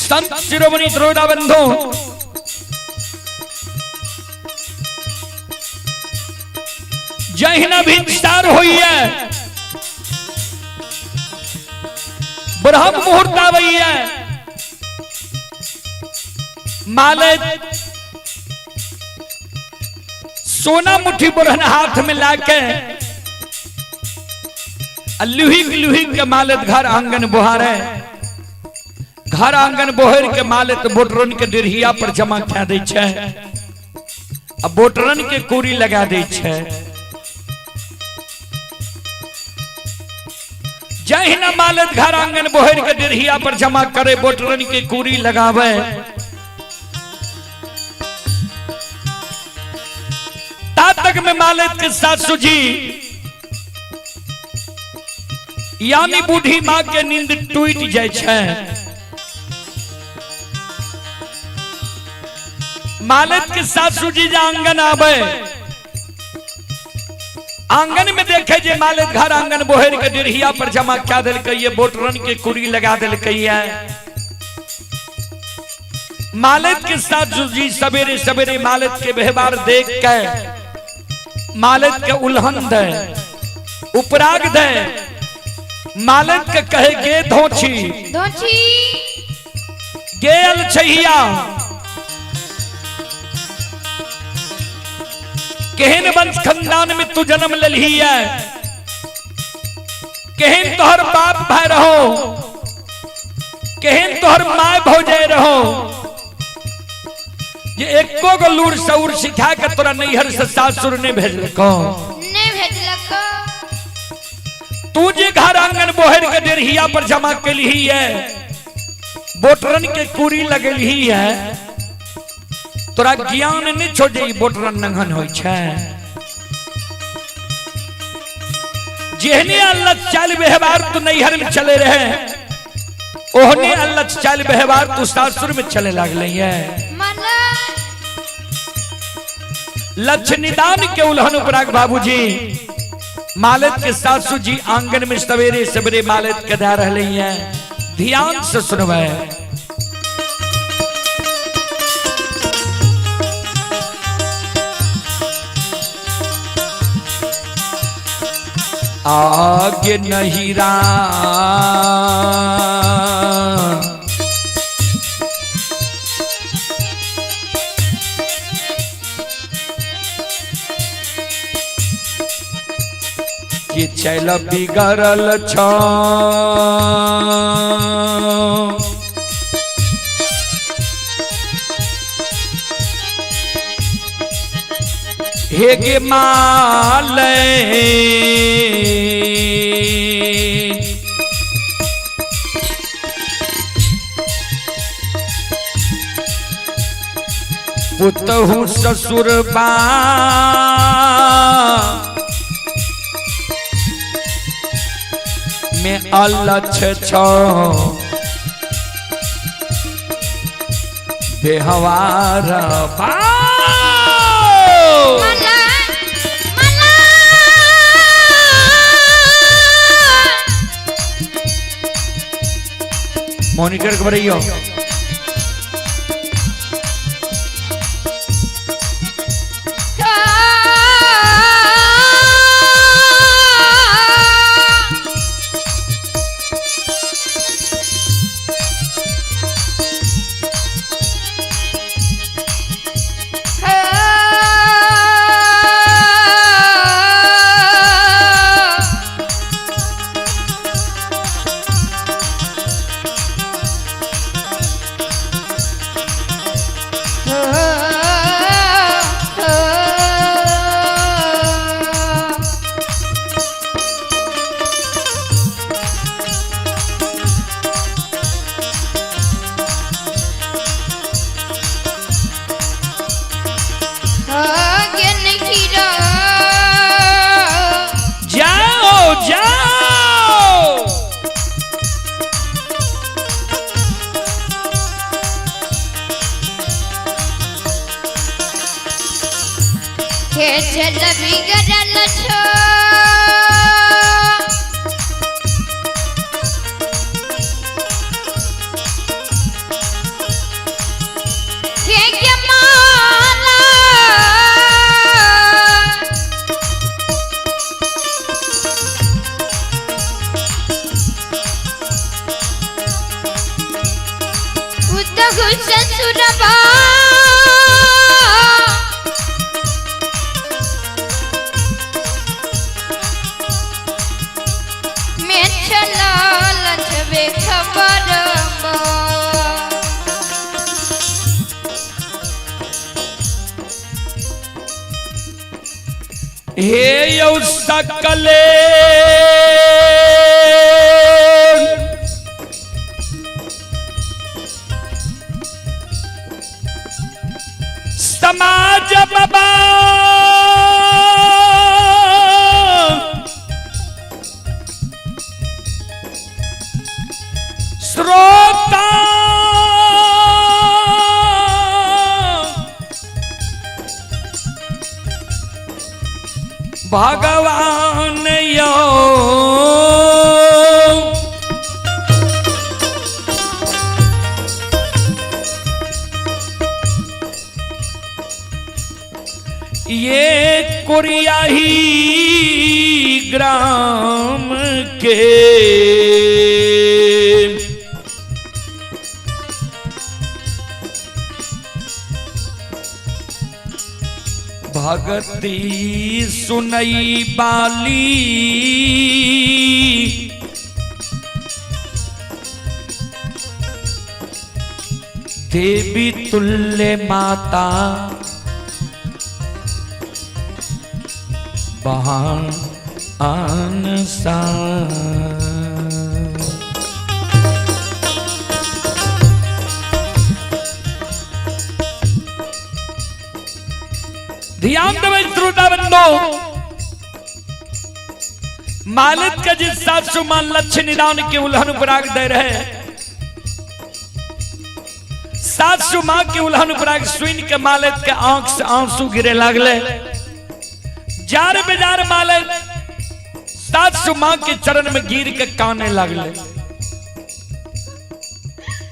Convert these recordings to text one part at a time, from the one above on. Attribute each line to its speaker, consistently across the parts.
Speaker 1: संत शिरोमणि श्रोता बंधु, जहिना भिनसार होइए, ब्रह्म मुहूर्त आबैए, मालत सोना मुट्ठी बोरहन हाथ में लाके लुही लुही के मालत घर आंगन बोहारे, घर आंगन बोहर के मालत बोटरन के डेढ़िया पर जमा कए दै छै आ बोटरन के कूड़ी लगा दै छै। जहिना मालत घर आंगन बोहर के डेढ़िया पर जमा करे, बोटरन के कूड़ी लगावे, ता तक में मालत के सासू जी यानी बूढ़ी माँ के नींद टूट जाय छै। मालत के सासू जी जे आंगन आवे, आंगन में देखे जे मालत घर आंगन बोहर के डेढ़िया पर जमा क्या दिलकै ये, बोटरन के कुड़ी लगा दिलकै ये। मालत के सासू जी सवेरे सवेरे मालत के व्यवहार देख के मालत के उल्हन दे, उपराग दे, मालत के कहे गे धोछी
Speaker 2: धोछी
Speaker 1: गेल छैया, केहन वंश खानदान में तू जन्म लेलही है, केहन तोहर बाप भाई रहो, केहन तोहर my भौजाई रहो, ये एको गो लूर सऊर सिखा के तोरा नैहर से सासुर ने भेजलको,
Speaker 2: नहीं भेजलको।
Speaker 1: तू जे घर आंगन बोहर के डेढ़िया पर जमा केलही है, बोटरन के कुरी लगलही है, तोरा ज्ञान नहीं छो जे ई बोटरन नंगन होई छै। जेहने अल्लाह चाल व्यवहार तू नैहर में चले रहे, ओहने अल्लाह चाल व्यवहार तू सासुर में चले लागले है। लक्ष्य निदान के उल्हन उपराग बाबूजी मालत के सासू जी आंगन में सवेरे सवेरे मालत के दे रहे हैं। ध्यान से सुनवे। आगे नहीं रा के चल बिगड़ल छ, हे गे माले पुतहु ससुर बा में अलछ छो, बेहवार बा। मॉनिटर के बढ़ियो जाओ जाओ।
Speaker 2: ससुरबा में चला लछबे खबरबा।
Speaker 1: हे यौ सकले समाज बाबा श्रोता भगवान यो ये कोरियाही ग्राम के भगती सुनई बाली देवी तुल्य माता बहान आन सा। ध्यान देवे श्रोता बंधु, मालिक के जिस सासु मां लक्ष्य निदान के उल्हन उपराग दे रहे, सासु मां के उल्हन उपराग सुन के मालिक के आंख से आंसू गिरे लागले। जार बेजार मालिक सासु मां के चरण में गिर के काने लागले।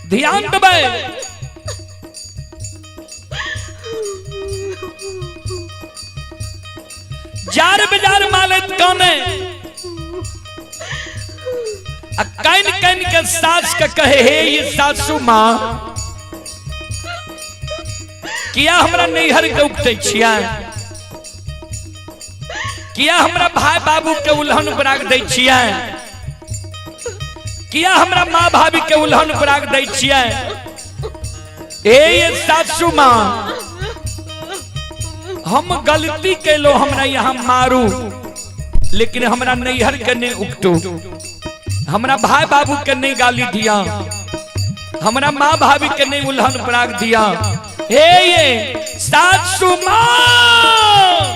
Speaker 1: ध्यान देवे, जार बेजार मालिक काने आ can can के सास के कहे, हे ये सासू मां किया हमरा नैहर के उपटै छियै, किया हमरा भाई बाबू के उल्हन उपराग दै छियै, किया हमरा माँ भाभी के उल्हन उपराग दै छियै। हे ये सासू मां हम गलती कैलो, हमरा यहाँ मारू लेकिन हमरा नैहर के नहीं उपटू, हमरा भाई बाबू के नहीं गाली दिया, हमरा माँ भाभी के नहीं उल्हन पराग दिया। हे ये सासू माँ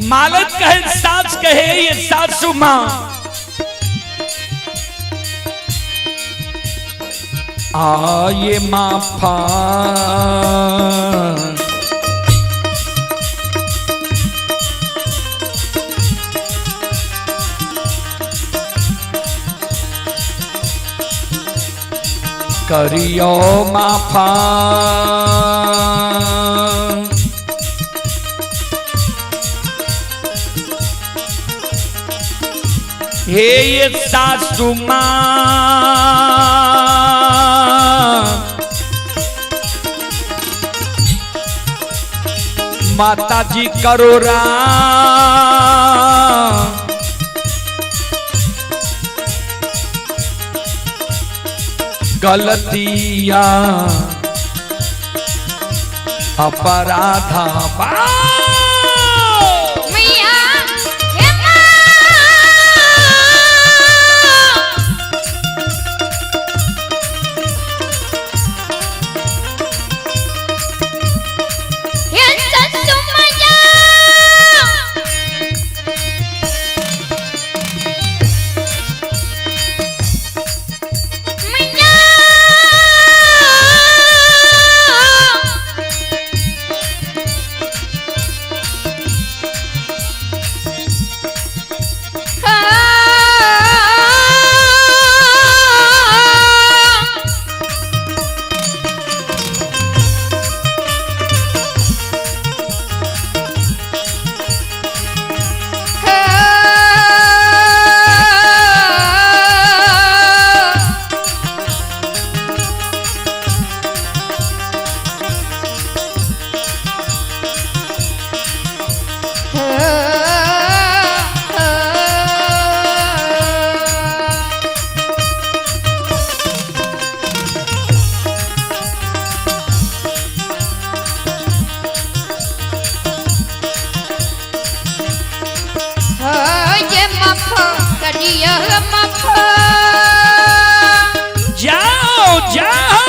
Speaker 1: मालक कहे सास कहे ये सासू माँ आये माफा करियो माफा। हे ये सासू माँ, माता जी करो राम, गलतियां अपराधा बा।
Speaker 2: मैया हे माँ। हे सासू मैया, मैया, हाँ। ये माफ करिया माफ।
Speaker 1: जाओ जाओ।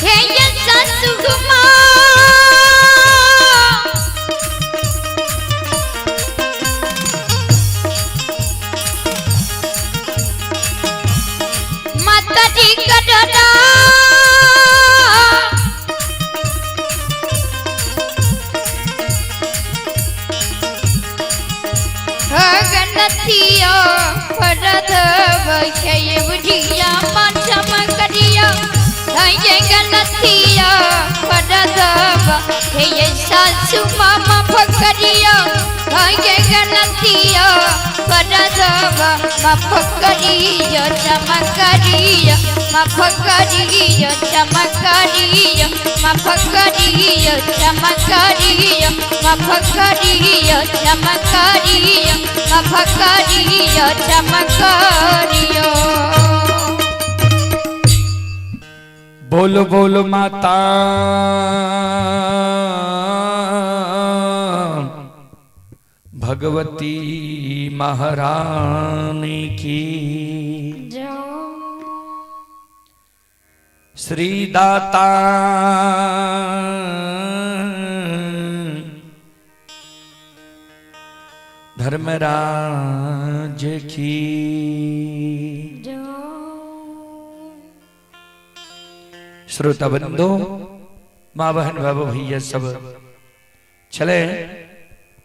Speaker 2: हे ये सासू माँ, माता जी करो गनथियो फरद बखे बुझिया माछम करिया। ये गलतिया फरद हे सासू मामा फकरिया। ये गलतिया फरद माफ करिया क्षमा करिया, माफ करिया क्षमा करिया, माफ करिया क्षमा करिया, माफ करिया क्षमा करिया, माफ करिया क्षमा करिया।
Speaker 1: बोलो बोलो माता भगवती महारानी की। श्री दाता धर्मराज की। श्रोता बंधु, माँ बहन बाबू भैया सब चले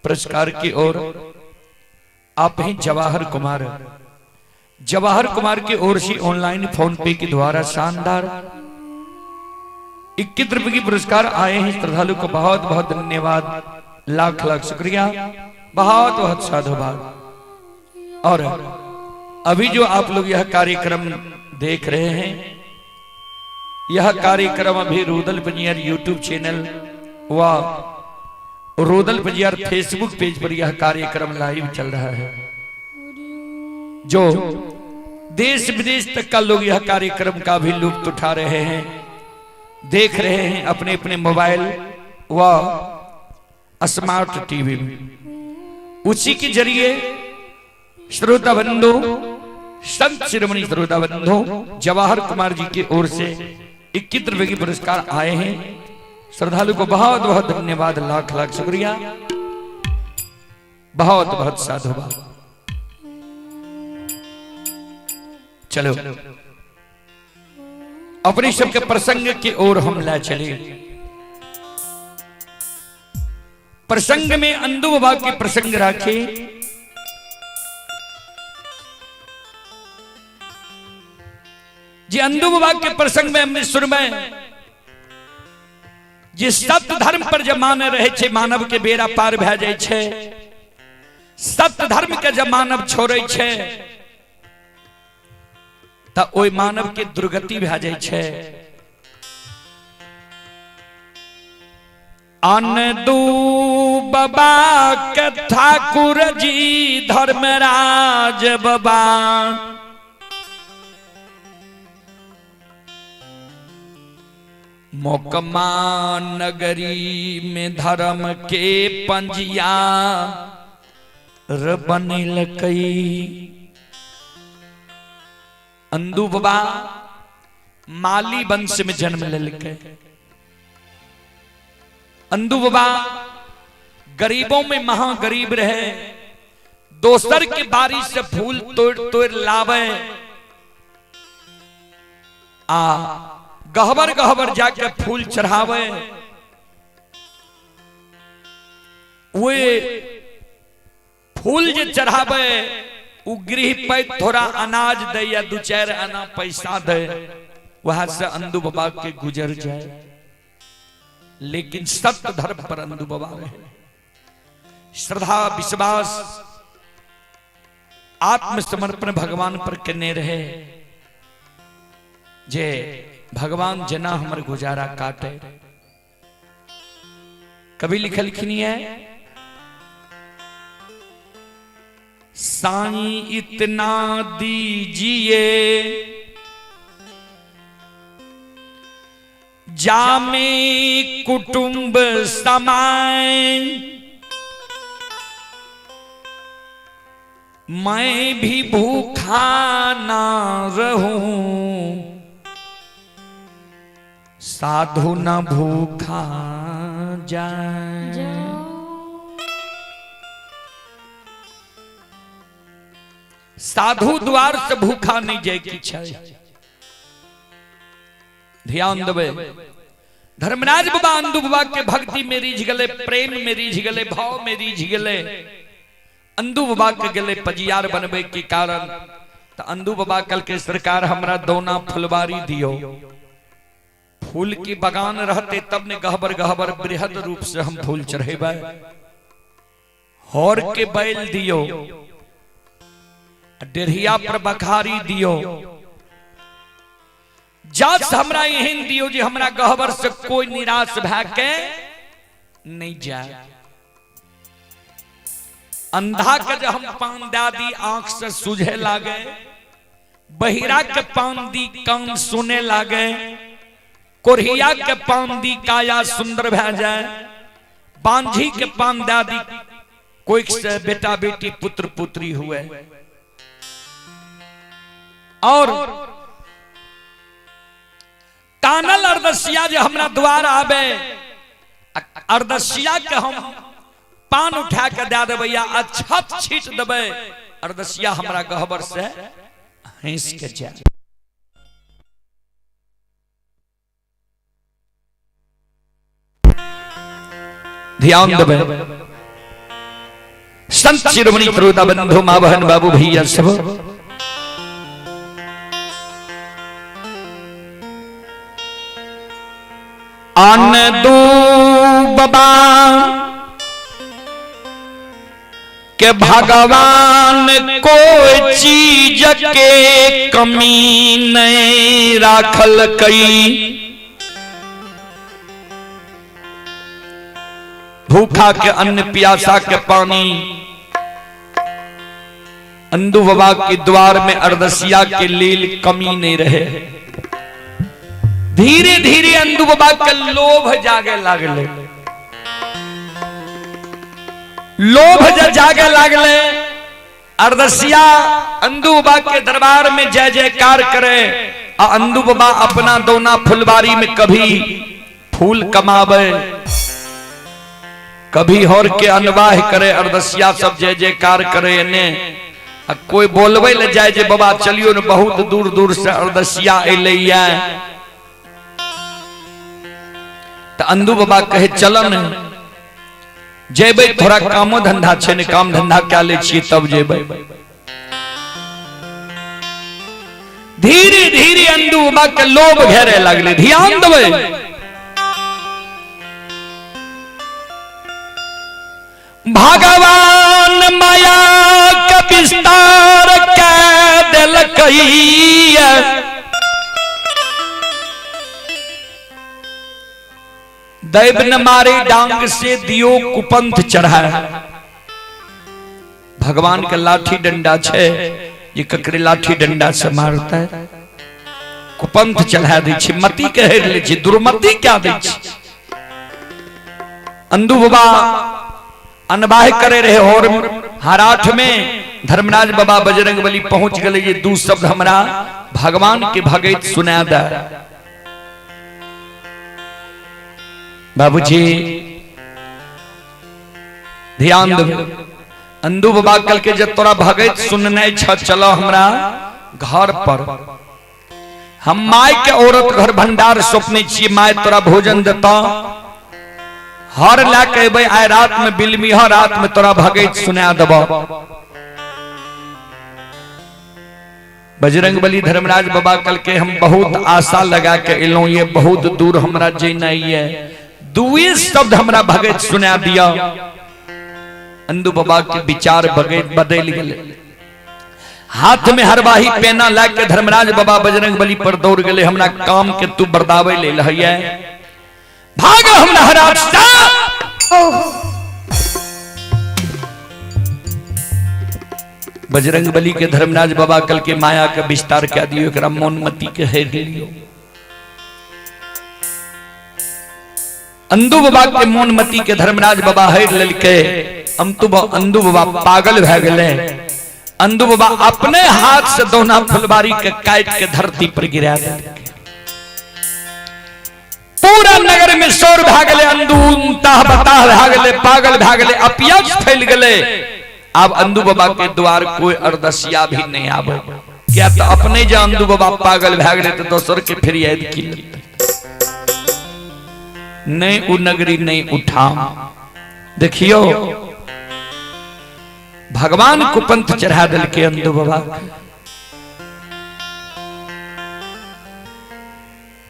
Speaker 1: पुरस्कार की ओर। आप ही जवाहर कुमार, जवाहर कुमार की ओर से ऑनलाइन फोन पे के द्वारा शानदार 21 रुपए की पुरस्कार आए हैं। श्रद्धालु को बहुत बहुत धन्यवाद, लाख लाख शुक्रिया, बहुत बहुत साधुवाद। और अभी जो आप लोग यह कार्यक्रम देख रहे हैं, यह कार्यक्रम अभी रूदल पंजियार यूट्यूब चैनल व रूदल पंजियार फेसबुक पेज पर यह कार्यक्रम लाइव चल रहा है। जो देश विदेश तक का लोग यह कार्यक्रम का भी लुत्फ उठा रहे हैं, देख रहे हैं अपने अपने मोबाइल व स्मार्ट टीवी में। उसी के जरिए श्रोता बंधु, संत शिरोमणि श्रोता बंधु जवाहर कुमार जी की ओर से 21 रुपए के पुरस्कार आए हैं। श्रद्धालु को बहुत बहुत धन्यवाद, लाख लाख शुक्रिया, बहुत बहुत साधुवाद। चलो अपने सबके प्रसंग की ओर हम ला चले। प्रसंग में अंदू बाबा के प्रसंग रखे। जी अंदू बाबा के प्रसंग में हमने सुन में जे सत्य धर्म पर जब माने रहे छै मानव के बेड़ा पार भए जाइ छै। सत्य धर्म के जब मानव छोड़ै छै तऽ ओहि मानव के दुर्गति भए जाइ छै। अनदू बाबा के ठाकुर जी धर्मराज बाबा मोकमा नगरी में धर्म के पंजिया र बनेलकै। अंदू बाबा माली वंश में जन्म लेलकै। अंदू बाबा गरीबों में महा गरीब रहे, दोसर के बारी से फूल तोड़ तोड़ लावे आ गहबर गहबर जाके फूल चढ़ावे। वे फूल जे चढ़ावे उ गृह पे थोड़ा अनाज दे या दू चार आना पैसा दे, वहां से अंदू बाबा के गुजर जाए। लेकिन सत्य धर्म पर अंदू बाबा रहे, श्रद्धा विश्वास आत्मसमर्पण भगवान पर केने रहे जे भगवान जना हमर गुजारा काटे। कभी लिखलखिन है साईं इतना दीजिए जामे कुटुंब समाए, मैं भी भूखा ना रहूं साधु न भूखा जाए। साधु द्वार से भूखा नहीं जाए की छै। ध्यान देवे धर्मराज बाबा अंदू बाबा के भक्ति में रिझ गले, प्रेम में रिझ गले, भाव में रिझ गले। अंदू बाबा के गले पजियार बनबे के कारण तो अंदू बाबा कल के सरकार हमरा दोना फुलवारी दियो, फूल की बगान रहते तब ने गहबर गहबर बृहद रूप से हम फूल चढ़ेबै। हर के बैल दियो, डेढ़िया पर बखारी दियो, जात हमरा एहन दियो जे हमरा गहबर से कोई निराश भए के नहीं जाए। अंधा के जब हम पान दे दी आंख से सूझे लागे, बहिरा के पान दी कान सुने लागे, कोढ़िया के पान दी काया सुंदर भए जाए, बांझी के पान दे दी कोई से बेटा बेटी पुत्र पुत्री हुए। और कानल अरदसिया जे हमरा द्वार आवे, अरदसिया के हम पान उठा के दे देबै या अक्षत छीट देबै, अरदसिया हमरा गहबर से हंस के जाए। ध्यान देबै संत शिरोमणि श्रोता बंधु माँ बहन बाबू भैया सब, अन्न दू बाबा के भगवान कोई चीज के कमी नहीं राखल कई, भूखा के अन्न प्यासा के पानी अंदू बाबा के द्वार में अरदसिया के लेल कमी नहीं रहे। धीरे धीरे अंदू बाबा के लोभ जागे लागले, लोभ जब जागे लागले अरदसिया अंदू बाबा के दरबार में जय जयकार करे आ अंदू बाबा अपना दोना फुलवारी में कभी फूल कमावे कभी हर के अनवाह करे, अरदसिया सब जय जयकार करे ने आ कोई बोलबे ले जाए जे बाबा चलियो ने बहुत दूर दूर से अरदसिया अलै। तो अंदू बाबा कहे चलन जेबै, थोड़ा कामो धंधा छै ने, काम धंधा क्या ले छियै तब जेबै। धीरे धीरे अंदू बाबा के लोभ घेरे लगले। ध्यान देबै, भगवान माया के विस्तार कै देलकै। दैव न मारे डांग से दियो कुपंथ चढ़ाए। भगवान के लाठी डंडा छे जे ककरे लाठी डंडा से मारता है, कुपंथ चढ़ा दै छै, मति के हेर लै छै, दुर्मति क्या दै छै। अंधु बाबा अनबाह करे रहे और हराठ में धर्मराज बाबा बजरंग बली पहुंच गए, ये दू शब्द हमरा भगवान के भगत सुना दे। बाबूजी ध्यान दे, अंधु बाबा कल के जब तोरा भगत सुनने छ चलो हमरा घर पर, हम my के औरत घर भंडार सौंपने छियै, my तोरा भोजन देता, हर लए के अबै आइ रात में बिलमी, हर रात में तोरा भगत सुना देब। बजरंग बली धर्मराज बाबा कल के हम बहुत आशा लगा के एलहुं, ये बहुत दूर हमरा जेनाइ ये, दुए शब्द हमरा भगत सुना दिया। अंधु बाबा के विचार भगत बदल गेले, हाथ में हरवाही पेना ला के धर्मराज बाबा बजरंग बली पर दौड़ गेले, हमरा काम के तू बरदावे ले लहिए, भाग हमरा हराज। बजरंग बली के धर्मराज बाबा कल के माया के विस्तार कह दियो, एकरा मोनमती के हेर लियो। अंधु बाबा के मोनमती के धर्मराज बाबा हेर लेलके, अंधु बाबा पागल भए गेले। अंधु बाबा अपने हाथ से दोना फुलबारी के काट के धरती पर गिरा देलके, पूरा नगर में शोर भए गेले, अंधु ताह बताह भए गेले, पागल भए गेले, अपयश फैल गेले। अब अंधु बाबा के द्वार कोई अरदसिया भी नहीं आवे, क्या तो अपने जे अंधु बाबा पागल भए गेले तो दोसर के फिर याद की लेतै। नहीं उ नगरी नहीं उठा। देखियो भगवान कुपंथ चढ़ा देलके अंधु बाबा के।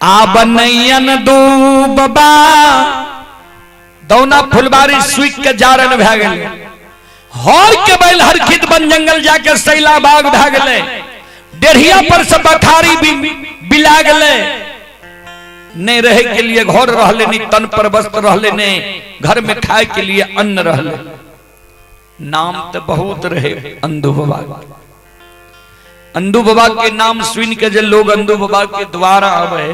Speaker 1: आब नैयन दू बाबा दौना फुलबारी सुख के जारन भए गेलै, हर के बैल हरखित बन जंगल जाके सैला बाग भए गेलै, डेढ़िया पर से बखारी भी बिला गेलै, नहीं रहे के लिए घर रहले नहीं, तन पर वस्त्र रहले नहीं, घर में खाए के लिए अन्न रहले। नाम तो बहुत रहे अंधु बाबा। अंधु बाबा के नाम सुन के जे लोग अंधु बाबा के द्वार आवे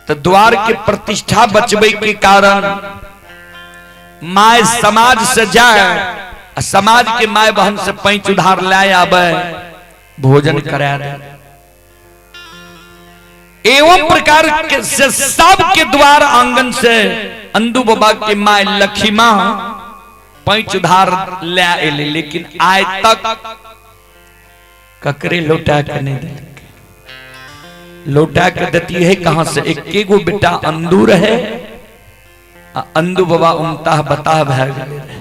Speaker 1: तो द्वार के प्रतिष्ठा बचबे के कारण my समाज से जाए, समाज के my बहन से पैंच उधार लाए आवे, भोजन करा दे। एवं प्रकार के से सब के द्वार आंगन से अंधु बाबा के my लखीमा पैंच उधार ले आए, लेकिन आय तक ककरे लौटा के नहीं देलकै। लौटा के देती है कहां से? एक गो बेटा अंधु रहे, अंधु बाबा उमताह बताह भए गेले रहे।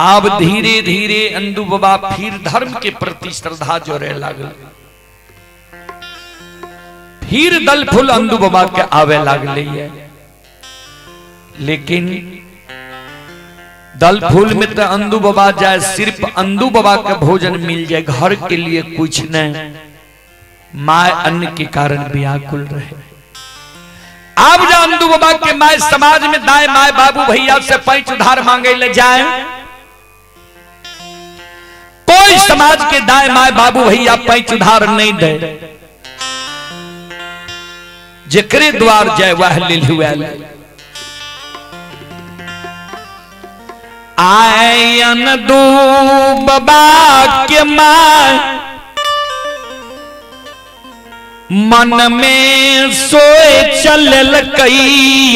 Speaker 1: आब धीरे धीरे अंधु बाबा फिर धर्म के प्रति श्रद्धा जोड़े लागल, फिर दल फूल अंधु बाबा के आवे लागले। लेकिन दल फूल में तो अंधु बाबा जाए, सिर्फ अंधु बाबा के भोजन मिल जाए, घर के लिए कुछ नहीं। My अन्न के कारण व्याकुल रहे। आप जो अंधु बाबा के my समाज में दाएं my बाबू भैया से पैंच उधार मांगे ले जाए, कोई समाज के दाएं my बाबू भैया पैंच उधार नहीं दे, जेकरे द्वार जाए वह लेल हुआ। आयन दू बाबा के my मन में सोए चलल कई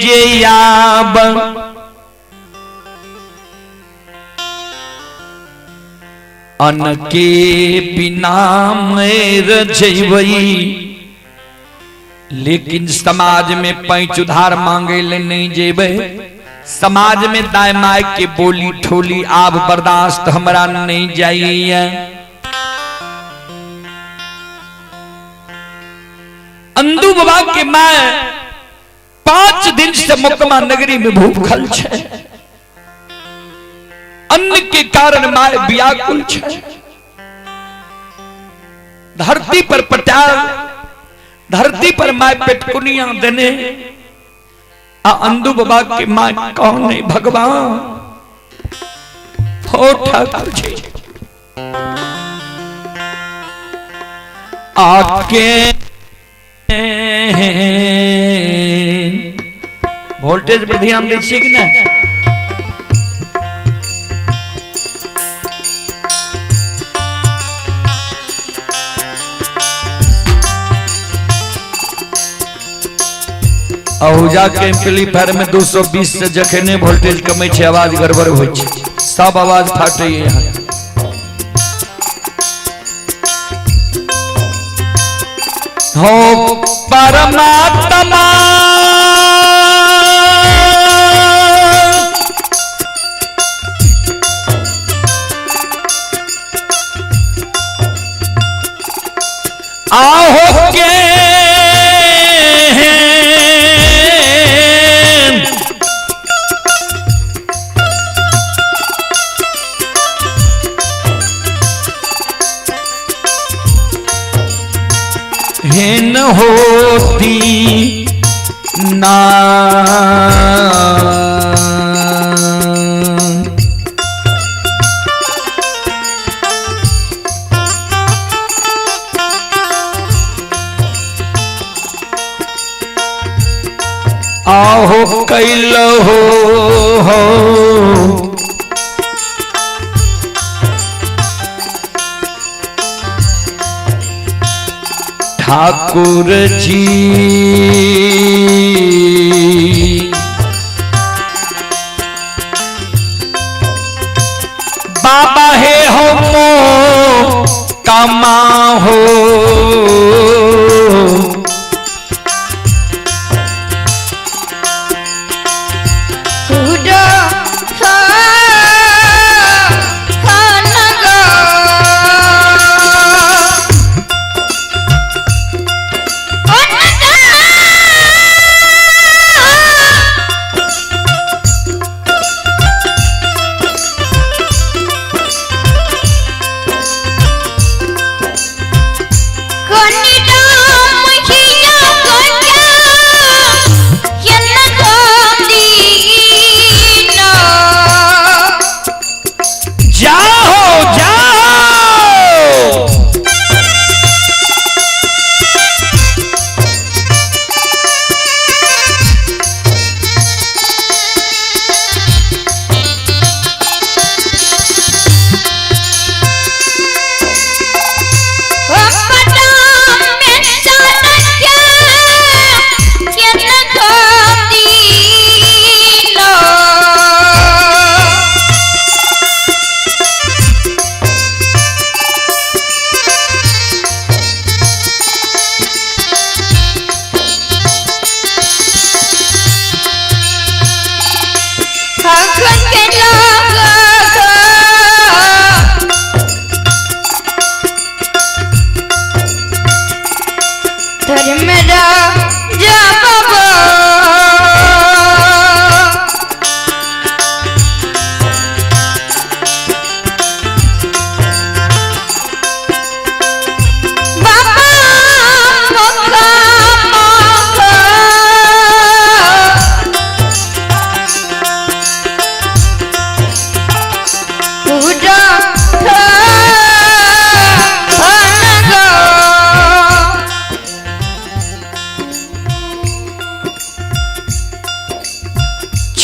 Speaker 1: जे आब अन्न के बिना मर जइबई, लेकिन समाज में पैंच उधार मांगे ले नहीं जेबे। समाज में दाएं my के बोली ठोली आब बर्दाश्त हमरा नहीं जाइए। अंधु बाबा के my 5 दिन से मोकमा नगरी में भूखल छे, अन्न के कारण my व्याकुल छे। धरती पर पटाल, धरती पर my पेटकुनिया देने आ अंदू बाबा के my कौन है भगवान हो ठाकुर जी आके वोल्टेज पर ध्यान दै छियै कि नहि? आहूजा के एम्पलीफायर में 220 से जखने वोल्टेज कमै छै आवाज गड़बड़ होइ छै, सब आवाज फाटै यहाँ। हो परमात्मा आहो के हेन होती ना आहो कैल हो ठाकुर जी बाबा हे हो मो कमा हो जाओ जाओ।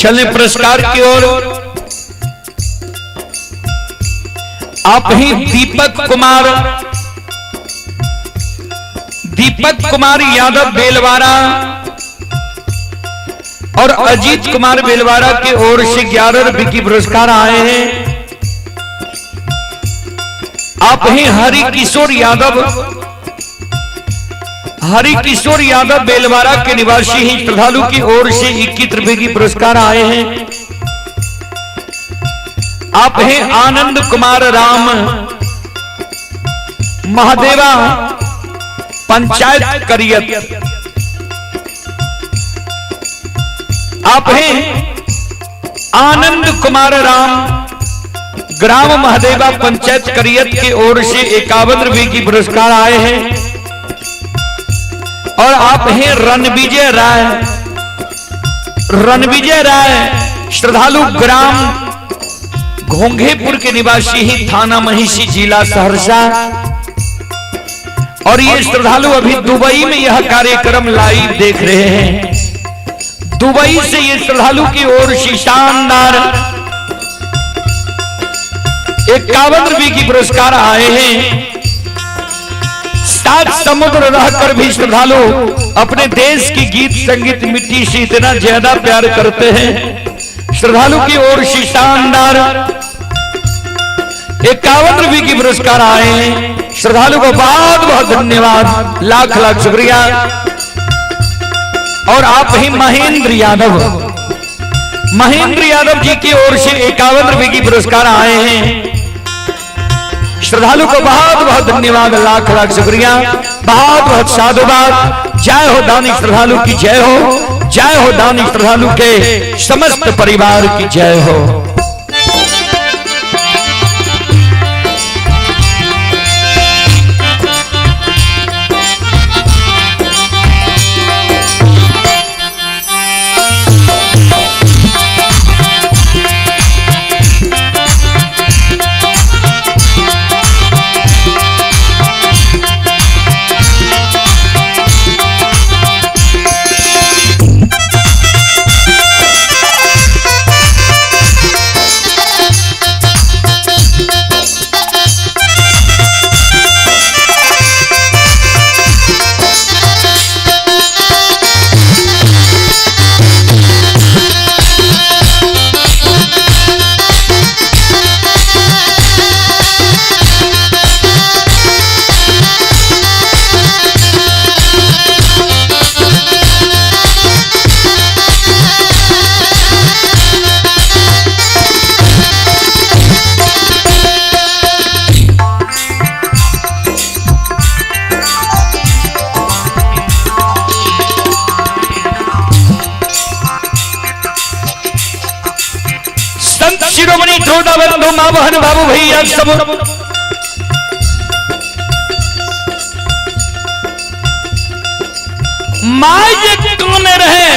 Speaker 1: चले पुरस्कार की ओर। आप ही दीपक कुमार यादव बेलवारा और अजीत कुमार बेलवारा की ओर से 11 रुपए की पुरस्कार आए हैं। आप ही हरि किशोर यादव, हरि किशोर यादव बेलवारा के निवासी ही श्रद्धालु की ओर से 21 रुपए की पुरस्कार आए हैं। आप हैं आनंद कुमार राम महादेवा पंचायत करियत। आप हैं आनंद कुमार राम, ग्राम महदेवा, पंचायत करियत की ओर से 51 रुपए की पुरस्कार आए हैं। और आप हैं रणविजय राय, रणविजय राय श्रद्धालु ग्राम घोंघेपुर के निवासी ही, थाना महिषी, जिला सहरसा। और ये श्रद्धालु अभी दुबई में यह कार्यक्रम लाइव देख रहे हैं। दुबई से ये श्रद्धालु की ओर से शानदार 51 रुपए की पुरस्कार आए हैं। 7 समुद्र रहकर भी श्रद्धालु अपने देश की गीत संगीत मिट्टी से इतना ज्यादा प्यार करते हैं। श्रद्धालु की ओर से शानदार 51 रुपए की पुरस्कार आए हैं। श्रद्धालु को बहुत बहुत धन्यवाद, लाख लाख शुक्रिया। और आप ही महेंद्र यादव, महेंद्र यादव जी की ओर से 51 रुपए की पुरस्कार आए हैं। श्रद्धालु को बहुत बहुत धन्यवाद, लाख लाख शुक्रिया, बहुत बहुत साधुवाद। जय हो दानी श्रद्धालु की जय हो, जय हो दानी श्रद्धालु के समस्त परिवार की जय हो। संत शिरोमणि श्रोता बंधु मां बहन बाबू भैया सब my जे काने रहे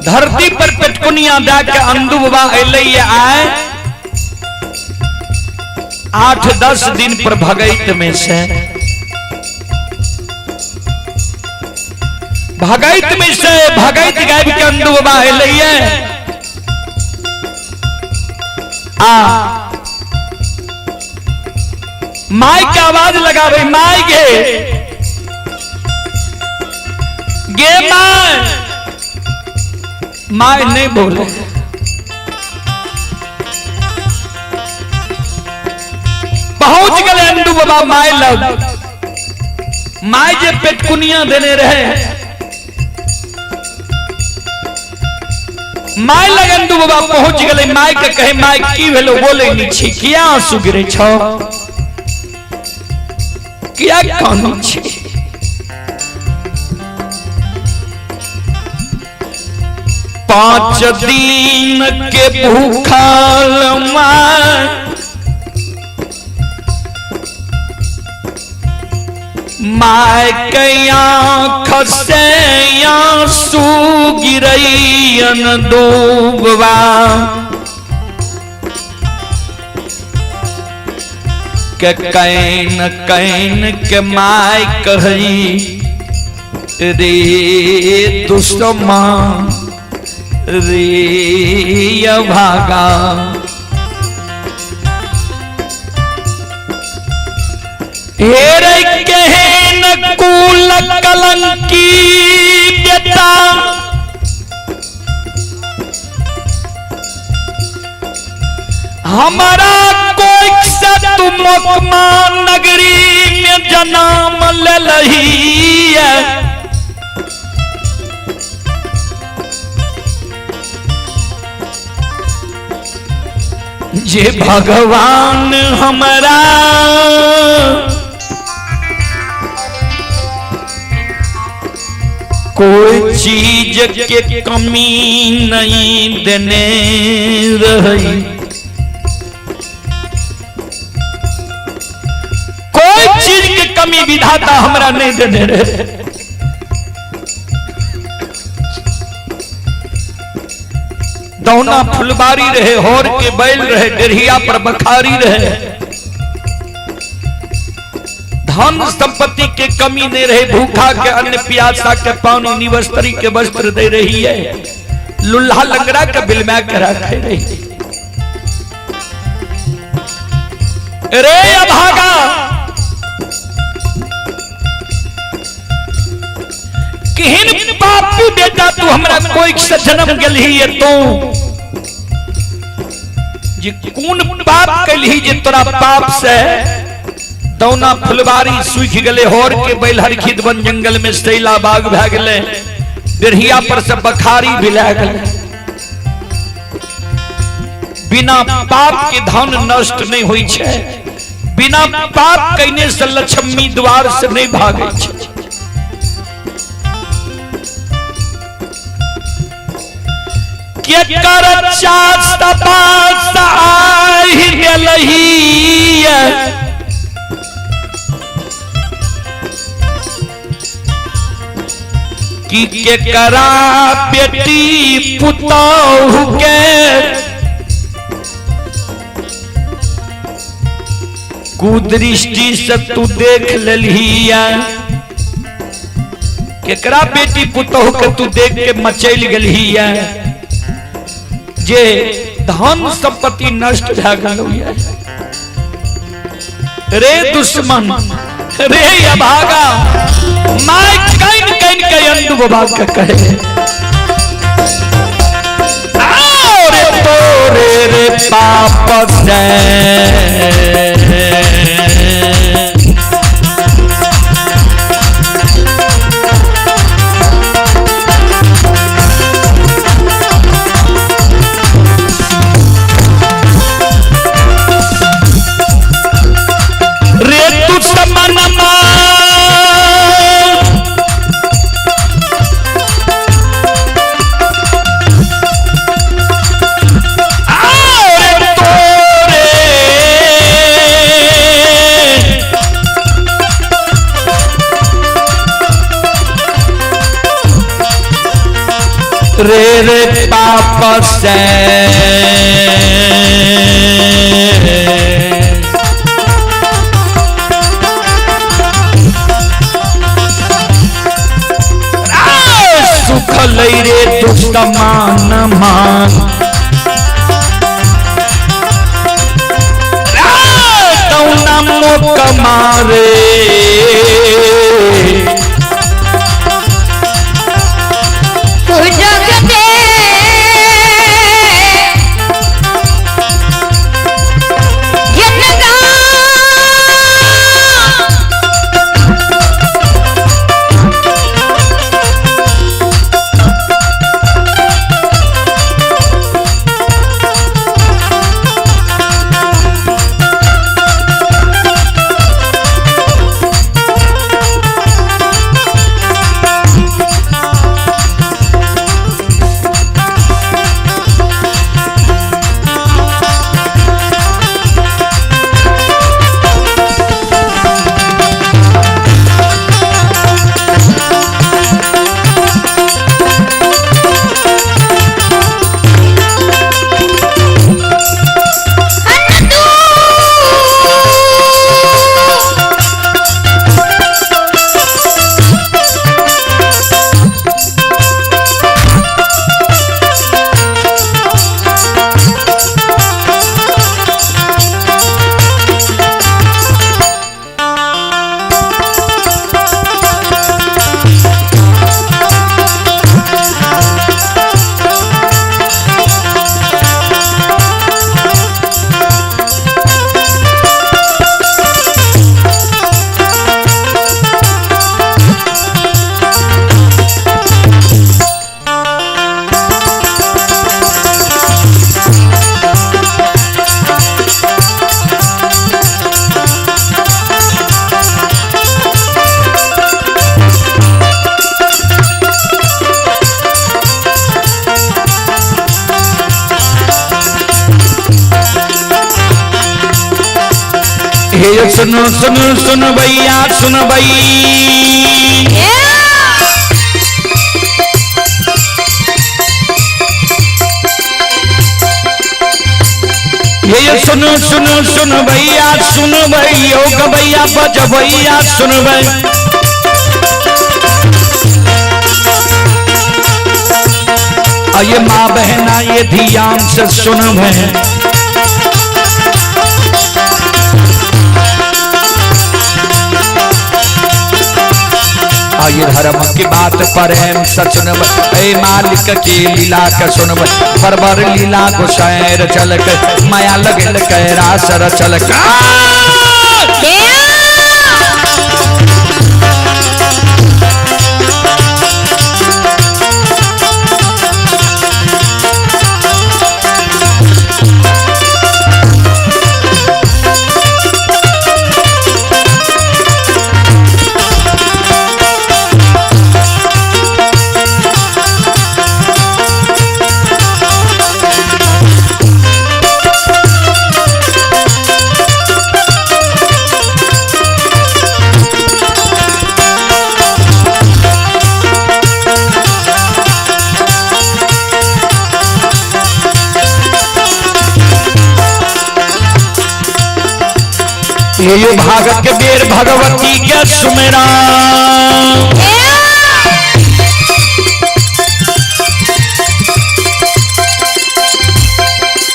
Speaker 1: धरती पर पेटकुनिया दे के अंदू बाबा अलै आए 8-10 दिन पर भगैत में से, भगैत में से भगैत गायब के अंदू बाबा अलै आ माई के आवाज लगावे, माई गे गे my, my नहीं बोले। पहुंच गए अंडू बाबा my लग, my जे पेटकुनिया देने रहे, my लग अंडू बाबा पहुंच गए। My के कहे my की भेलो, बोले नहीं छी, किया आंसू गिरे छो, किया कानै छी। 5 दिन के भूखल my my के आँख से आंसू गिरैयन डूबवा के can can के my कही रे दुश्मन रे भागा। हेरे केहन कुल कलंकी बेटा, हमारा कोई से तुम नगरी में जन्म लही है। जे भगवान हमारा कोई चीज के कमी नहीं देने रही, कोई चीज के कमी विधाता हमरा नहीं देने रहे। दौना फुलबारी रहे, होर के बैल रहे, डेढ़िया पर बखारी रहे, धन संपत्ति के कमी नहीं रहे, भूखा के अन्न प्यासा के पानी निवस्त्री के वस्त्र दे रही है, लुल्हा लंगड़ा के बिलमा के रखे रही। रे अभागा, किहन पापी बेटा तू हमरा कोई से जन्म गेलही है, तू जे कोन पाप कैलही जे तोरा पाप से दौना फुलबारी सूख गेले, होर के बैलहर खिद बन जंगल में सैला बाग भए गेले, डेढ़िया पर से बखारी भी लए गेले। बिना पाप के धन नष्ट नहीं होई छै, बिना पाप कैने से लक्ष्मी द्वार से नहीं भागे छै। के कर चास तपास आहि गेलही, कि के करा बेटी पुतहु के कुदृष्टि से तू देख लेलही, केकरा बेटी पुतहु के तू देख के मचैल गेलही जे धन संपत्ति नष्ट भए गेलौ। रे दुश्मन, रे अभागा, my can can के अंधु बाबा के कहे, आओ रे तोरे रे पाप से रे दुश्मन रे रे पाप से सुख लै रे दुष्ट मान मान, तौना मोक मारे हे सुनो सुनो सुन भैया सुन भई। हे सुनो सुनो सुन भैया सुन भई, ओ गबैया बजबैया सुन भई। ये माँ बहना ये ध्यान से सुन भई। ये धर्म की बात पर हम सचुनब, ए मालिक की लीला का सुनब, बरबर लीला गोसैर चलक, माया लगल कैरा सर चलक। ये भागत के बेर भगवती के सुमेरा।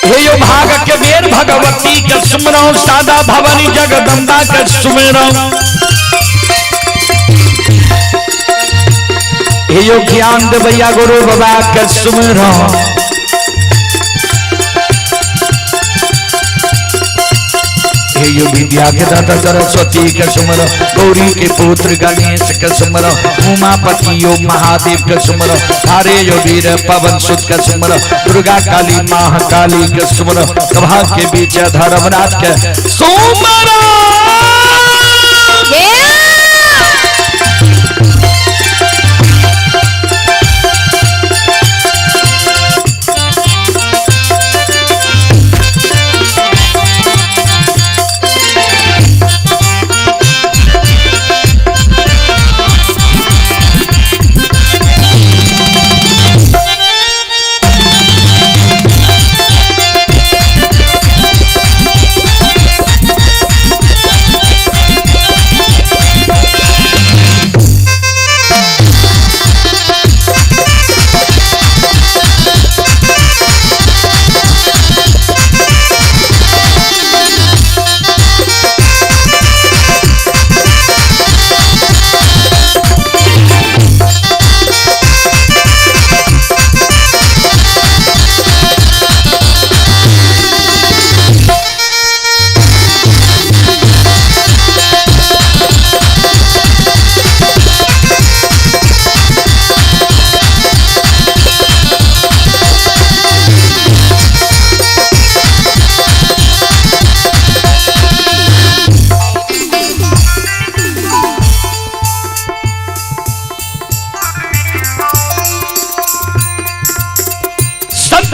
Speaker 1: हे भाग के बेर भगवती के सुमरो, सादा भवानी जगदम्बा के सुमेरो। हे ज्ञान देवैया गुरु बाबा के सुमेरो। हे विद्या के दाता सरस्वती के सुमरो, गौरी के पुत्र गणेश के सुमरो, उमापति यो महादेव के सुमरो, हरे यो वीर पवन सुत के सुमरो, दुर्गा काली महाकाली के सुमरो, सभा के बीच धर्मराज के सुमरो।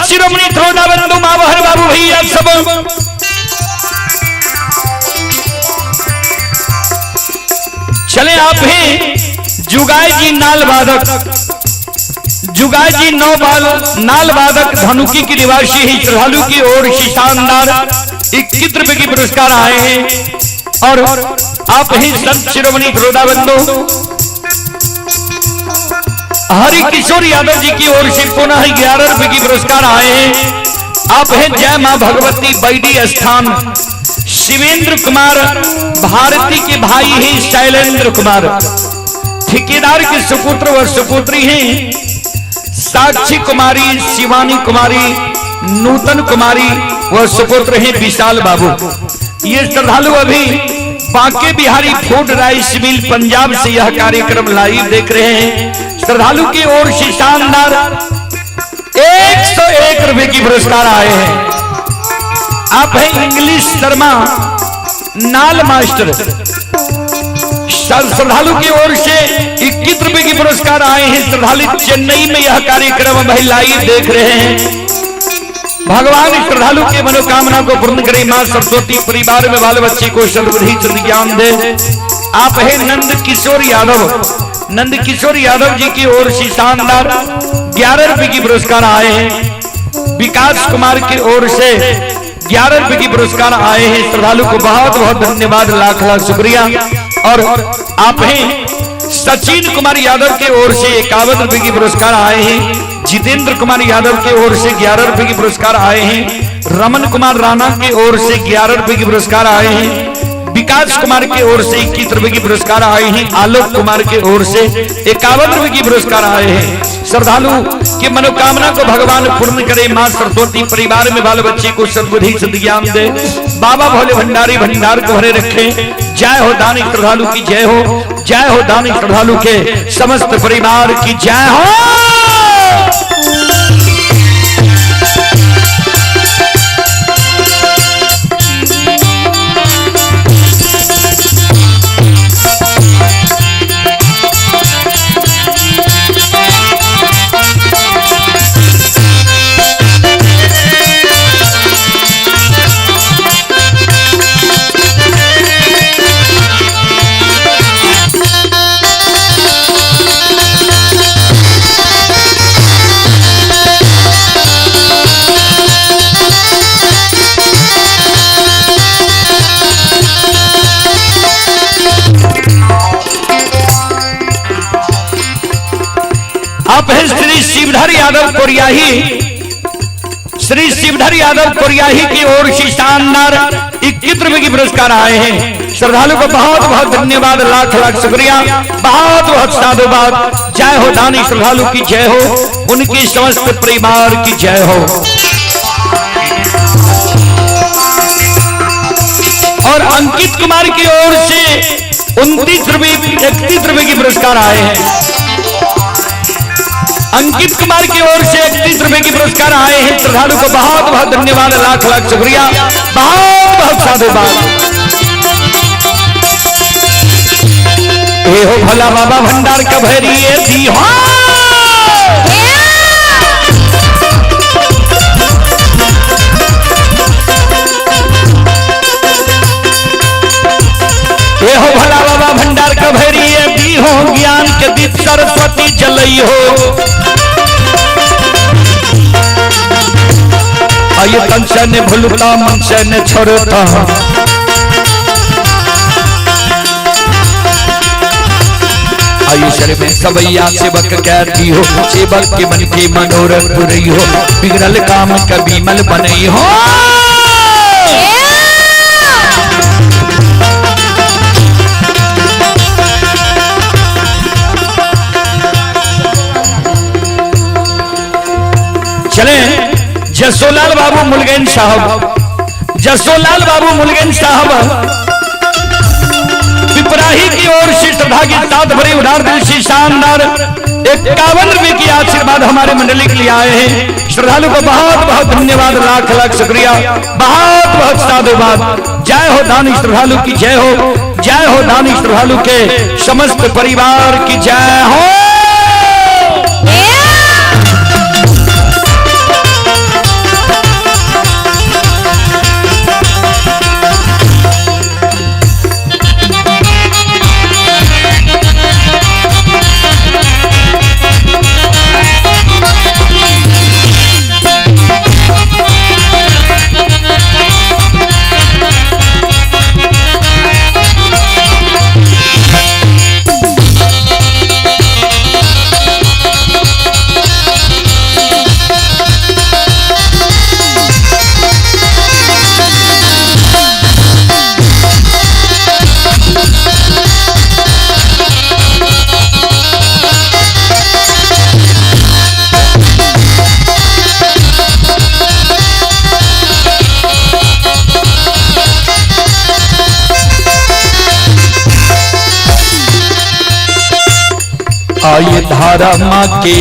Speaker 1: शिरोमणि बंधु मावहर बाबू भैया सब चले। आप ही जुगाई जी नाल वादक, जुगाई जी नौ बाल नाल वादक धनुकी की निवासी ही श्रद्धालु की ओर से शानदार 21 रुपए की पुरस्कार आए हैं। और आप ही संत शिरोमणि बंधु हरि किशोर यादव जी की ओर से पुनः 11 रुपए की पुरस्कार आए हैं। आप हैं जय मां भगवती बैडी स्थान शिवेंद्र कुमार भारती के भाई हैं शैलेंद्र कुमार, ठेकेदार के सुपुत्र व सुपुत्री हैं साक्षी कुमारी, शिवानी कुमारी, नूतन कुमारी व सुपुत्र हैं विशाल बाबू। ये श्रद्धालु अभी Banke Bihari food rice mill Punjab से यह कार्यक्रम लाइव देख रहे हैं। श्रद्धालु की ओर से शानदार 101 रुपए की पुरस्कार आए हैं। आप हैं इंग्लिश शर्मा नाल मास्टर, श्रद्धालु की ओर से 21 रुपए की पुरस्कार आए हैं। श्रद्धालु चेन्नई में यह कार्यक्रम भाई लाइव देख रहे हैं। भगवान श्रद्धालु के मनोकामना को पूर्ण करे। मां सरस्वती परिवार में बाल बच्चे को सद्बुद्धि सद्ज्ञान दे। आप है नंद किशोर यादव, नंद किशोर यादव जी की ओर से शानदार 11 रुपए की पुरस्कार आए हैं। विकास कुमार की ओर से 11 रुपए की पुरस्कार आए हैं। श्रद्धालु को बहुत बहुत धन्यवाद, लाख लाख शुक्रिया। और आप हैं सचिन कुमार यादव के ओर से 51 रुपए की पुरस्कार आए हैं। जितेंद्र कुमार यादव के ओर से 11 रुपए की पुरस्कार आए हैं। रमन कुमार राणा के ओर से 11 रुपए की पुरस्कार आए हैं। विकास कुमार के ओर से 21 रुपए की पुरस्कार आए हैं। आलोक कुमार के ओर से 51 रुपए की पुरस्कार आए हैं। श्रद्धालु की मनोकामना को भगवान पूर्ण करे। मां सरस्वती परिवार में बाल बच्चे को सद्बुद्धि सद्ज्ञान दे। बाबा भोले भंडारी भंडार को भरे रखे। जय हो दानी श्रद्धालु की जय हो, जय हो दानी श्रद्धालु के समस्त परिवार की जय हो। आप हैं श्री शिवधर यादव कोरियाही, श्री शिवधर यादव कोरियाही की ओर से शानदार 21 रुपए की पुरस्कार आए हैं। श्रद्धालु को बहुत बहुत धन्यवाद, लाख लाख शुक्रिया, बहुत बहुत साधुवाद। जय हो दानी श्रद्धालु की जय हो, उनकी समस्त परिवार की जय हो। और अंकित कुमार की ओर से 29 रुपए 31 रुपए की पुरस्कार आए हैं। अंकित कुमार की ओर से 31 रुपए की पुरस्कार आए हैं। श्रद्धालु को बहुत बहुत धन्यवाद, लाख लाख शुक्रिया, बहुत बहुत साधुवाद। हे हो भोला बाबा भंडार का भैरिये दी हो। हे हो भोला बाबा भंडार का भैरिये दी हो, ज्ञान के दीप सरस्वती जलई हो। आये तन से ने भूलता मन से ने छोड़ता, आयुषर में सवैया सेवक कहती हो, सेवक के मन के मनोरथ पुरई हो, बिगड़ल काम कभी मल बनई हो। चले जसोलाल बाबू मुलगन साहब, जसोलाल बाबू मुलगन साहब पिपराही की ओर से श्रद्धा के साथ भरे उधार दिल से शानदार 51 रुपए की आशीर्वाद हमारे मंडली के लिए आए हैं। श्रद्धालु को बहुत बहुत धन्यवाद, लाख लाख शुक्रिया, बहुत बहुत साधुवाद। जय हो दानी श्रद्धालु की जय हो, जय हो दानी श्रद्धालु के समस्त परिवार की जय हो। आये धारा माँ के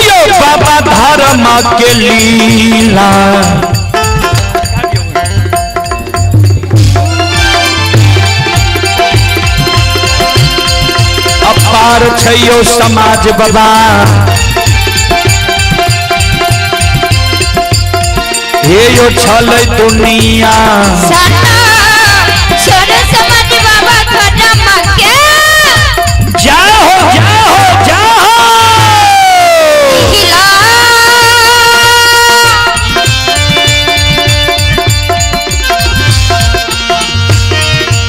Speaker 1: यो बाबा धारा माँ के लीला। पार छै यौ समाज बाबा। हे यो छलै दुनिया
Speaker 2: सना छोड़ समाज बाबा धर्म के।
Speaker 1: जय हो जय हो जय हो।
Speaker 2: हिला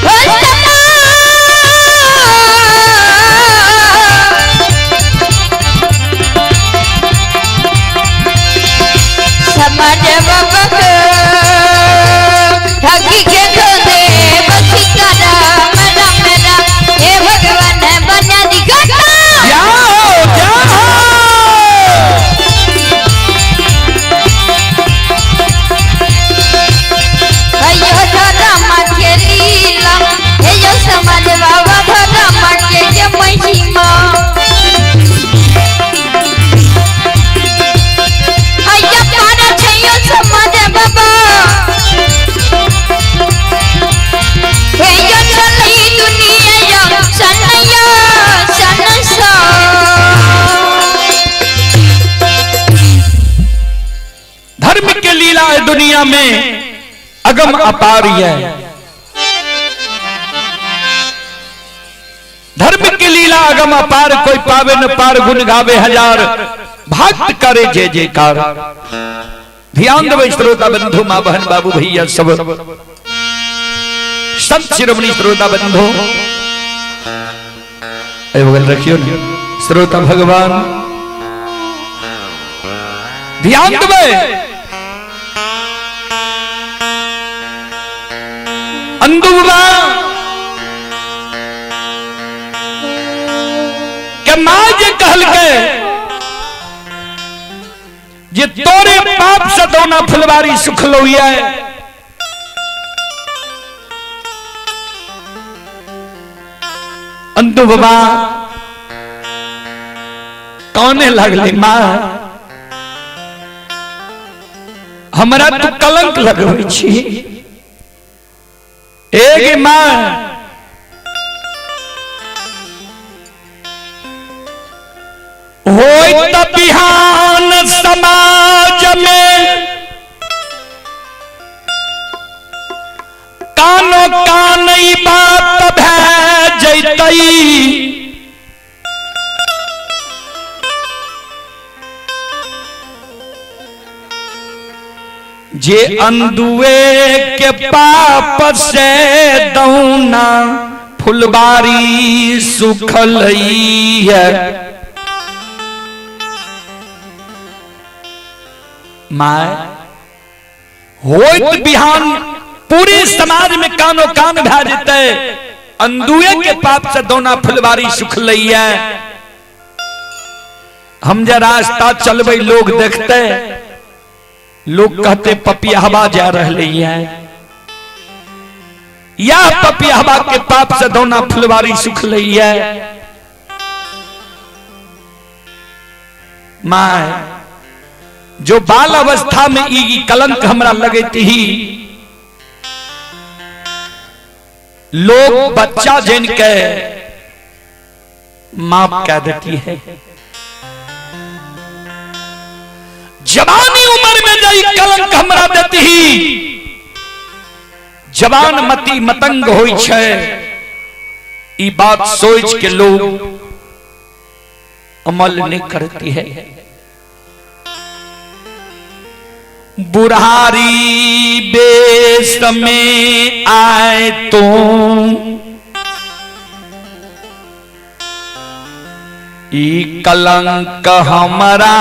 Speaker 2: हो समा समाज बाबा के ठगी के खोदे बसीताराम राम राम हे भगवान बना दी गाता।
Speaker 1: जय हो जय हो।
Speaker 2: अयो धर्म के लीला हे यो समाज बाबा धर्म के ये महिमा। अयो पार छै यो समाज बाबा हे यो चली दुनिया यो सनया सनसा।
Speaker 1: धर्म के लीला है दुनिया में अगम अपार है। धर्म की लीला अगम अपार, कोई पावे न पार, गुण गावे हजार, भक्त करे जय जयकार। ध्यान देवे श्रोता बंधु, माँ बहन बाबू भैया सब संत शिरोमणि श्रोता बंधु, ए बगल रखियो ने श्रोता भगवान, ध्यान देवे। अंदुबा के मां जे कहलके जे तोरे पाप से दौना फुलवारी सुखलो है, अंदु बाबा काने लगले, मां हमरा तू कलंक लगबै छी। एक मां होय त बिहान समाज में कानो कान ई बात भए जैतई, जे अंदुए के पाप से दौना फुलबारी सुखलई है। My होइत बिहान पूरे समाज में कानो कान भए जेतै, अंदुए के पाप से दौना फुलबारी सुखलई है। हम जे रास्ता चलबै लोग देखते, लोग कहते पपियाहबा जा रहे है, या पपियाहबा के पाप से दौना फुलवारी सुखलई है। My जो बाल अवस्था में ई कलंक हमरा लगैत ही, लोग बच्चा जन के माफ कह देती है। जवानी उम्र में जई कलंक हमरा देती ही, जवान मती मतंग होई छै, ई बात सोच के लोग अमल नहीं करती है। बुढ़ारी बेस में आए तो ई कलंक हमरा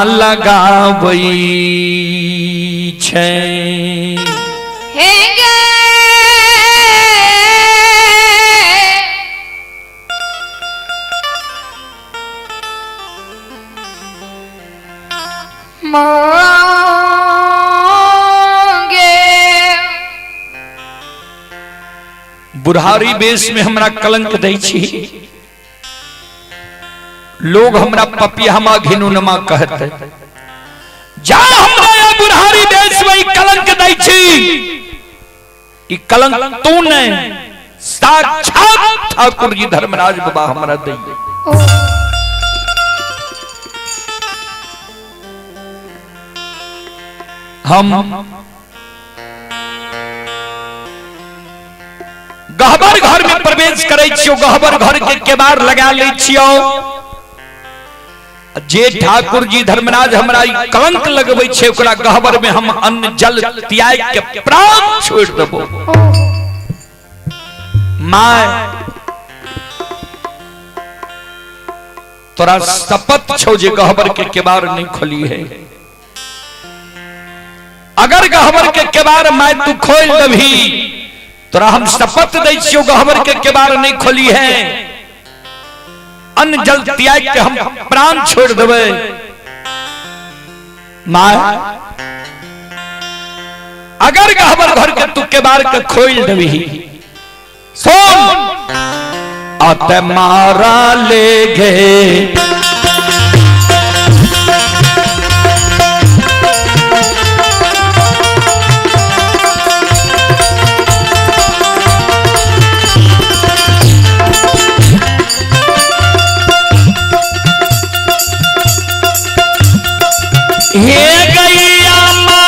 Speaker 1: लगावई छै।
Speaker 2: हे गे मोगे
Speaker 1: बुढ़ारी बेस में हमरा कलंक दै छी, लोग हमरा पपियामा घिनुनमा कहते, जा हमरा ये बुढ़ारी बेस में ई कलंक दै छी, ई कलंक तू नहीं साक्षात ठाकुर जी धर्मराज बाबा हमरा दै। हम गहबर घर में प्रवेश करै छियो, गहबर घर के केबाड़ लगा लै छियो। जे ठाकुर जी धर्मराज हमरा ई कलंक लगबै छै, ओकरा गहबर में हम अन्न जल त्याग के प्राण छोड़ देबो। My तोरा शपथ छौ जे गहबर के केबाड़ नहीं खोली है। अगर गहबर के केबाड़ my तू खोल दबही, तोरा हम शपथ दै छियो गहबर के केबाड़ नहीं खोली है, अन्न जल त्याग के हम प्राण छोड़ देबै। My अगर गहबर घर के तू केबाड़ के खोल दबही, सुन अत मारा ले गए हे गैया मां,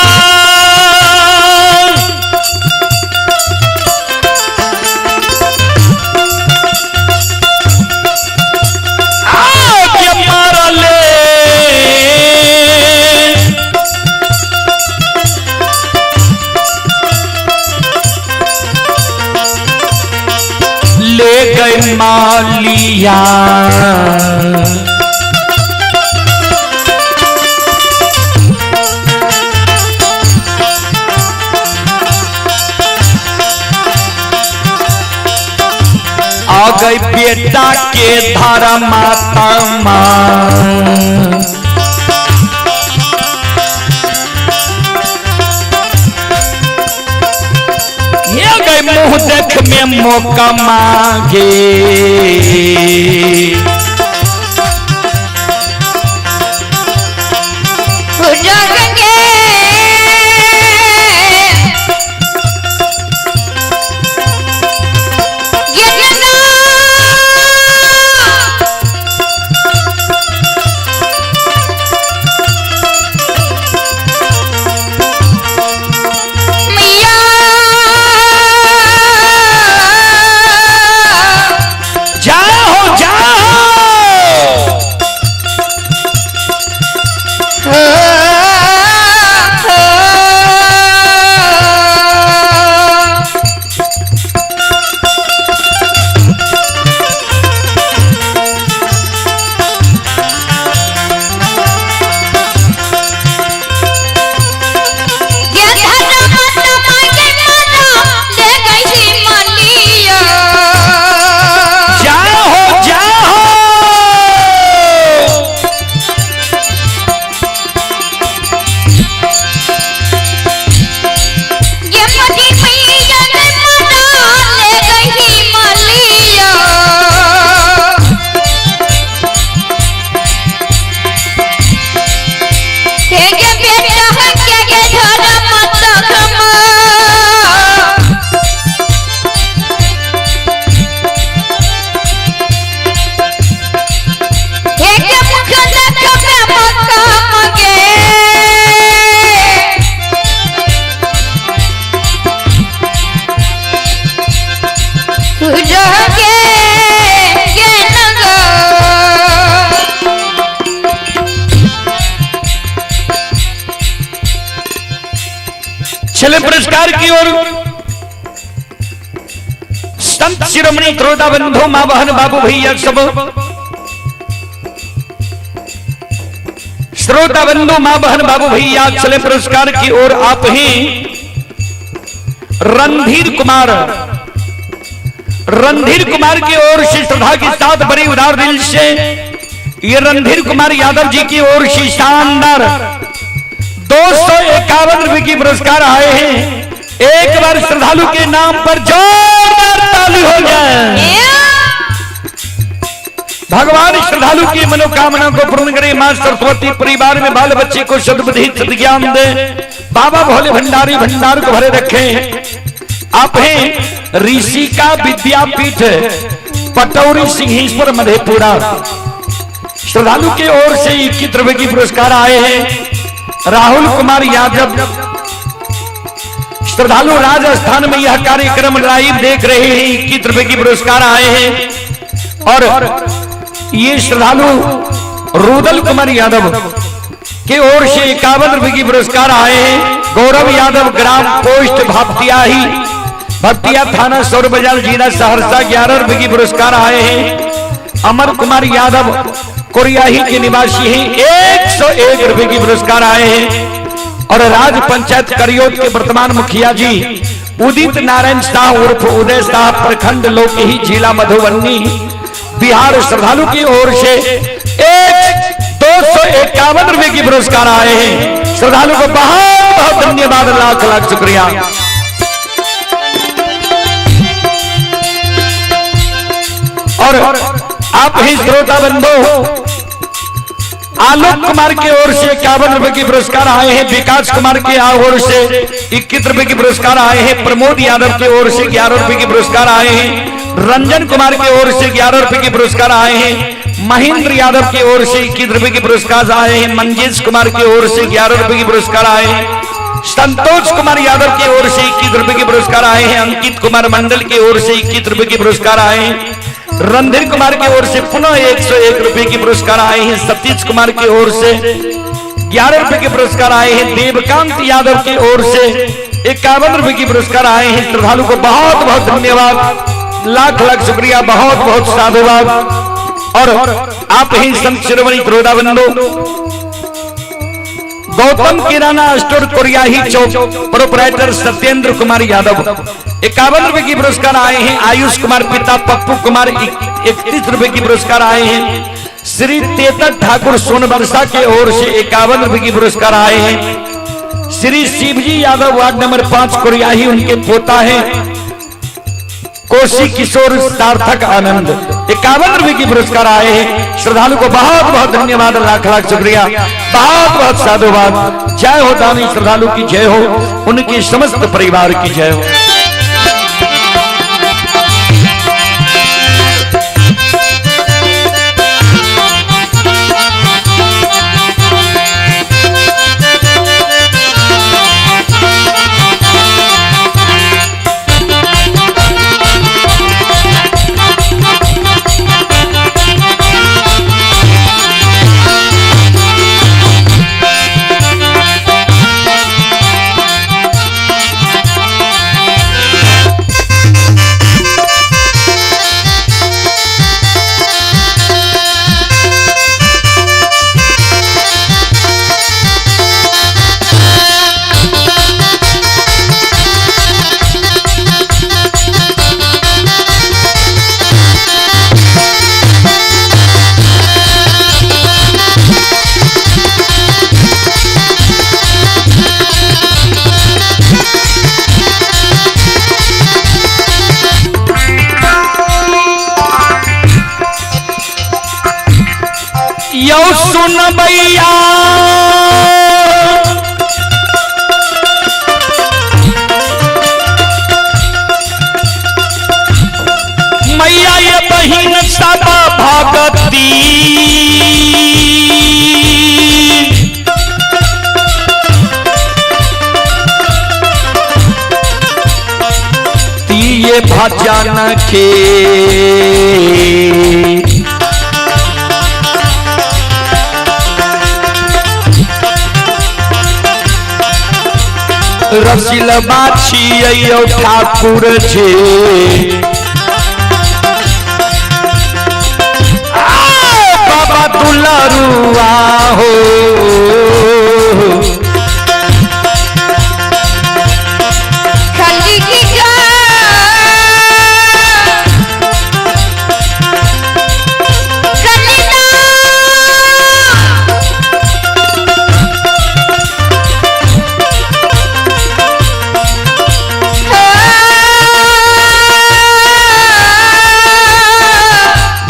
Speaker 1: आके मारले ले गए मालिया। आ गई बेटा के धारा माता मां, ये गए मुंह देख में मौका मांगे। जाओ जाओ। जाओ जाओ। चले पुरस्कार की ओर। संत शिरोमणि त्रोदा बंधु माँ बहन बाबू भैया सब श्रोता बंधु माँ बहन बाबू भैया चले पुरस्कार की ओर। आप ही रणधीर कुमार, रणधीर कुमार की ओर से श्रद्धा के साथ बड़ी उदार दिल से ये रणधीर कुमार यादव जी की ओर से शानदार 251 रुपए की पुरस्कार आए हैं। एक बार श्रद्धालु के नाम पर जोरदार ताली हो जाए। भगवान श्रद्धालु की मनोकामना को पूर्ण करे। मां सरस्वती परिवार में बाल बच्चे को सद्बुद्धि सद्ज्ञान दे। बाबा भोले भंडारी भंडार को भरे रखे। आप हैं ऋषिका विद्यापीठ पटौरी सिंहेश्वर मधेपुरा श्रद्धालु की ओर से 21 रुपए की पुरस्कार आए हैं। राहुल कुमार यादव श्रद्धालु राजस्थान में यह कार्यक्रम लाइव देख रहे हैं, 21 रुपए की पुरस्कार आए हैं। और ये श्रद्धालु रुदल कुमार यादव के ओर से 51 रुपए की पुरस्कार आए हैं। गौरव यादव ग्राम पोस्ट भपटियाही भपटिया थाना सौर बाजार जिला सहरसा 11 रुपए की पुरस्कार आए हैं। अमर कुमार यादव कोरियाही के निवासी हैं, 101 रुपए की पुरस्कार आए हैं। और राज पंचायत करियोद के वर्तमान मुखिया जी उदित नारायण शाह उर्फ उदय शाह प्रखंड लोकही जिला मधुबनी बिहार श्रद्धालु की ओर से 251 रुपए की पुरस्कार आए हैं। श्रद्धालु को बहुत बहुत धन्यवाद, लाख लाख शुक्रिया। और आप ही श्रोता बंधु आलोक कुमार की ओर से 51 रुपए की पुरस्कार आए हैं। विकास कुमार की ओर से 21 रुपए की पुरस्कार आए हैं। प्रमोद यादव की ओर से 11 रुपए की पुरस्कार आए हैं। रंजन कुमार की ओर से 11 रुपए की पुरस्कार आए हैं। महेंद्र यादव की ओर से 21 रुपए की पुरस्कार आए हैं। मंजेश कुमार की ओर से 11 रुपए की पुरस्कार आए हैं। संतोष कुमार यादव की ओर से 21 रुपए के पुरस्कार आए हैं। अंकित कुमार मंडल की ओर से 21 रुपए के पुरस्कार आए हैं। रणधीर कुमार की ओर से पुनः 101 रुपए के पुरस्कार आए हैं। सतीश कुमार की ओर से 11 रुपए के पुरस्कार आए हैं। देवकांत यादव की ओर से 51 रुपए के पुरस्कार आए हैं। श्रद्धालु को बहुत बहुत धन्यवाद, लाख लाख शुक्रिया, बहुत बहुत साधुवाद। और आप ही संत शिरोमणि श्रोता बंधु गौतम किराना स्टोर कोरियाही चौक प्रोपराइटर सत्येंद्र कुमार यादव 51 रुपए की पुरस्कार आए हैं। आयुष कुमार पिता पप्पू कुमार 31 रुपए की पुरस्कार आए हैं। श्री तेतर ठाकुर सोनबरसा के ओर से 51 रुपए की पुरस्कार आए हैं। श्री शिवजी यादव वार्ड नंबर 5 कोरियाही उनके पोता है कोशी किशोर सार्थक आनंद 51 रुपए की पुरस्कार आए हैं। श्रद्धालु को बहुत बहुत धन्यवाद, लाख लाख शुक्रिया, बहुत बहुत साधुवाद। जय हो दानी श्रद्धालु की जय हो, उनके समस्त परिवार की जय हो। यो सुन भैया मैया ये बहिन सब भगती ये भजन के रसिल बाछी ठाकुर जी बाबा दुलारुआ हो।
Speaker 2: खंडी की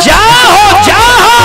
Speaker 1: जाहो जाहो।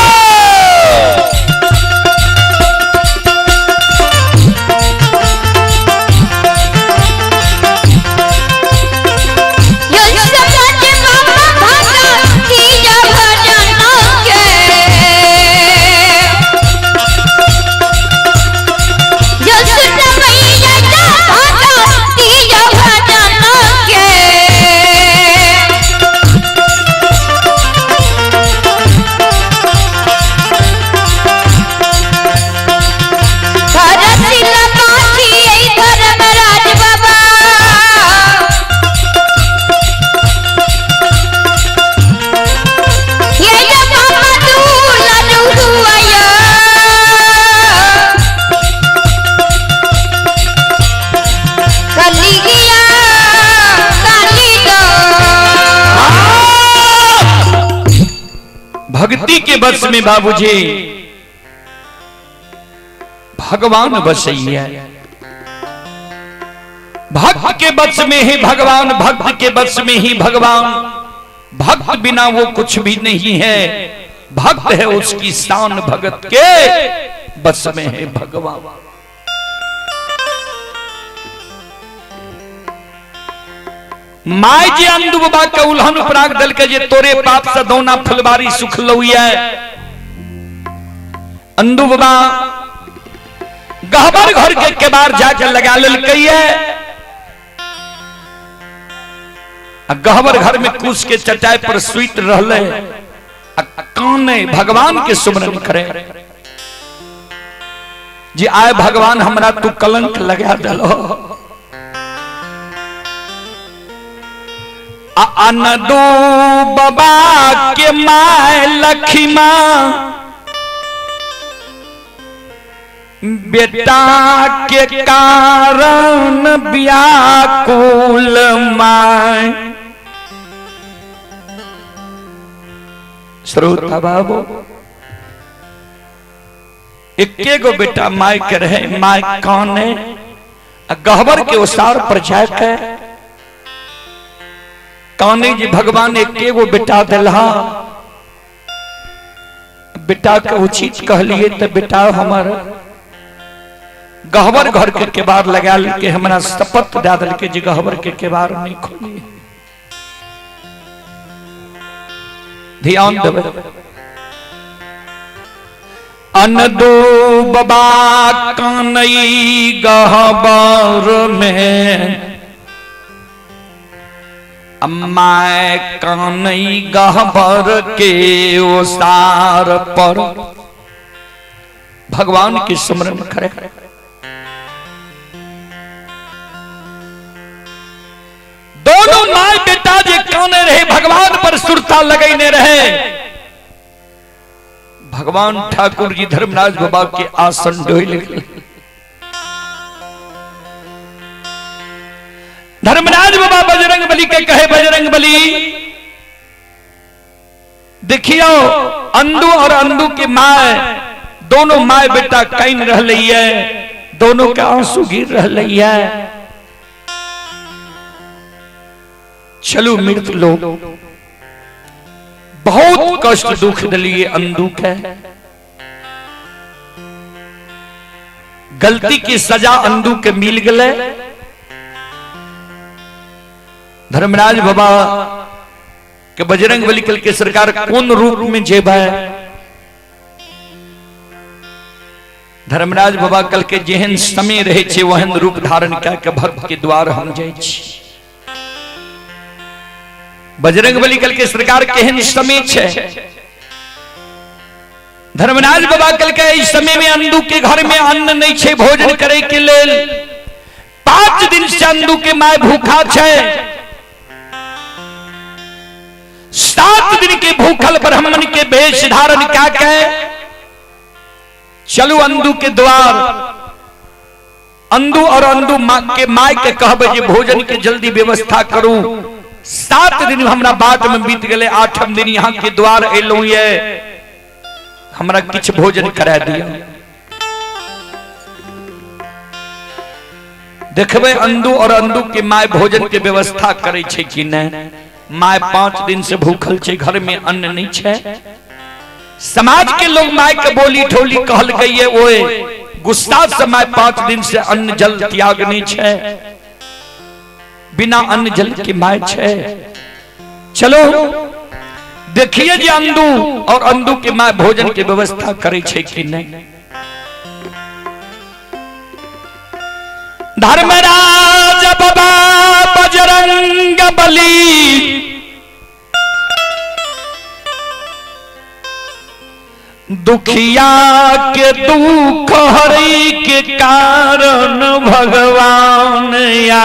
Speaker 1: भक्ति के बस में बाबूजी भगवान बसैया। भक्त के बस में ही भगवान, भक्त के बस में ही भगवान। भक्त बिना वो कुछ भी नहीं है। भक्त है उसकी शान, भगत के बस में है भगवान। My जे अंदू बाबा के उल्हन उपराग दल के जे तोरे पाप से दौना फुलबारी सुख लौया। अंदू बाबा गहबर घर के केबार जाके लगा लेलकै है। आ गहबर घर में कुश के चटाई पर सुइत रहले आ काने भगवान के सुमरन करे जे आए भगवान हमरा तू कलंक लगा दलो। आ अनदू बाबा के my Lakhima बेटा के कारण व्याकुल my. श्रोता बाबू, एके गो बेटा my के रहे, my काने गहबर के ओसार पर जाके काने जी भगवान एके गो बेटा दिलहा, बेटा के उचित कहलिए तो बेटा हमर गहबर घर के केबार लगा के हमरा शपथ दे दिल के जे गहबर के केबार नहीं खोली। ध्यान देवे। अनदो बाबा कानई गहबर में, अम्माए कानई गहबर के ओसार पर भगवान के स्मरण करे। दोनों my बेटा जे काने रहे भगवान पर सुरता लगैने रहे। भगवान ठाकुर जी धर्मराज बाबा के आसन डोल गेल। धर्मराज बाबा बजरंग बली के कहे, बजरंग बली देखियो अंदू और अंदू के my दोनों my बेटा can रहले है, दोनों के आंसू गिर रहले है। चलू मृत लोग बहुत कष्ट दुख दिलिए अंदू के, गलती की सजा अंदू के मिल गए। धर्मराज बाबा के बजरंग बली कल के सरकार कौन रूप में जेबा है। धर्मराज बाबा कल के जेहन समय रहे छे वहन रूप धारण कए के भक्त के द्वार हम जाय छी। बजरंग बली कल के सरकार केहन समय छे। धर्मराज बाबा कल के इस समय में अंदू के घर में अन्न नहीं छे भोजन करे के लेल। 5 दिन से अंदू के my भूखा छे। 7 दिन के भूखल ब्राह्मण के वेश धारण क्या के चलू अंदू के द्वार। अंदू और अंदू माँ के my के कहबे जे भोजन के जल्दी व्यवस्था करू। 7 दिन हमरा बाट में बीत गए, 8म दिन यहाँ के द्वार एलहुं ये हमरा किछ भोजन करा दिया। देखबे अंदू और अंदू के my भोजन के व्यवस्था करे छे कि नहीं। My 5 दिन से भूखल छे, घर में अन्न नहीं छे। समाज के लोग my के बोली ठोली कहल गई है, ओए गुस्सा से my 5 दिन से अन्न जल त्याग नहीं छे, बिना अन्न जल के my छे। चलो देखिए जे अंदू और अंदू के my भोजन के व्यवस्था करे छे कि नहीं। धर्मराज बाबा बजरंग बली दुखिया के दुख हरि के कारण भगवान या।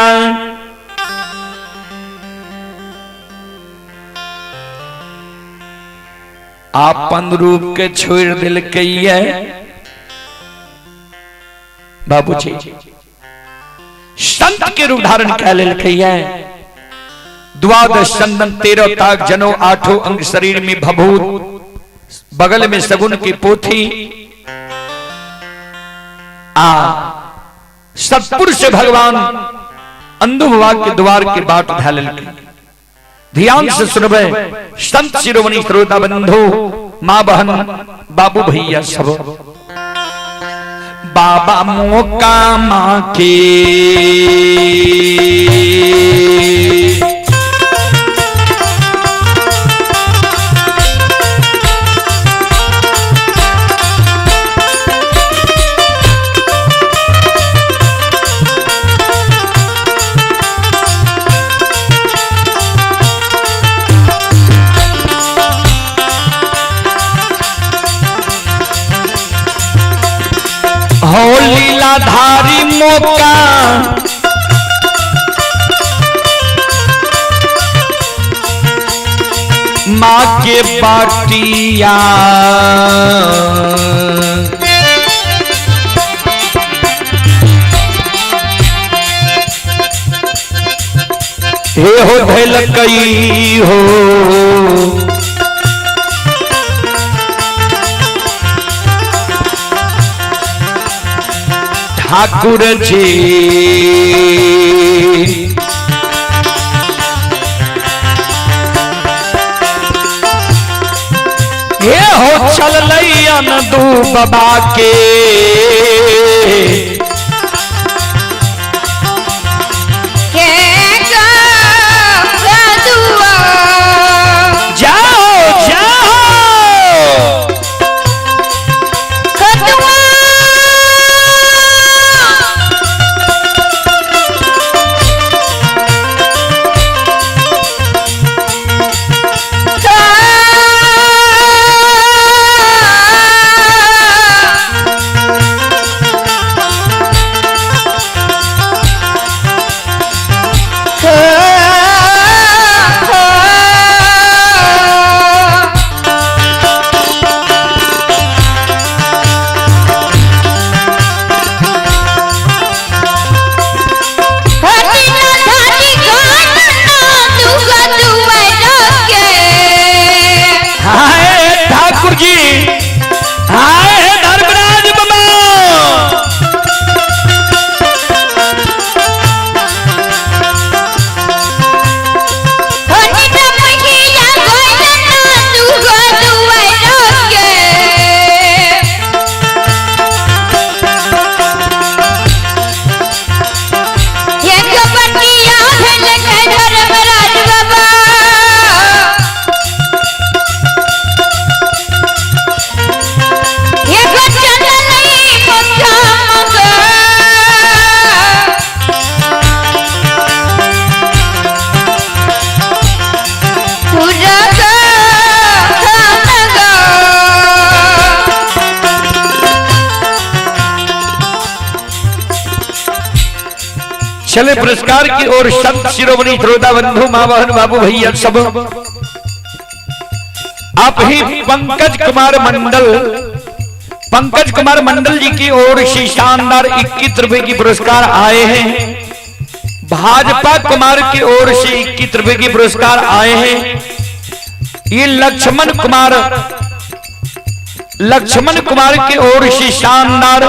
Speaker 1: आपन रूप के छोड़ दिल के बाबूजी संत के रूप धारण कर लेलकै। द्वादश चंदन 13 ताक जनो 8 अंग शरीर में भभूत। बगल में सगुन की पोथी आ सतपुरुष भगवान अंधु बाबा के द्वार के बाट धै लेलखिन। ध्यान से सुनबे संत शिरोमणि श्रोता बंधु, माँ बहन, बाबू भैया सब। बाबा मौका माँ के हो लीलाधारी मौका माँ के बाटिया हे हो धैल कई हो ठाकुर जी। हे हो चल दू बाबा के जाओ जाओ। हाय ठाकुर जी, हाय धर्मराज बाबा। चले पुरस्कार की ओर संत शिरोमणि श्रोता बंधु, माँ बहन, बाबू भैया सब। आप ही पंकज कुमार मंडल, पंकज कुमार मंडल जी की ओर से शानदार 21 रुपए की पुरस्कार आए हैं। भाजपा कुमार की ओर से 21 रुपए की पुरस्कार आए हैं। ये लक्ष्मण कुमार, लक्ष्मण कुमार की ओर से शानदार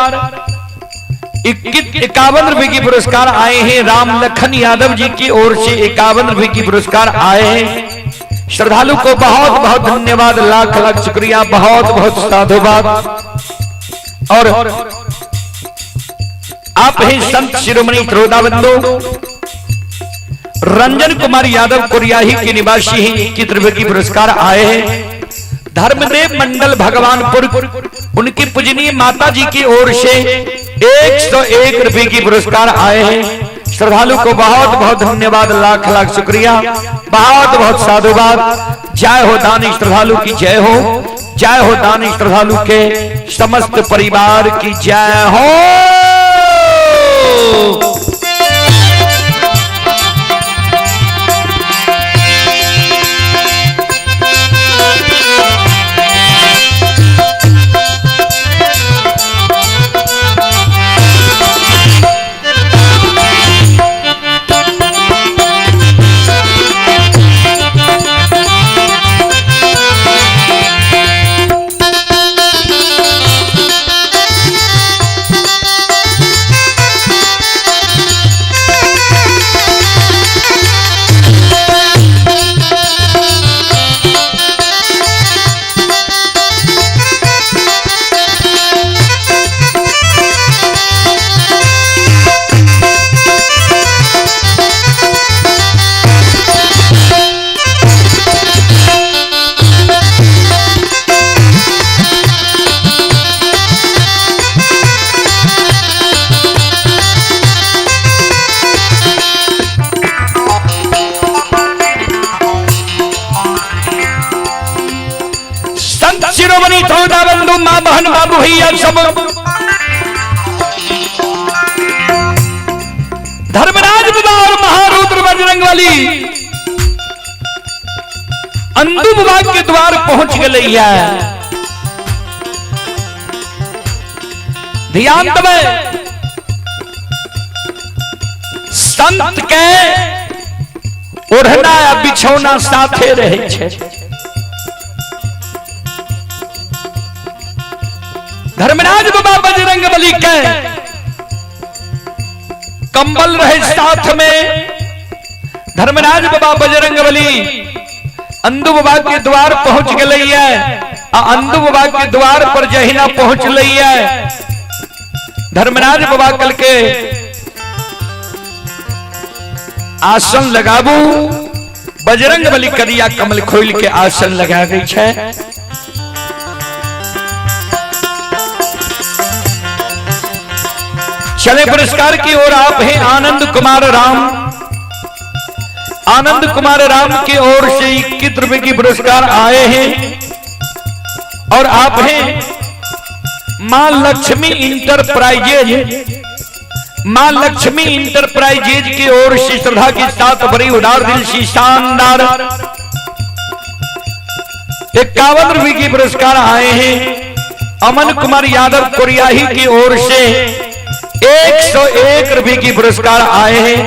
Speaker 1: 51 रुपए की पुरस्कार आए हैं। राम लखन यादव जी की ओर से 51 रुपए की पुरस्कार आए हैं। श्रद्धालु को बहुत बहुत धन्यवाद, लाख लाख शुक्रिया, बहुत बहुत साधुवाद। और आप ही संत शिरोमणि श्रोता बंधु रंजन कुमार यादव कोरियाही के निवासी हैं, 21 रुपए की पुरस्कार आए हैं। धर्मदेव मंडल भगवानपुर, उनकी पूजनीय माता जी की ओर से 101 रुपए की पुरस्कार आए हैं। श्रद्धालु को बहुत बहुत धन्यवाद, लाख लाख शुक्रिया, बहुत बहुत साधुवाद। जय हो दानी श्रद्धालु की जय हो, जय हो दानी श्रद्धालु के समस्त परिवार की जय हो। बहन बाबू भैया सब धर्मराज बाबा और महारुद्र बजरंग वाली अंदू बाबा के द्वार पहुंच गए है। ध्यान देवे, संत के ओढ़ना आ बिछौना साथे रहे छे। धर्मराज बाबा बजरंग बली के कंबल रहे साथ में। धर्मराज बाबा बजरंग बली अंदू बाबा के द्वार पहुंच गए है आ अंदू बाबा के द्वार पर जहिना पहुंचल है धर्मराज बाबा कल के आसन लगाबू। बजरंग बली करिया कमल खोल के आसन लगा गई छे। चले पुरस्कार की ओर आप हैं आनंद कुमार राम। आनंद कुमार राम की ओर से 21 रुपए की पुरस्कार आए हैं और आप हैं मां लक्ष्मी इंटरप्राइजेज। मां लक्ष्मी इंटरप्राइजेज की ओर से श्रद्धा के साथ बड़ी उदार दिल सी शानदार 51 रुपए की पुरस्कार आए हैं। अमन कुमार यादव कोरियाही की ओर से 101 रुपए की पुरस्कार आए हैं।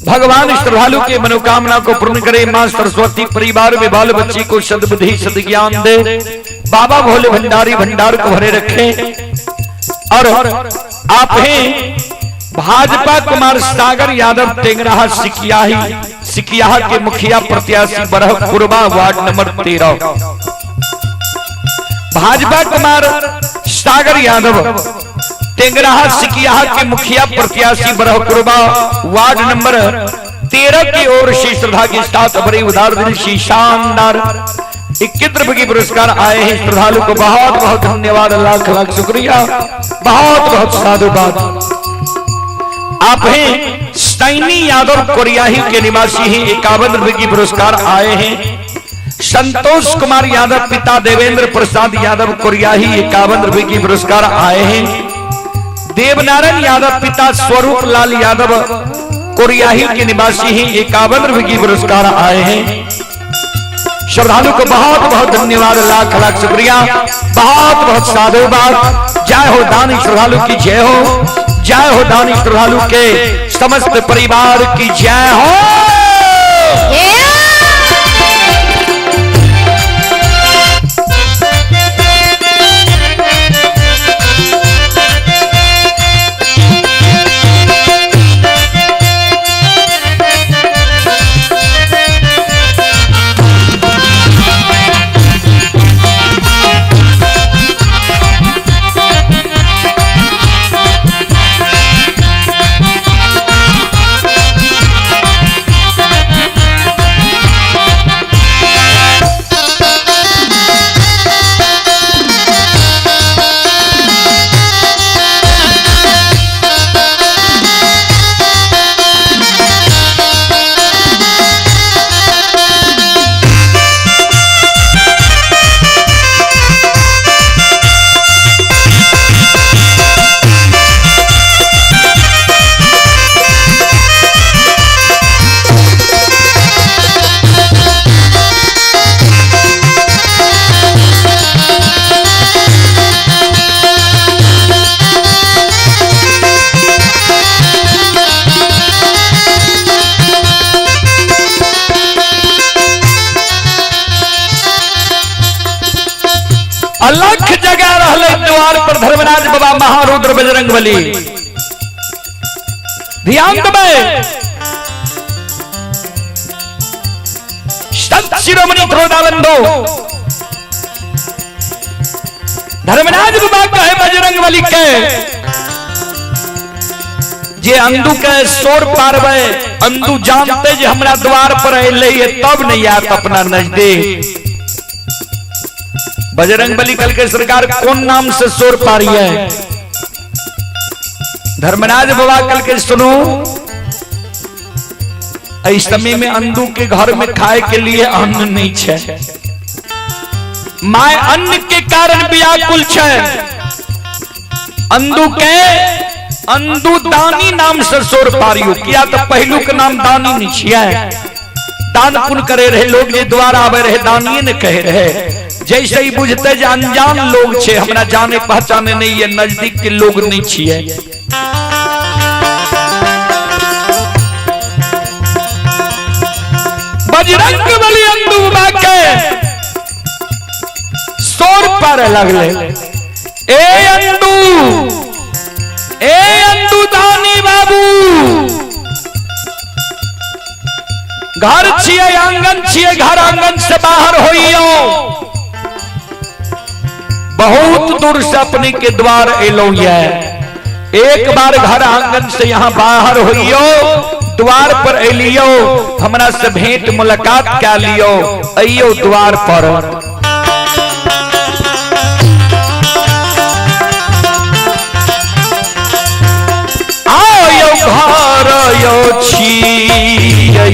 Speaker 1: भगवान श्रद्धालु के मनोकामना को पूर्ण करे। मां सरस्वती परिवार में बाल बच्ची को सद्बुद्धि सद्ज्ञान दे। बाबा भोले भंडारी भंडार को भरे रखे। और आप हैं भाजपा कुमार सागर यादव टेंगराहा सिकियाही सिकियाहा के मुखिया प्रत्याशी बरहपुरवा वार्ड नंबर 13। भाजपा कुमार सागर यादव टेंगराहा सिकियाहा के मुखिया प्रत्याशी बरहपुरवा वार्ड नंबर 13 की ओर से श्रद्धा के साथ बड़ी उदार दिल सी शानदार 21 रुपए की पुरस्कार आए हैं। श्रद्धालु को बहुत बहुत धन्यवाद, लाख लाख शुक्रिया, बहुत बहुत साधुवाद। आप हैं सैनी यादव कोरियाही के निवासी हैं, 51 रुपए की पुरस्कार आए हैं। संतोष कुमार यादव पिता देवेंद्र प्रसाद यादव कोरियाही 51 रुपए की पुरस्कार आए हैं। देवनारायण यादव पिता स्वरूप लाल यादव कोरियाही के निवासी हैं, 51 रुपए की पुरस्कार आए हैं। श्रद्धालु को बहुत बहुत धन्यवाद, लाख लाख शुक्रिया, बहुत बहुत साधुवाद। जय हो दानी श्रद्धालु की जय हो, जय हो दानी श्रद्धालु के समस्त परिवार की जय हो। अलख जगह रहले द्वार पर धर्मराज बाबा महारुद्र बजरंग बली। ध्यान देबै, संत शिरोमणि त्रोदाबंधो धर्मराज बाबा कहे बजरंग बली के जे अंदू के शोर पारबै, अंदू जानते जे हमरा द्वार पर अलै तब नहीं आत अपना नजदीक। बजरंग बली कल के सरकार कौन नाम से शोर पारी है? धर्मराज बाबा कल के सुनो, इस समय में अंदू के घर में खाए के लिए अन्न नहीं छे। My अन्न के कारण व्याकुल छै। अंदू के अंदू दानी नाम से शोर पारियो, किया तो पहलू के नाम दानी नहीं छियै। दान पुण्य करे रहे लोग, जे द्वारा आवे रहे दानिये ने कहे रहे। जैसे ही बुझते जे अनजान लोग छे, हमरा जाने पहचाने नहीं है, नजदीक के लोग नहीं छियै। बजरंग बली अंदू बाबा के शोर पारे लगले, ए अंदू, ए अंदू दानी बाबू, घर छियै आंगन छियै, घर आंगन से बाहर होइयो। बहुत दूर से अपने के द्वार एलो ये, एक बार घर आंगन से यहाँ बाहर होइयो, द्वार पर एलियो, हमरा से भेंट मुलाकात कर लियो, अइयो द्वार पर। आयो घर यो छियै,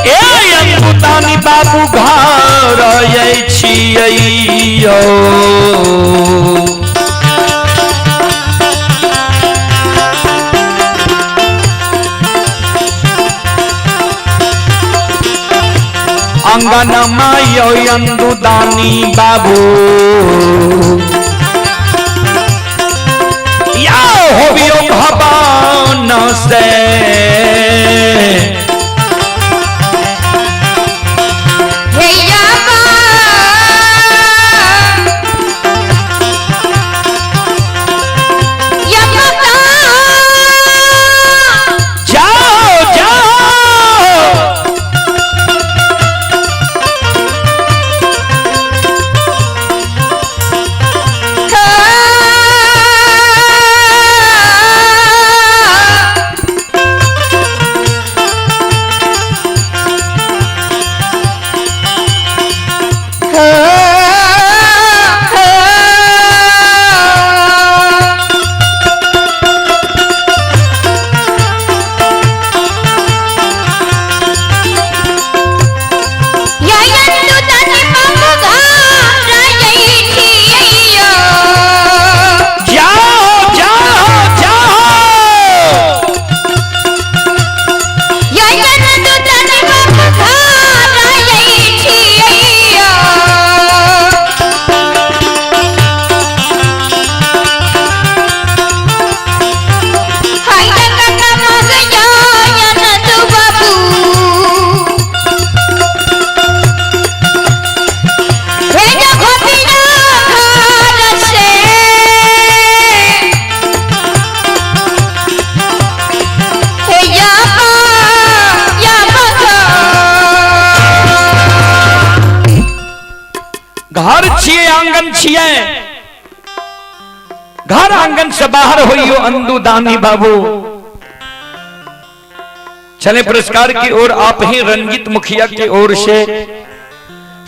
Speaker 1: ए अंकुतानी बाबू घर यै छियै यो। अंगन मायो अंदुदानी बाबू, या होबियो भवन से। जाओ जाओ। जाओ जाओ जाओ। घर छियै आंगन छियै, घर आंगन से बाहर होइयो अंदू दानी बाबू। चले पुरस्कार की ओर, आप ही रंजीत मुखिया की ओर से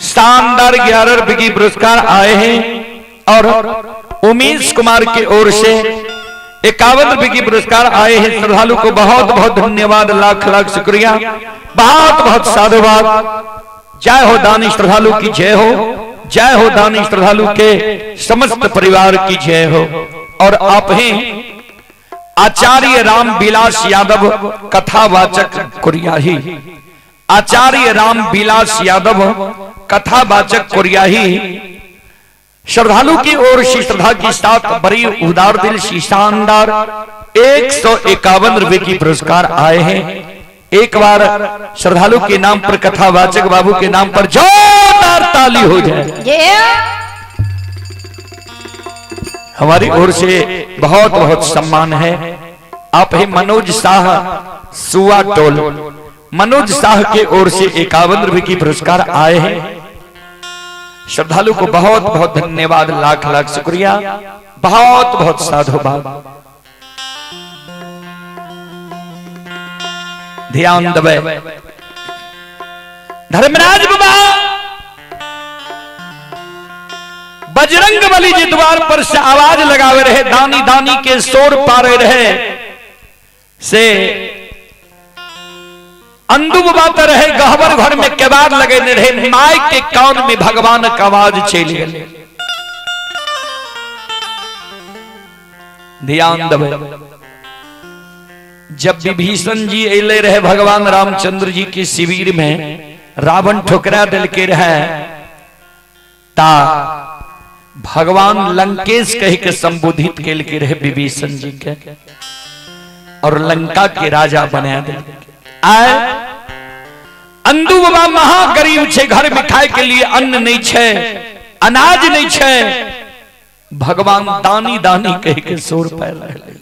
Speaker 1: शानदार 11 रुपए की पुरस्कार आए हैं और उमेश कुमार की ओर से 51 रुपए की पुरस्कार आए हैं। श्रद्धालु को बहुत बहुत धन्यवाद, लाख लाख शुक्रिया, बहुत बहुत साधुवाद। जय हो दानी श्रद्धालु की जय हो, जय हो दानी श्रद्धालु के समस्त परिवार की जय हो। और आप हैं आचार्य राम विलास यादव कथावाचक कुरियाही, आचार्य राम विलास यादव कथावाचक कुरियाही श्रद्धालु की ओर से श्रद्धा के साथ बड़ी उदार दिल सी शानदार 151 रुपए की पुरस्कार आए हैं। एक बार श्रद्धालु के नाम पर, कथावाचक बाबू के नाम पर जोरदार ताली हो जाए। हमारी ओर से बहुत बहुत सम्मान है। आप है मनोज शाह सुआ टोल, मनोज शाह के ओर से 51 रुपए की पुरस्कार आए हैं। श्रद्धालु को बहुत बहुत धन्यवाद, लाख लाख शुक्रिया, बहुत बहुत साधुवाद। ध्यान दबे धर्मराज बाबा बजरंग बली जी द्वार पर से आवाज लगावे रहे, दानी दानी के शोर पारे रहे, से अंदू बाबा तो रहे गहबर घर में केबाड़ लगेने रहे, माय के कान में भगवान के आवाज चलि गेलै। ध्यान देबै, जब विभीषण जी अले रहे भगवान रामचंद्र जी के शिविर में, रावण ठोकरा दिलके रहे, ता भगवान लंकेश कह के संबोधित केलके रहे विभीषण जी के और लंका के राजा बना दिलके। आए अंदू बाबा महा गरीब छे, घर में खाए के लिए अन्न नहीं छे, अनाज नहीं छे, भगवान दानी दानी कह के शोर पार रहे।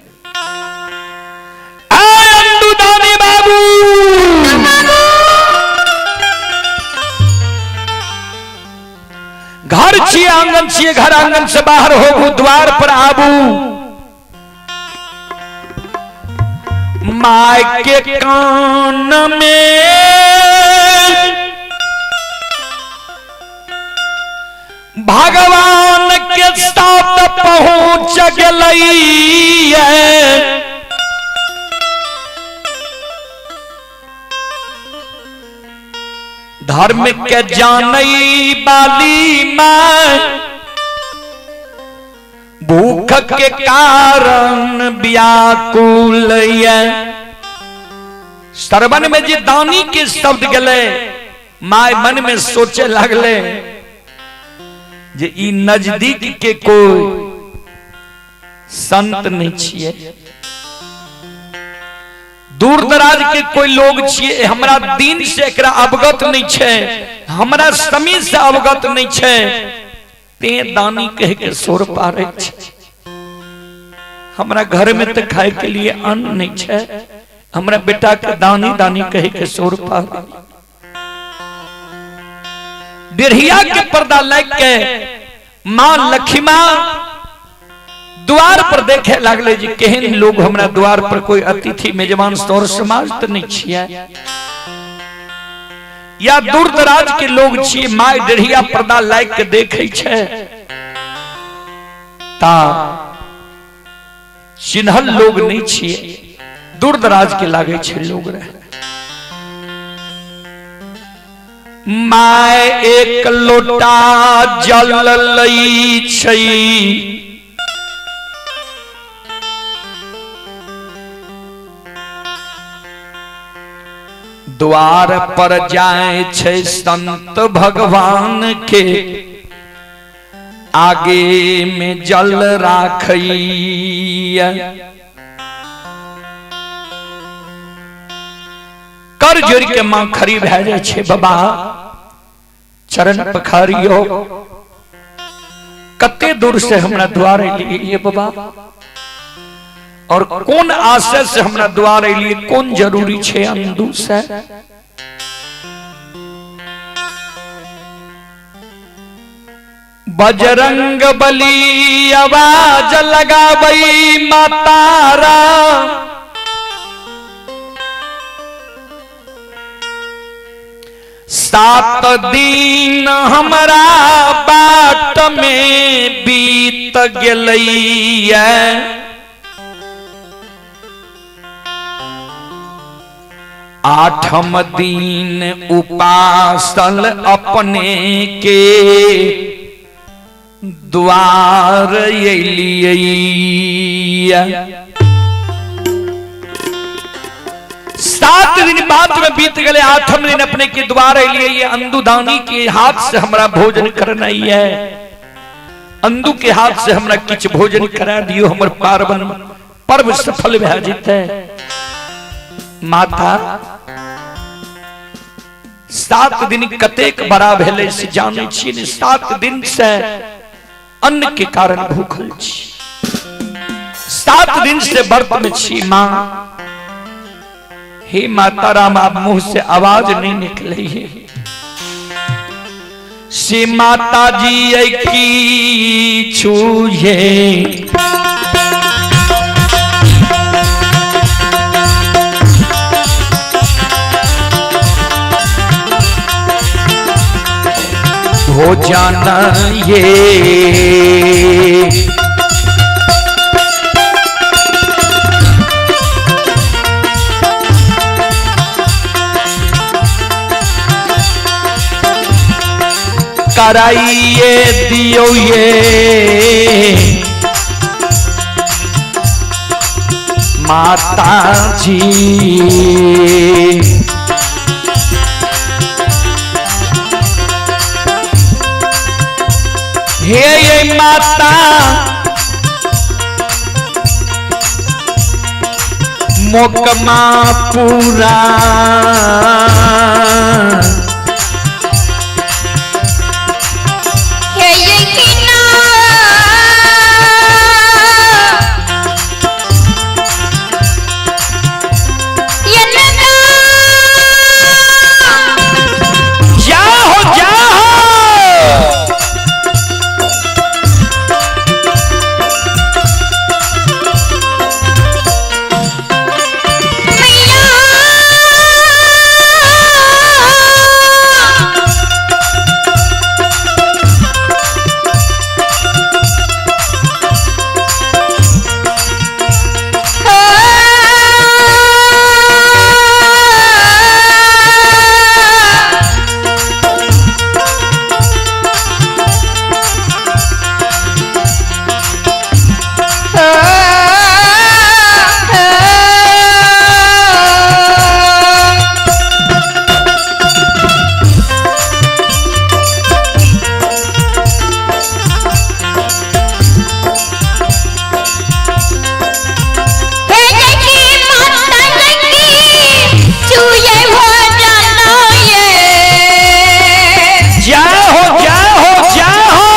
Speaker 1: आए अंदू दानी बाबू, घर छिए आंगन छिए, घर आंगन से बाहर होबू, द्वार पर आबू, my के कान में भगवान के साथ पहुंच गेलै। धर्म के जानई बाली मां भूख के कारण व्याकुल। श्रवण में जे दानी के शब्द गेले, my मन में सोचे लगले जे ई नजदीक के कोई संत नहीं छिए, दूर दराज के कोई लोग छिए, हमरा दिन से एकरा अवगत नहीं छे, हमरा समय से अवगत नहीं छे, ते दानी कह के शोर पारे छे। हमरा घर में तो खाए के लिए अन्न नहीं छे, हमरा बेटा के दानी दानी कह के शोर पारे। डेढ़िया के पर्दा लग के मां लखिमा द्वार पर देखे लागले जी केहन लोग हमरा द्वार पर कोई अतिथि मेजबान सौर समाज तो नहीं छिए या दूर दराज के लोग छिए। My डेढ़िया पर्दा लाग के देखे छे ता चिन्हल लोग नहीं छिए, दूर दराज के लागे छे लोग रहे। My एक लोटा जल लई छई, द्वार पर जाए छे संत भगवान के आगे में जल राखई। कर जोड़ के मां खड़ी भए जाय छे, बाबा चरण पखारियो, कते दूर से हमरा द्वार एलिए बाबा, और कौन आशय से हमरा द्वार एलिए, कौन जरूरी छे अंदू से। बजरंग बली आवाज लगाबई माता राम, 7 दिन हमरा बाट में बीत गेलैया, 8म दिन उपासल अपने के द्वार एलियै। 7 दिन बाद में बीत गए, 8म दिन अपने के द्वार एलियै, अंदुदानी के हाथ से हमरा भोजन करना है, अंदू के हाथ से हमरा किछ भोजन करा दियो, हमर पार्वन पर्व सफल भए जेतै। माता 7 दिन कतेक बड़ा भेलै से जानै छियै ने, 7 दिन से अन्न के कारण भूखल छी, 7 दिन से व्रत में छी मां। हे माता राम, आप मुंह से आवाज नहीं निकले है। से माता जी की छूहे भोजन ये। कराइए दियो ये माता जी। हे ये माता मोकमा पूरा
Speaker 2: हे ये किना ये नगा
Speaker 1: जा हो जा हो।
Speaker 2: मैया हे जगी माता जगी चूये भोजन ये।
Speaker 1: जा हो जा हो जा हो।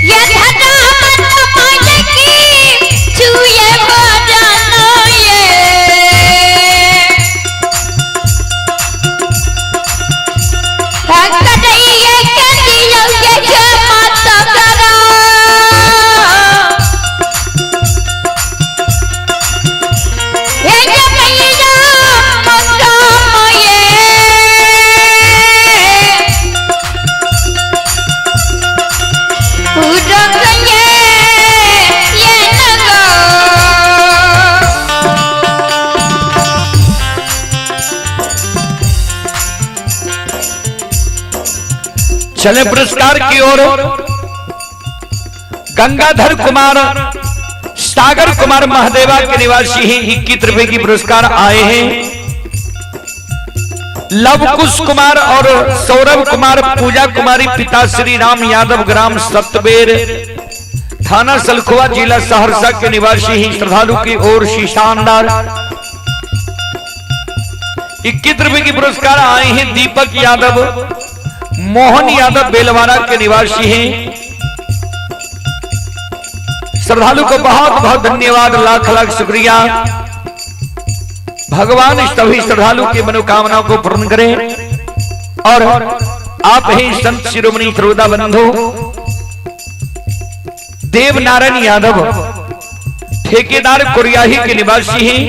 Speaker 2: ये धरा माता जगी चूये भोजन ये। कटैये के दियो ये माता करा। हे ये मैया मकाम ये। पूरा ये ये नगा।
Speaker 1: चले पुरस्कार की ओर। गंगाधर कुमार सागर कुमार महदेवा के निवासी हैं, 21 रुपए की पुरस्कार आए हैं। लवकुश कुमार और सौरभ कुमार पूजा कुमारी पिता श्री राम यादव ग्राम सतबेर थाना सलखुआ जिला सहरसा के निवासी हैं, श्रद्धालु की ओर से शानदार 21 रुपए की पुरस्कार आए हैं। दीपक यादव मोहन यादव बेलवारा के निवासी हैं, श्रद्धालु को बहुत बहुत धन्यवाद, लाख लाख शुक्रिया। भगवान सभी श्रद्धालु की मनोकामना को पूर्ण करें। और आप ही संत शिरोमणि श्रोता बंधु देवनारायण यादव ठेकेदार कोरियाही के निवासी हैं।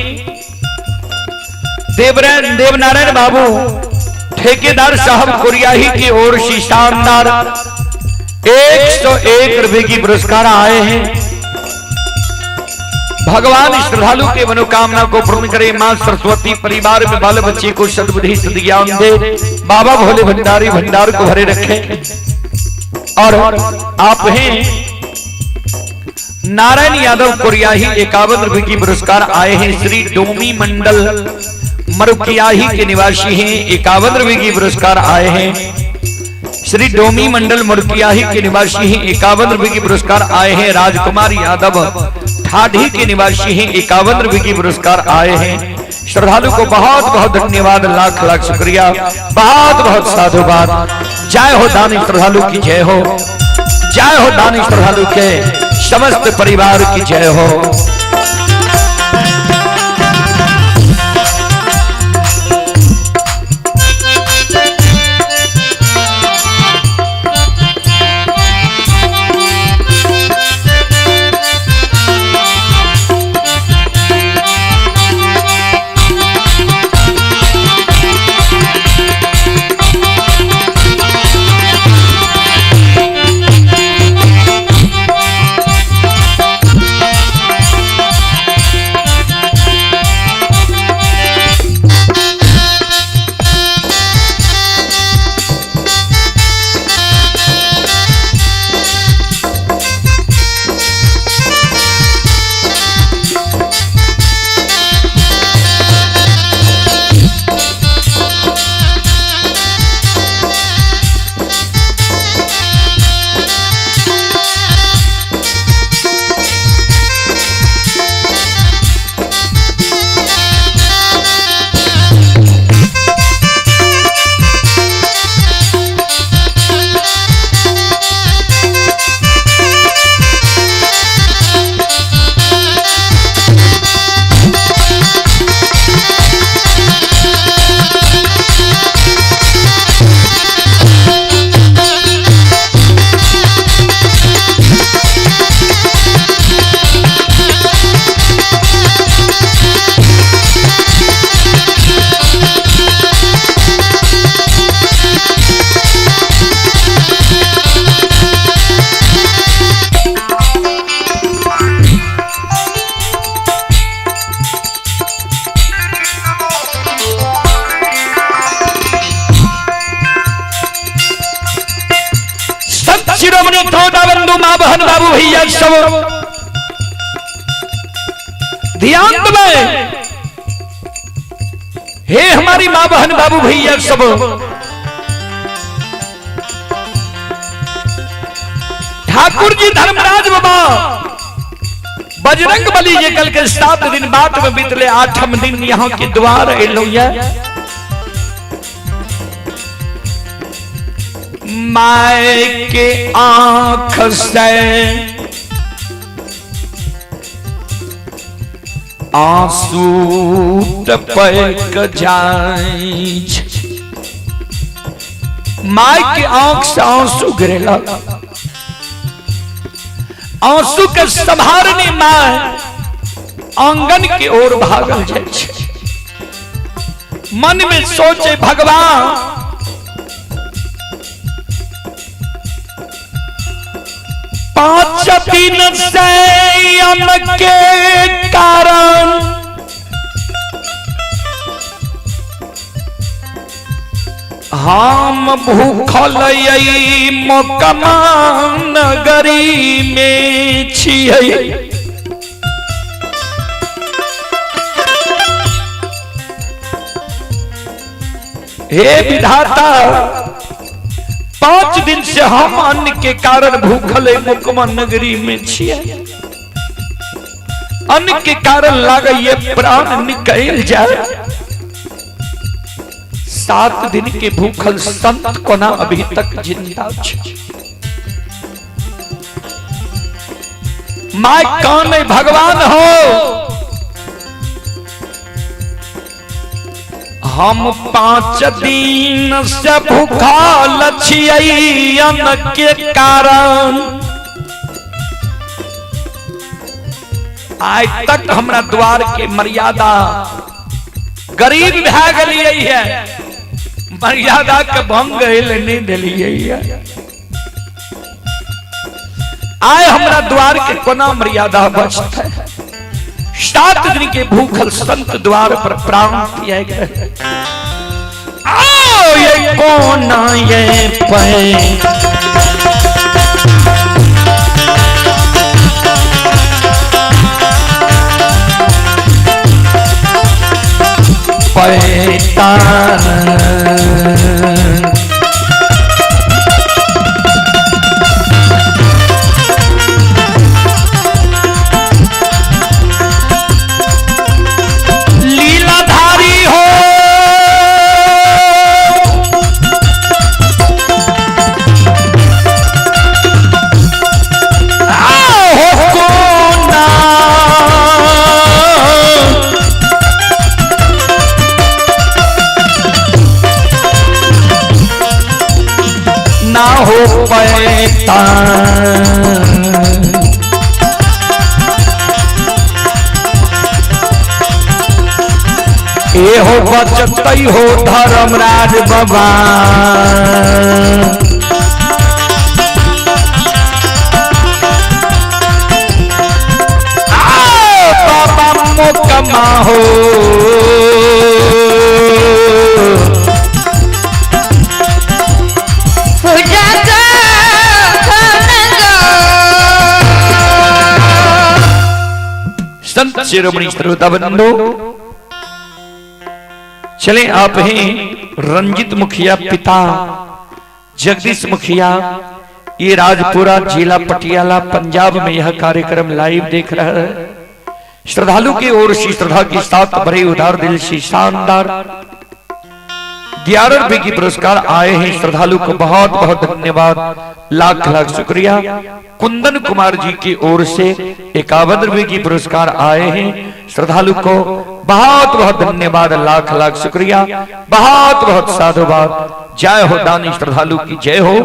Speaker 1: देवनारायण बाबू ठेकेदार साहब कोरियाही की ओर से शानदार 101 रुपए की पुरस्कार आए हैं। भगवान श्रद्धालु के मनोकामना को पूर्ण करे। मां सरस्वती परिवार में बाल बच्चे को सद्बुद्धि सद्ज्ञान दे। बाबा भोले भंडारी भंडार को भरे रखे। और आप हैं नारायण यादव कोरियाही 51 रुपए की पुरस्कार आए हैं। श्री डोमी मंडल मरुकियाही के निवासी हैं, 51 रुपए की पुरस्कार आए हैं। श्री डोमी मंडल मुर्कियाही के निवासी हैं, 51 रुपए की पुरस्कार आए हैं। राजकुमार यादव ठाढ़ी के निवासी हैं, 51 रुपए की पुरस्कार आए हैं। श्रद्धालु को बहुत बहुत धन्यवाद, लाख लाख शुक्रिया, बहुत बहुत साधुवाद। जय हो दानी श्रद्धालु की जय हो, जय हो दानी श्रद्धालु के समस्त परिवार की जय हो। शिरोमणि श्रोता बंधु माँ बहन बाबू भैया सब ध्यान देबै। हे हमारी माँ बहन बाबू भैया सब, ठाकुर जी धर्मराज बाबा बजरंग बली जे कल के 7 दिन बाद में बीतले, 8म दिन यहाँ के द्वार एलो। My के आंख से आंसू टपक जाय, my के आंख से आंसू गिरेला, आंसू के संभारने my आंगन के ओर भागल जाय छै। मन में सोचे भगवान 5 दिन से अन्न के कारण हम भूखल मोकमा नगरी में छियै। हे विधाता, 5 दिन से हम अन्न के कारण भूखल मोकमा नगरी में छियै। अन्न के कारण लागे ये प्राण निकल जाए। 7 दिन के भूखल संत कोना अभी तक जिंदा छे। My कान भगवान हो, हम 5 दिन से भूखल छियै अन्न के कारण। आज तक हमरा द्वार के मर्यादा गरीब भए गेलियै है, मर्यादा के भंग नहीं दिलियै है। आय हमरा द्वार के कोना मर्यादा बचतै। 7 दिन के भूखल संत द्वार पर प्राण त्याग गए। आओ ये कोना ये पे पैतान लीलाधारी हो, आओ कोना ना हो पैतान। ए हो बचतई हो धर्मराज बाबा, बाबा मोकमा हो। संत शिरोमणि श्रोता बंधु, चले आप हैं रंजित मुखिया पिता जगदीश मुखिया, ये राजपुरा जिला पटियाला पंजाब में यह कार्यक्रम लाइव देख रहे हैं। श्रद्धालु की ओर से श्रद्धा के साथ भरे उदार दिल से शानदार 11 रुपए की पुरस्कार आए हैं। श्रद्धालु को बहुत बहुत धन्यवाद, लाख लाख शुक्रिया। कुंदन कुमार जी की ओर से 51 रुपए की पुरस्कार आए हैं। श्रद्धालु को बहुत बहुत धन्यवाद, लाख लाख शुक्रिया, बहुत बहुत साधुवाद। जय हो दानी श्रद्धालु की जय हो,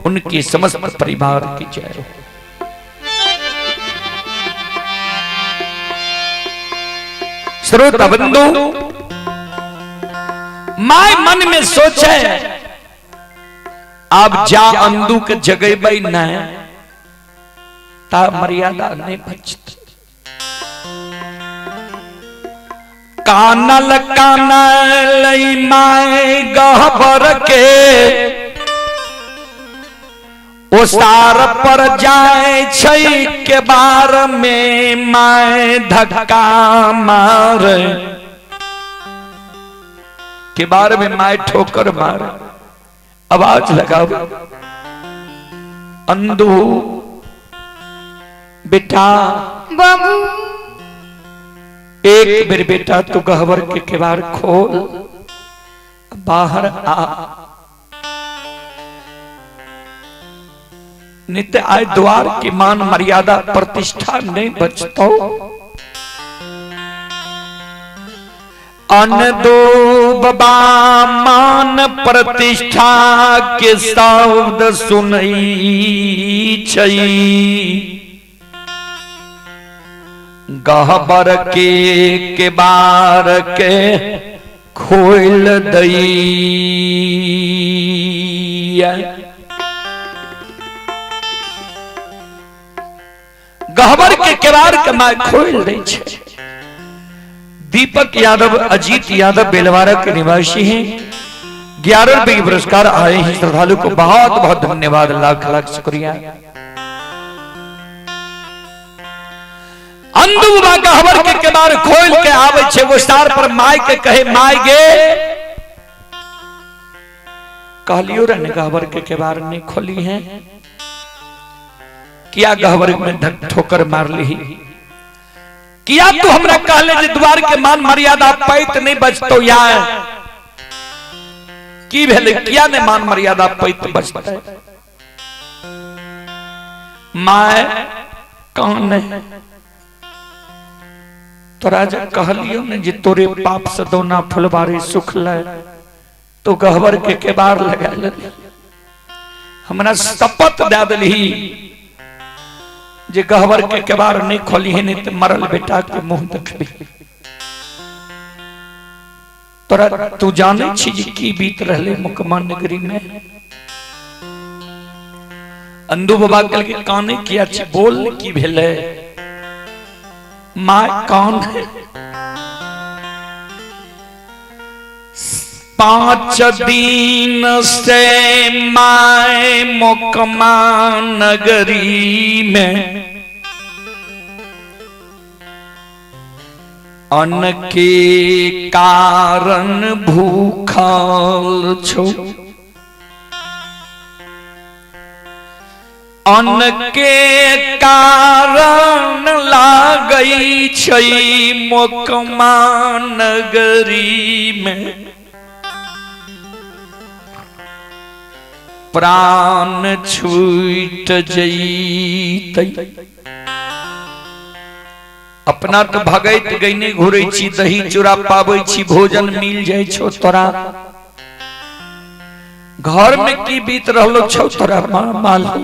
Speaker 1: उनके समस्त परिवार की जय हो। श्रोता बंधु, my मन में सोचे आप जा अंदू के जगेबै न ता मर्यादा नहीं बचत। कानल कानल my गहबर के ओसार पर जाय छै के बार में my धक्का मार, के बार में my ठोकर मार, आवाज लगाओ, अंधू बेटा
Speaker 2: बाबू,
Speaker 1: एक बेर बेटा तू गहबर के केवाड़ खोल, बाहर आ, नित्य आय द्वार की मान मर्यादा प्रतिष्ठा नहीं बचतो। अन दो बाबा मान प्रतिष्ठा के शब्द सुनई छई, गहबर के केबार के खोल दई। गहबर के केबार के my खोल दै छै। दीपक यादव, अजीत यादव बेलवारा के निवासी हैं, 11 रुपए के पुरस्कार आए हैं। श्रद्धालु को बहुत बहुत धन्यवाद, लाख लाख शुक्रिया। अंधू बाबा गहबर के केबार खोल के आवे छे, वो सार पर my के कहे, my गे कहलियो रे ने गहबर के केबार नहीं खोली है, किया गहबर में धक ठोकर मार ली, किया तू हमरा कहले जे द्वार के मान मर्यादा पैत नहीं बचतो यार, की भेले किया ने मान मर्यादा पैत बचते। My कौन है तोरा जे कहलियो ने जे तोरे पाप से दोना फुलबारी सुख ले, तो गहबर के केबार लगा ले, हमरा शपथ दे दिलही जे गहबर के केबार नहीं खोली है, नहीं तो मरल बेटा के मुंह देखबी। तोरा तू जाने छी जे की बीत रहले मुकमा नगरी में। अंधू बाबा कहलकै काने किया छी, बोल की भेले, my कौन है। 5 दिन से my Mokama नगरी में अन्न के कारण भूखल छो, अन्न के कारण लागई छै मोकमा नगरी में, प्राण छूट जईतै। अपना तो भगैत गईने घुरै छी, दही चूड़ा पाबै छी, भोजन मिल जाय छो तोरा, घर में की बीत रहलो छो तोरा मालूम।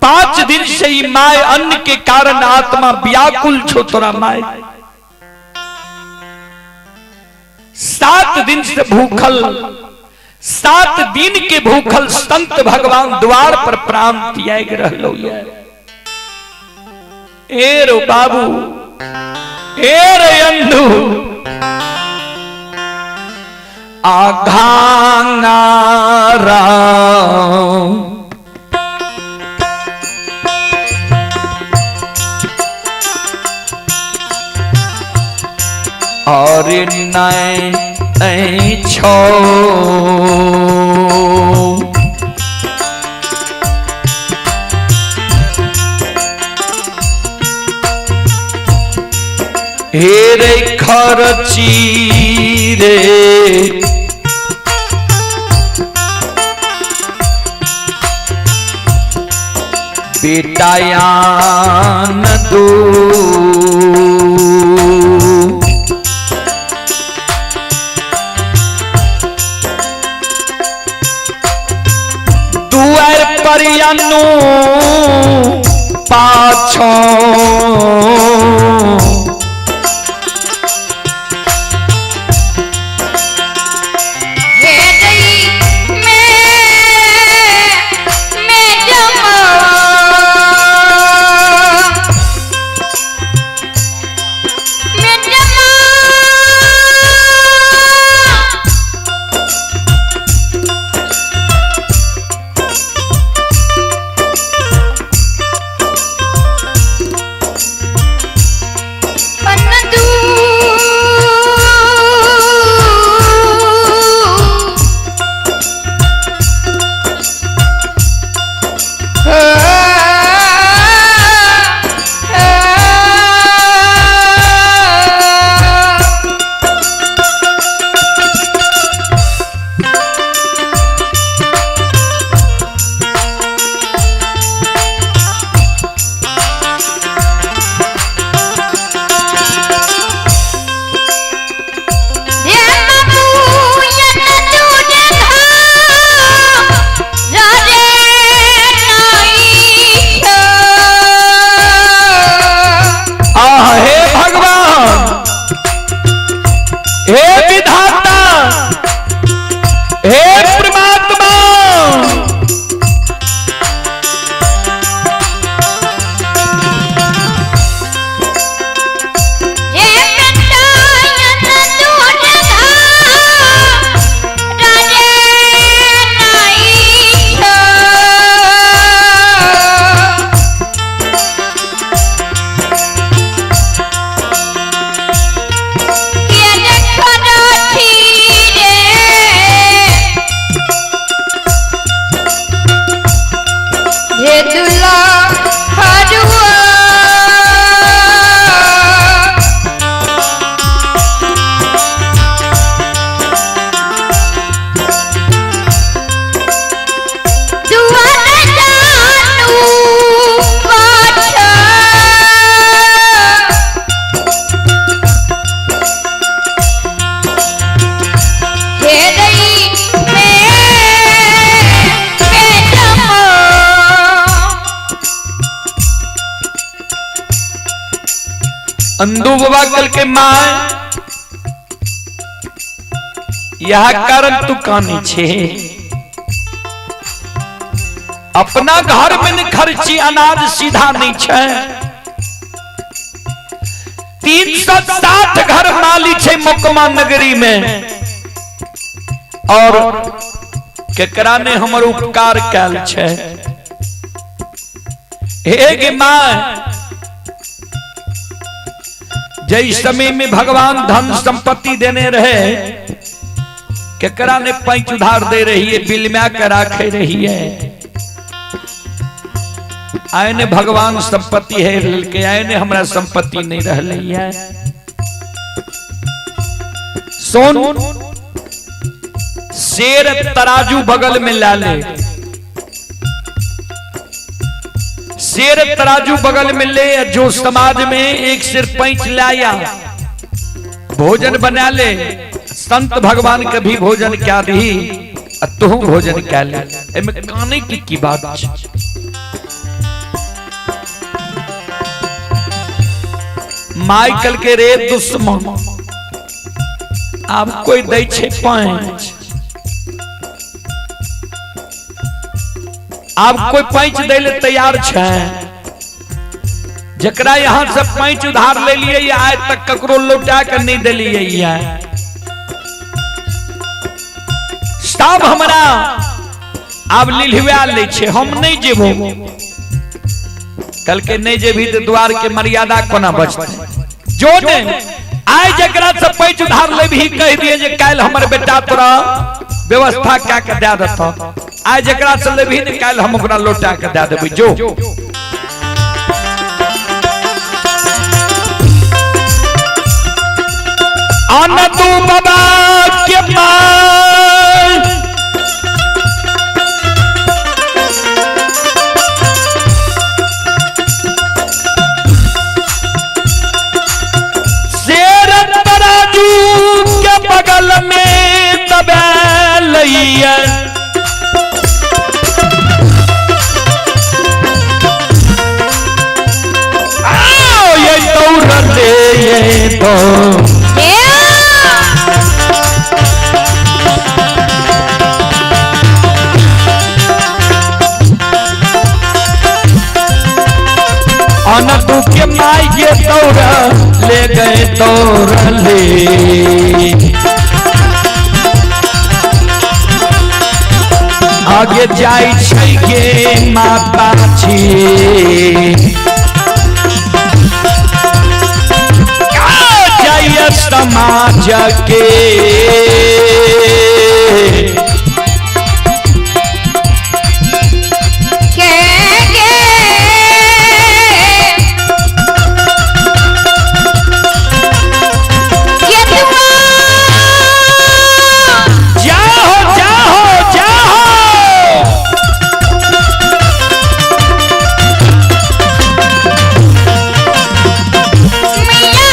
Speaker 1: 5 दिन से ई my अन्न के कारण आत्मा व्याकुल छो तोरा my, 7 दिन से भूखल, 7 दिन के भूखल संत भगवान द्वार पर प्राण त्याग रहलो ये। ए रो बाबू, ए रे अंधू, आघांगारा और नहीं छो, हेरे खर्ची रे बेटायान दो, दुआर पर अनु पाछो,
Speaker 2: हे दुला हरुआ। दुआर जानू पाछा। हे रई में बेटमो।
Speaker 1: अंधू बाबा कल के माँ, यह कारण तू कानी छे। अपना घर में न खर्ची अनाज सीधा नहीं छे। 360 घर माली छे मोकमा नगरी में, और केकरा ने हमर उपकार कैल छे। हे गे माँ, जै समय में भगवान धन संपत्ति देने रहे, केकरा ने पैंच उधार दे रही है, बिल में के राखे रही है। आए ने भगवान संपत्ति है लेके आए ने हमरा संपत्ति नहीं रहली है। सोन शेर तराजू बगल में ला ले, शेर तराजू बगल में ले, जो समाज में एक सिर पैंच लाया भोजन बना ले, संत भगवान कभी भोजन क्या दी आ तू भोजन क्या ले, एमे काने की बात छै। माइकल के रे दुश्मन, आब कोई दै छै पैंच, आब कोई पैंच दै ले तैयार छै। जकरा यहाँ से पैंच उधार ले लिए या आज तक ककरो लौटा के नहीं दिलिए, सब हमरा आब लिलहुआ लै छै, हम नहीं जेबो। कल के नहीं जेबही तो द्वार के मर्यादा कोना बचतै। जो ने आइ जकरा से पैंच उधार लेबही कह दिए जे काल्हि हमर बेटा तोरा व्यवस्था कए के दए देतौ, आइ जकरा से लेबही ने काल्हि हम ओकरा लौटा के दए देबै। जो अनदू बाबा के मां, शेर तराजू के बगल में दबा लइया, आओ ये दौड़ले ये दौड़। अनदू के माई ये दौड़ ले गए दौड़ ले, आगे जाई छै गे माता छी, जाइए समाज के। जाहो जाहो जाहो।
Speaker 2: मिया।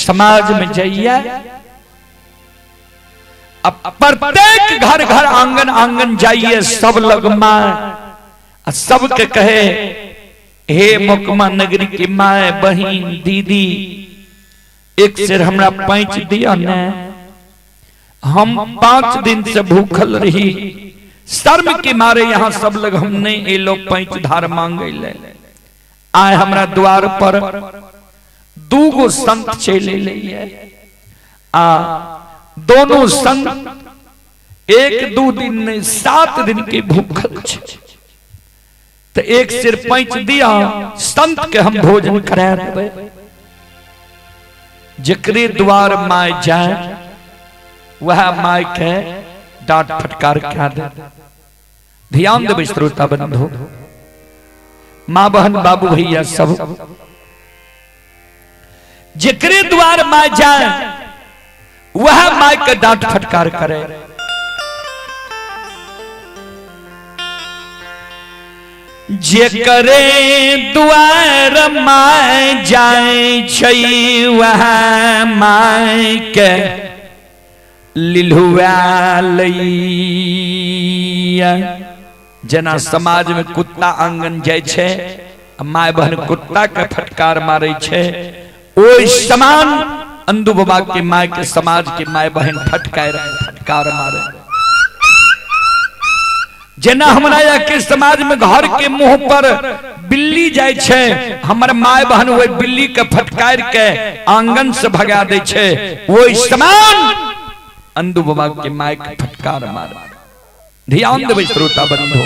Speaker 1: समाज में जाइए, अब प्रत्येक घर घर आंगन आंगन जाइए, सब लग माँ सबके कहे, हे मोकमा नगरी की माए बहिन दीदी, एक सिर हमरा पैंच दिया ने, हम 5 दिन से भूखल रही, शर्म के मारे यहाँ सब लग हम नहीं एलो पैंच धार मांगे ले। आए हमरा द्वार पर दूगो संत चले ले, आ दोनों संत 1-2 दिन नहीं 7 दिन के भूखल छे, तो एक सिर पैंच दिया संत के हम भोजन करा देबै। जकरे द्वार my जाए वह my के डांट फटकार क्या दे। ध्यान देबै श्रोता बंधु, माँ बहन बाबू भैया सब, जकरे द्वार my जाए वह my के डांट फटकार करे। जेकरे द्वार my जाए छै वह my के लिलुआ लैया। जना समाज में कुत्ता आंगन जाय छै, my बहन कुत्ता के फटकार मारे छै, ओहि समान अंदू बाबा के my के समाज के my बहन फटकार फटकार मारे। जेना हमरा के समाज में घर के मुंह पर बिल्ली जाय छै, हमर my बहन ओहि बिल्ली के फटकार के आंगन से भगा दै छै, ओहि समान अंदू बाबा के my के फटकार मारे। ध्यान देबै श्रोता बंधु,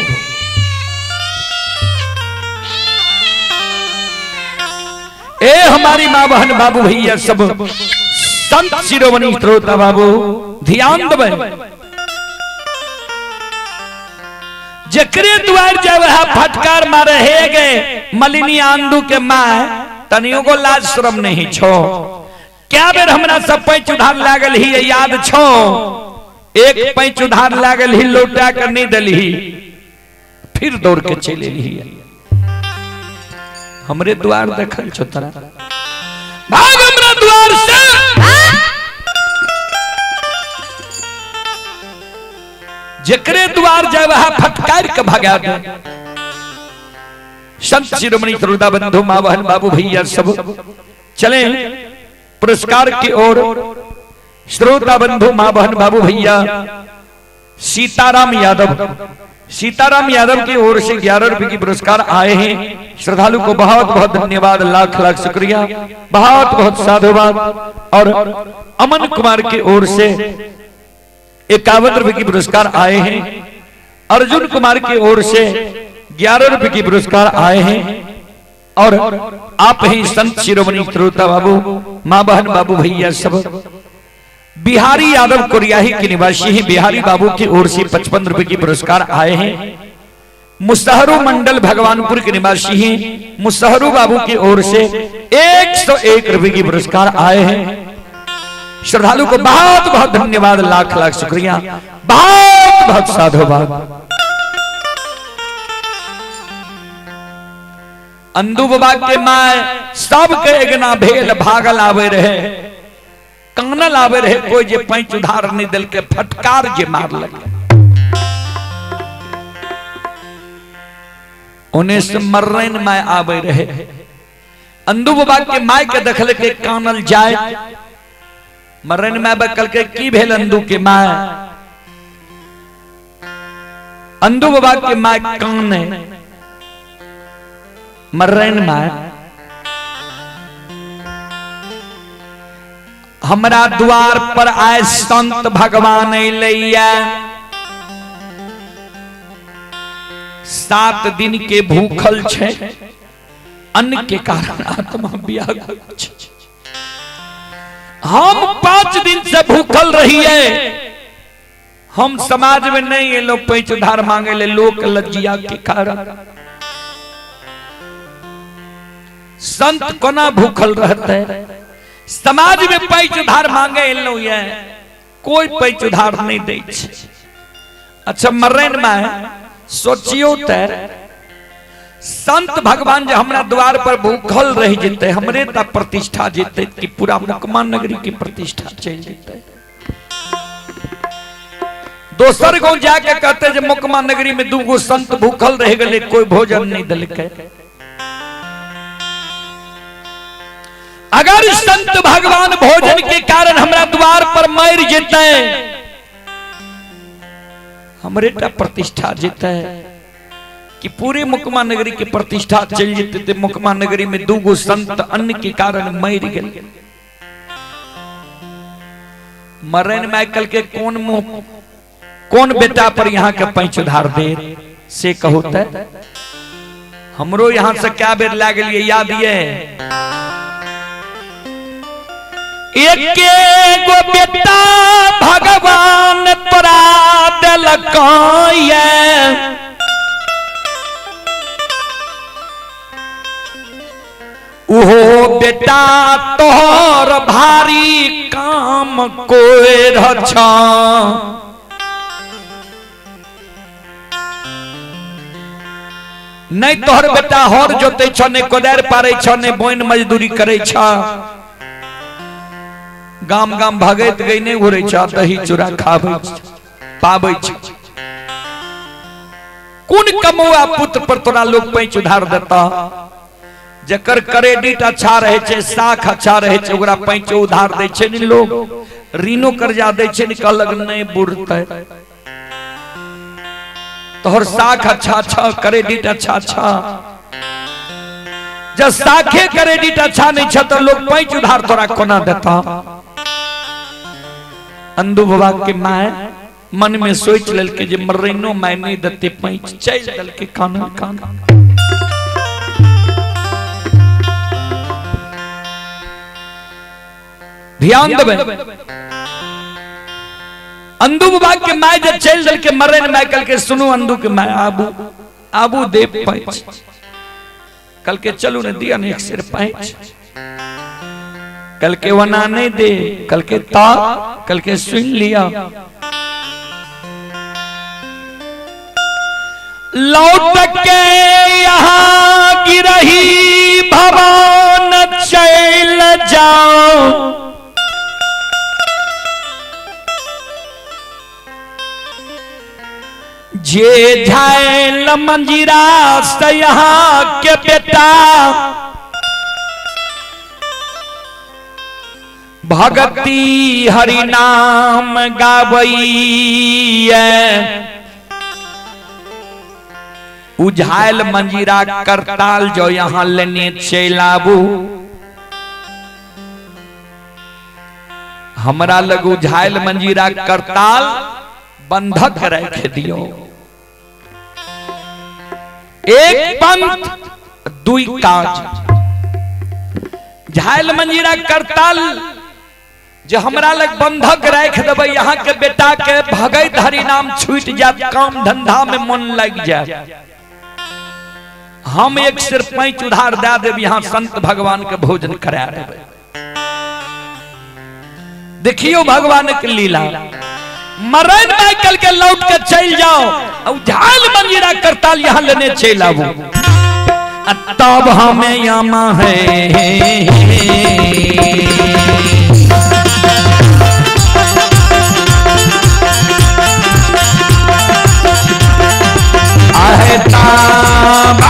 Speaker 1: ए हमारी माँ बहन बाबू भैया सब संत शिरोमणि श्रोता बाबू ध्यान देबै। जकरे द्वार जाए वह फटकार मारे हे गए मलिनी आंदू के माँ, तनियो को लाज शर्म नहीं छो। क्या बेर हमरा सब पैंच उधार लागल ही याद छो, एक पैंच उधार लागल ही लौटा कर नहीं दली, फिर दौड़ के चले ली, हमरे द्वार देखल छो तोरा, भाग हमरा द्वार से। जकरे द्वार जाए वह फटकार के भगा दे। संत शिरोमणि श्रोता बंधु माँ बहन बाबू भैया सब चले पुरस्कार की ओर। श्रोता बंधु माँ बहन बाबू भैया सीताराम यादव, सीताराम यादव की ओर से 11 रुपए की पुरस्कार आए हैं। श्रद्धालु को बहुत बहुत धन्यवाद, लाख लाख शुक्रिया, बहुत बहुत साधुवाद। और अमन कुमार की ओर से 51 रुपए की पुरस्कार आए हैं। अर्जुन कुमार की ओर से 11 रुपए की पुरस्कार आए हैं। और आप ही संत शिरोमणि श्रोता बाबू माँ बहन बाबू भैया सब बिहारी यादव कोरियाही के निवासी हैं, बिहारी बाबू की ओर से 55 रुपए की पुरस्कार आए हैं। मुसहरू मंडल भगवानपुर के निवासी हैं, मुसहरू बाबू की ओर से 101 रुपए की पुरस्कार आए हैं। श्रद्धालु को बहुत बहुत धन्यवाद, लाख लाख शुक्रिया, बहुत बहुत साधुवाद। अंदू बाबा के my सबके एगना भेल भागल आवे रहे, कानल आवे रहे, कोई जे पैंच उधार नहीं दिल के फटकार जे मार लगे। उन्हें से मर्रन my आवे रहे। अंदू बाबा के my के देखल के कानल जाए, मर्रन my बकल के की भेल अंदू के my, अंदू बाबा के my काने मर्रन my हमरा द्वार पर आए संत भगवान अइलैया, 7 दिन के भूखल छे, अन्न के कारण आत्मा व्याकुल छे। हम 5 दिन से भूखल रहिए, हम समाज में नहीं एलो पैंच उधार मांगे ले लोक लज्जिया के कारण। संत कोना भूखल रहते, समाज में पैंच उधार मांगे एलो ये कोई पैंच उधार नहीं दे छे। अच्छा मरन में सोचियो ते संत भगवान जे हमरा द्वार पर भूखल रह जेते, हमरे ता प्रतिष्ठा जेते कि पूरा मुकमा नगरी की प्रतिष्ठा चल जेते। दोसर गांव जाके कहते जे मुकमा नगरी में दूगो संत भूखल रह गए, कोई भोजन नहीं दिलकै। अगर संत भगवान भोजन के कारण हमरा द्वार पर मर जेते, हमरे टा प्रतिष्ठा जेते कि पूरे मुकमा नगरी के प्रतिष्ठा चल जेते। मुकमा नगरी में दूगो संत अन्न के कारण मर गए। मरन माइकल के कौन मुंह, कौन बेटा पर यहाँ के पैंच उधार दे से कहो ते? हमरो यहाँ से क्या बेर लाग लिए याद ये एके गो बेटा भगवान तोरा देलकै, ओहो बेटा तोहर भारी काम कोई रछ। नहीं तोहर बेटा हर जोते छ, नहीं कोदारि पारे छ, नहीं बोइन मजदूरी करे छ, गाम गाम भगैत गई नहीं घुरे छ, दही चूड़ा खाबै पाबै छ। कोन कमौआ पुत्र पर तोरा लोग पैंच उधार देता? जकर क्रेडिट अच्छा रहे छे, साख अच्छा रहे छे, ओकरा पैंचो उधार दै छे नि लोग, ऋणो कर्जा दै छे नि, कहलक नहीं बुरतै। तोहर साख अच्छा छ, क्रेडिट अच्छा छ। जब साखे क्रेडिट अच्छा नहीं छ तो लोग पैंच उधार तोरा कोना देता? अंधु बाबा के my मन में सोच लेलके जे मरैनो my नहीं देते पैंच, चल देलके कान कान। ध्यान देबै, अंधु बाबा के my जब चल देलके मरैन my, कल के सुनू अंधु के my आबू आबू दे पैंच, कल के चलू ने दिया ने एक सिर पैंच, कल के वना नहीं दे, कल के ता, कल के सुन लिया। लौट के यहाँ गिरही भवन चल जाओ, जे झायल मंजीरा से यहाँ के बेटा भगती हरि नाम गावैये। उझायल मंजीरा करताल जो यहाँ लेने चलाबू, हमरा लग उझायल मंजीरा करताल बंधक रख दियो। एक पंथ दुई काज। झायल मंजीरा करताल जे हमरा लग बंधक रख देबै, यहाँ के बेटा के भगैत हरि नाम छूट जात, काम धंधा में मन लग जात। हम एक सिर पैंच उधार दे देब, यहाँ संत भगवान के भोजन करा देबै। देखियो भगवान के लीला, मरण माइकल के लौट के चल जाओ और झाल मंजीरा करताल यहाँ लेने चल आबू, तब हमें यमा है। आहे तब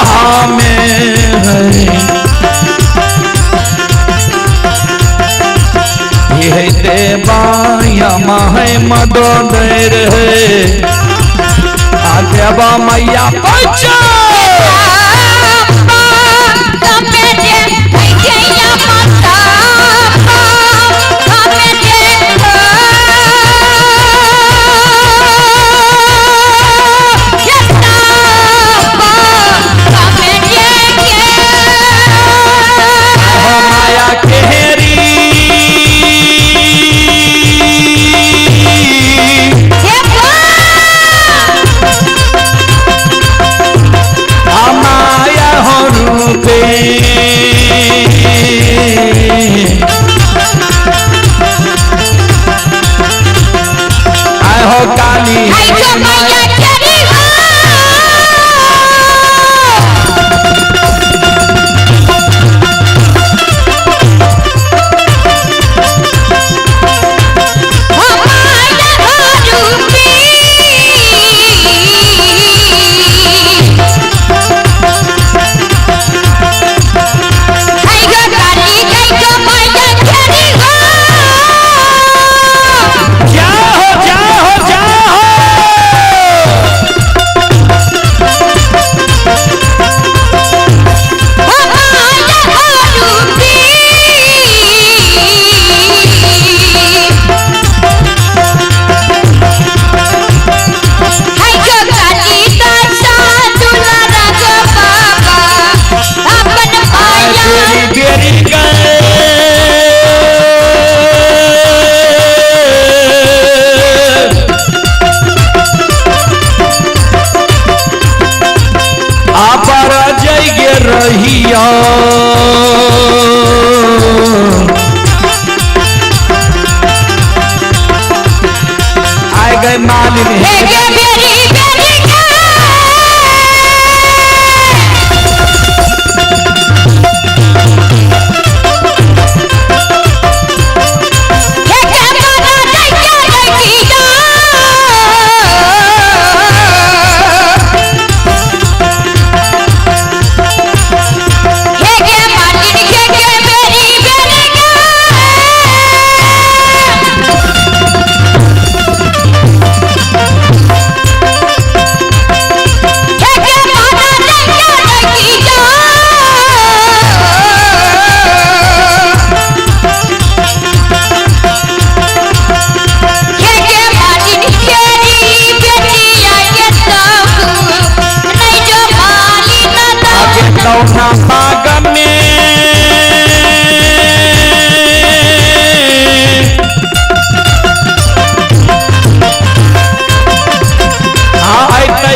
Speaker 1: हमें है हे देवा यमा है मदोदर है आ देवा मैया बच्चा। माया केरी माया हो रूपे आय हो काली।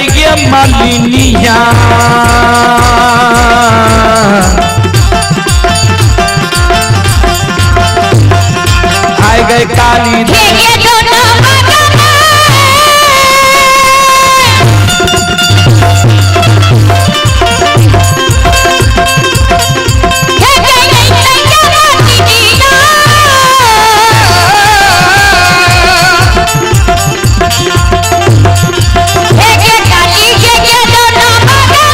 Speaker 1: गे मालिनिया। आए गए काली
Speaker 2: हे गे दोनों बागा हे गे ये मालिनिया। हे गे काली हे गे दोनों बागा।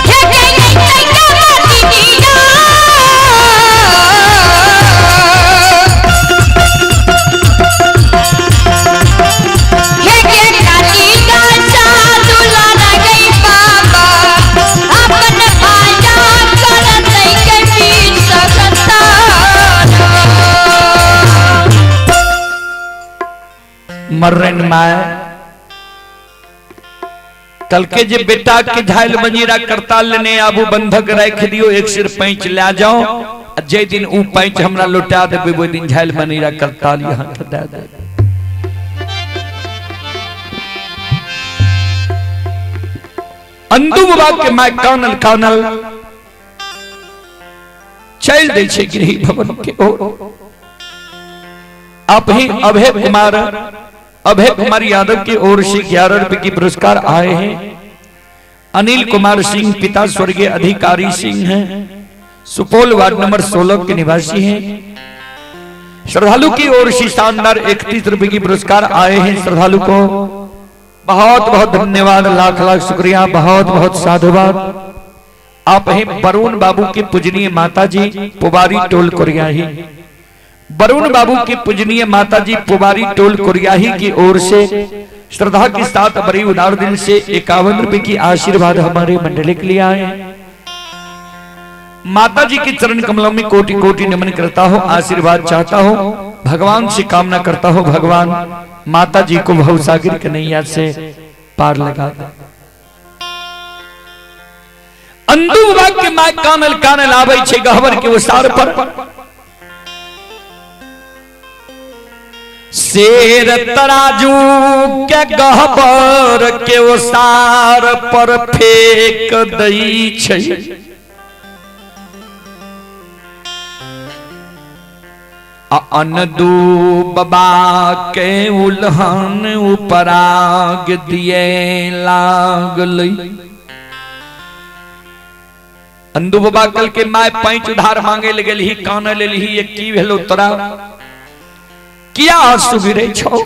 Speaker 2: हे गे ये मालिनिया। हे गे काली दासा दुलारा गई बाबा अपन माया करत के बीच सकतारा।
Speaker 1: मर्रन माय कल के जे बेटा के झायल मंजीरा करताल लेने आबू बंधक राख दियो, एक सिर पैंच ले जाओ, आ जे दिन ऊ पैंच हमरा लौटा देबे ओहि दिन झायल मंजीरा करताल यहाँ के दे दे। अंदू बाबा के my कानल कानल चल दै छै गृह भवन के ओर। आप ही अभय कुमार यादव की ओर से 11 रुपए की पुरस्कार आए हैं। अनिल कुमार सिंह पिता स्वर्गीय अधिकारी सिंह हैं, सुपौल वार्ड नंबर 16 के निवासी हैं। श्रद्धालु की ओर से शानदार 31 रुपए की पुरस्कार आए हैं। श्रद्धालु को बहुत बहुत धन्यवाद, लाख लाख शुक्रिया, बहुत बहुत साधुवाद। आप हैं वरुण बाबू के पूजनीय माता जी पुबारी टोल कोरियाही। वरुण बाबू की पूजनीय माता जी पुबारी टोल कोरियाही की ओर से श्रद्धा के साथ बड़ी उदार दिल से 51 रुपए की आशीर्वाद हमारे मंडली के लिए आए हैं। माता जी के चरण कमलों में कोटि कोटि नमन करता हूँ, आशीर्वाद चाहता हूँ, भगवान से कामना करता हूँ, भगवान माता जी को भवसागर के नैया से पार लगा दे। अंदू बाबा के my कानल कानल आबै छै गहबर के उसार पर। शेर तराजू के गहबर के ओसार पर फेंक दै छै। आ अनदू बाबा के उल्हन उपराग दिए लागलै। अंदू बाबा कल के my पैंच उधार मांगे लगलही, कान लेलही, ये की भेलो तोरा, किया आंसू गिरे छो?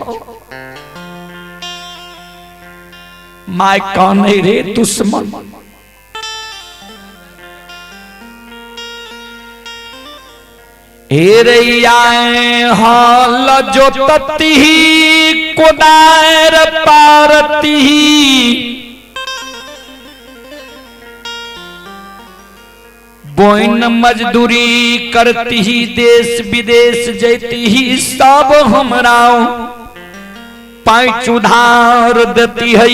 Speaker 1: My काने रे दुश्मन, हे रैया हाल जोतती कोदार पारती, बोइन मजदूरी करती ही देश विदेश जैती ही, सब हमरा पैंच उधार देती है।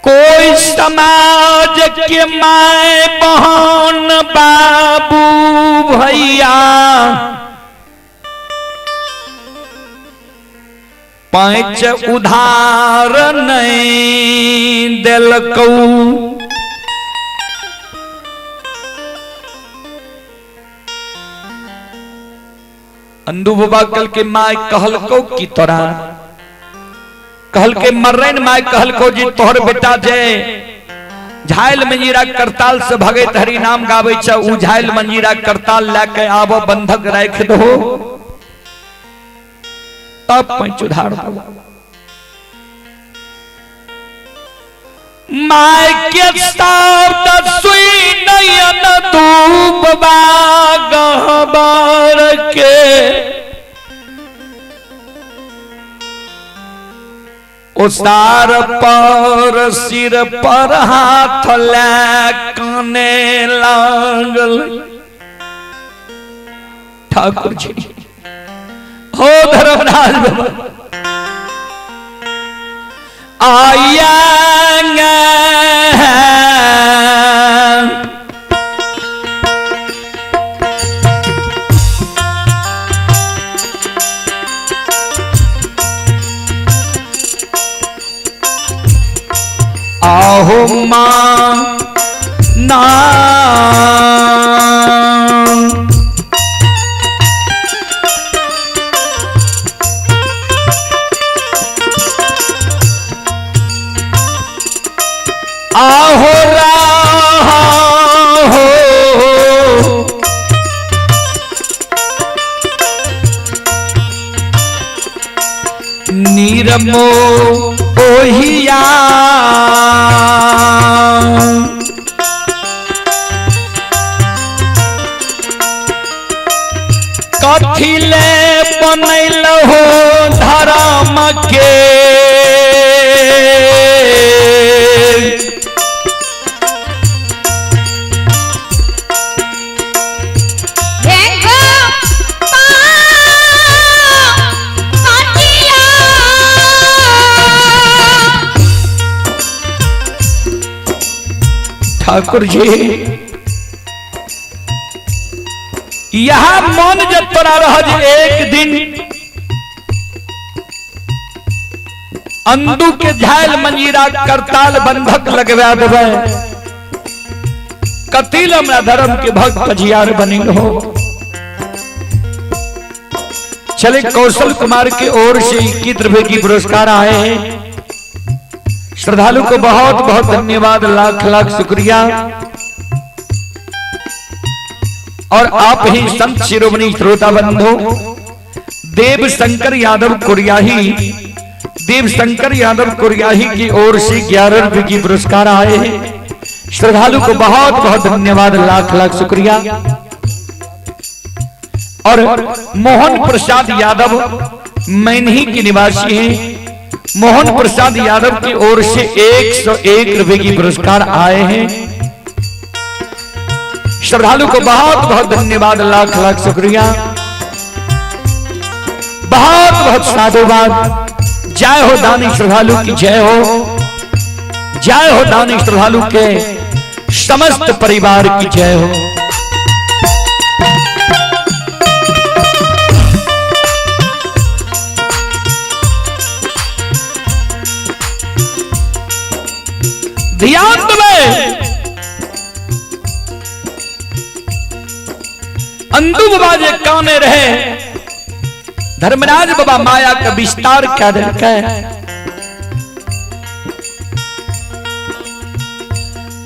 Speaker 1: कोई समाज के my बहन बाबू भैया पैंच उधार नहीं देलकौ। अंदू बाबा कल के my कहलकौ की तोरा, कहल के मर्रन my कहलकौ जी तोहर बेटा जे झायल मंजीरा करताल से भगैत हरि नाम गाबै छ, उ झायल मंजीरा करताल लए के आब बंधक राख दहो तब पैंच उधार दो। My के शब्द सुई नयन डूबबा गहबर के उसार पर सिर पर हाथ ले काने लागल। ठाकुर जी हो धर्मराज बाबा आया ना। आहो राहो नीरमो ओहिया कथिले बनैल हो धर्म के
Speaker 2: हेंग पा पाटिया
Speaker 1: ठाकुर जी यह मन जब तोरा रह जे एक दिन अंदू के झायल मंजीरा करताल बंधक लगवा देवे कतिल हमरा धर्म के भक्त पजियार बनिल हो। चले कौशल कुमार की ओर से 21 रुपए की पुरस्कार आए हैं। श्रद्धालु को बहुत बहुत धन्यवाद, लाख लाख शुक्रिया। और आप ही संत शिरोमणि श्रोता बंधु देव शंकर यादव कुरियाही, देव शंकर यादव कुरियाही की ओर से 11 रुपए की पुरस्कार आए हैं। श्रद्धालु को बहुत बहुत धन्यवाद, लाख लाख शुक्रिया। और मोहन प्रसाद यादव मैनही के निवासी हैं, मोहन प्रसाद यादव की ओर से 101 रुपए की पुरस्कार आए हैं। श्रद्धालु को बहुत बहुत धन्यवाद, लाख लाख शुक्रिया, बहुत बहुत साधुवाद। जय हो दानी श्रद्धालु की जय हो, जय हो दानी श्रद्धालु के समस्त परिवार की जय हो। ध्यान देवे अंदू बाबा जे काने रहे, धर्मराज बाबा माया का विस्तार क्या देलकै।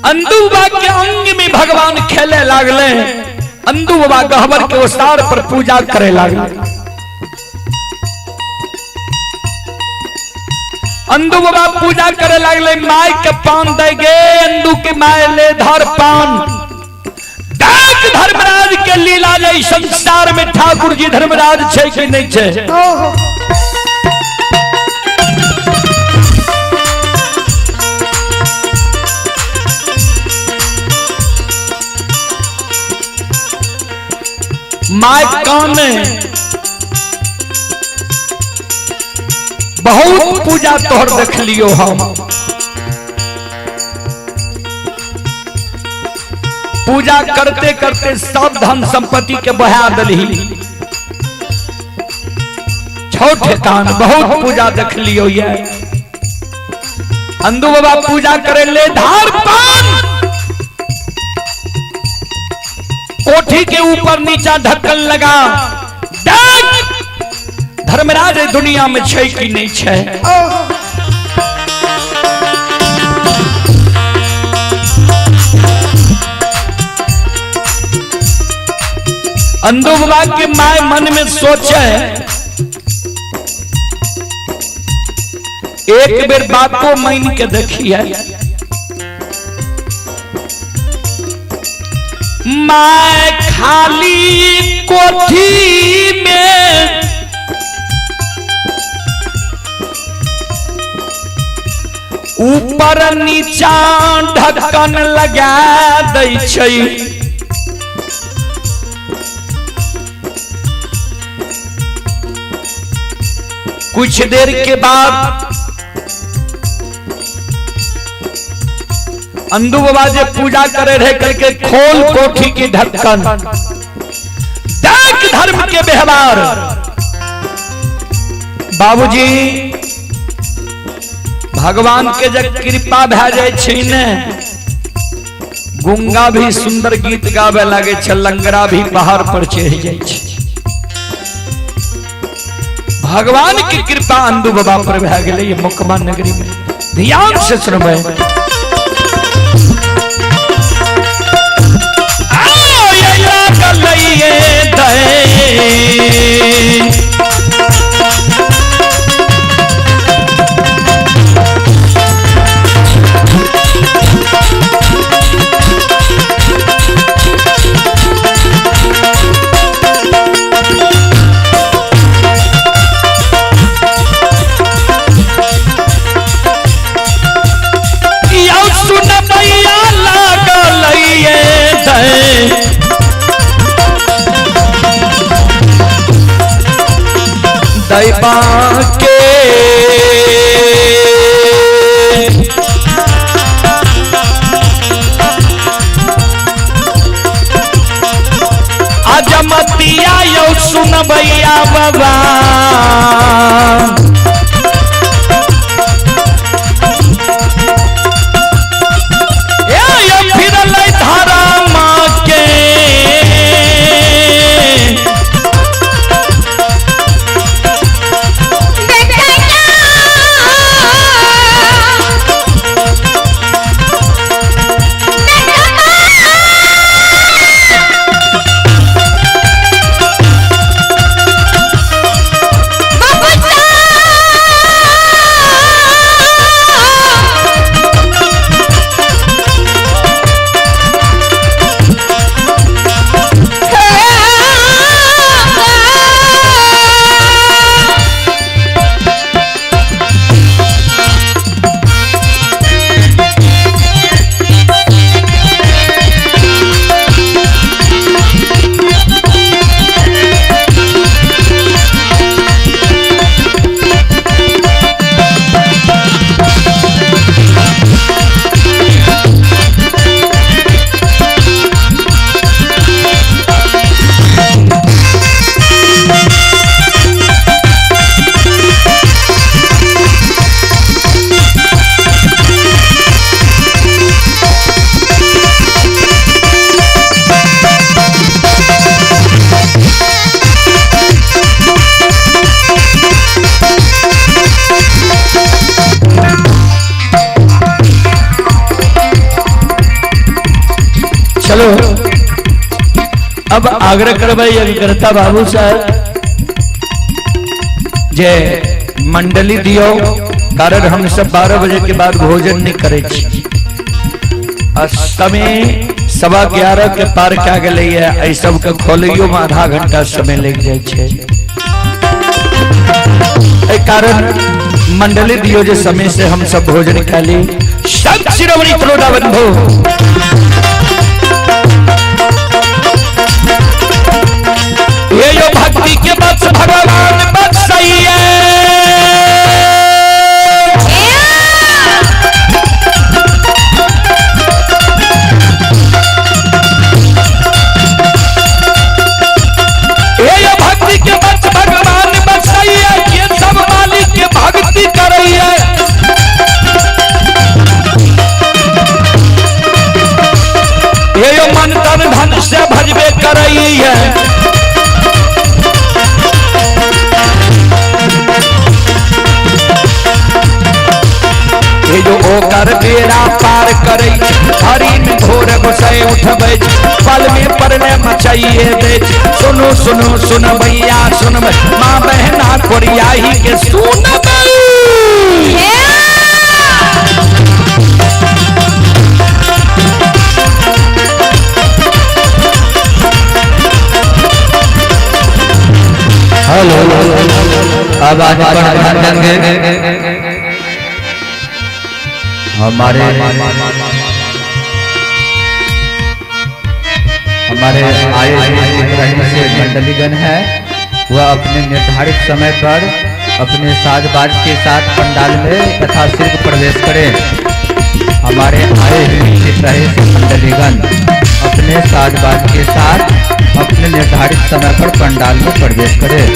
Speaker 1: अंदू बाबा के अंग में भगवान खेले लागले, अंदू बाबा गहबर के ओसार पर पूजा करे लागले। अंदू बाबा पूजा करे लागले, my के पान दे गे, अंदू के my ले धर पान। डाक धर्मराज के लीला ले संसार में ठाकुर जी धर्मराज छे कि नहीं छे। My कान बहुत पूजा तोहर देख लियो हम, पूजा करते करते सब धन संपत्ति के बहा दलही। छोटे कान बहुत पूजा देख लियो ये अंदू बाबा पूजा करे ले धार पान, कोठी के ऊपर नीचा ढक्कन लगा। धर्मराज दुनिया में छे कि नहीं छे। अंदू बाबा के my मन में सोचे एक बेर बातो मान के देखिए, my खाली कोठी में ऊपर नीचा ढक्कन लगा दै छै, कुछ देर के बाद अंदू बाबा जे पूजा करे रहे करके खोल कोठी की ढक्कन। देख धर्म के व्यवहार। बाबूजी भगवान के जब कृपा भै जाय छै ने, गुंगा भी सुंदर गीत गावे लागे छै, लंगड़ा भी पहाड़ पर चढ़ जाय छै। भगवान की कृपा अंदू बाबा पर भए गेलै ये मोकमा नगरी में। ध्यान से सुनबै। आओ ये लागल ये दे दैबा के अजमतिया यौ सुनबैया बाबा ए यौ फिरलै धारा माँ के चलो अब आग्रह करबै यज्ञकर्ता बाबू साहब जे मंडली दियो, कारण हम सब 12 बजे के बाद भोजन नहीं करे छी। आ समय 11:15 के पार क्या गेलै है, एहि सबके खोलैयो में आधा घंटा समय लग जाइ छै। एहि कारण मंडली दियो जे समय से हम सब भोजन खा ली। सब शिरोमणि त्रोटा बंधु ये जो भक्ति के बस भगवान बस सही है। ये जो भक्ति के बस भगवान बस सही है, ये सब मालिक के भक्ति कर रही है। ये जो मन तन धन से भजबे कर रही है। जो ओकर बेड़ा पार करै हरी में घोर गोसाई उठबै, पल में परले मचाइए दे। सुनो सुनो सुन भैया सुन माँ बहना कोरियाही के सुनबै।
Speaker 3: हेलो, अब आज पर ध्यान देंगे हमारे हमारे आए हुए से मंडलीगण है, वह अपने निर्धारित समय पर अपने साज बाज के साथ पंडाल में तथा सिर्फ प्रवेश करें। हमारे आए हुए से मंडलीगण अपने साज बाज के साथ अपने निर्धारित समय पर पंडाल में प्रवेश करें।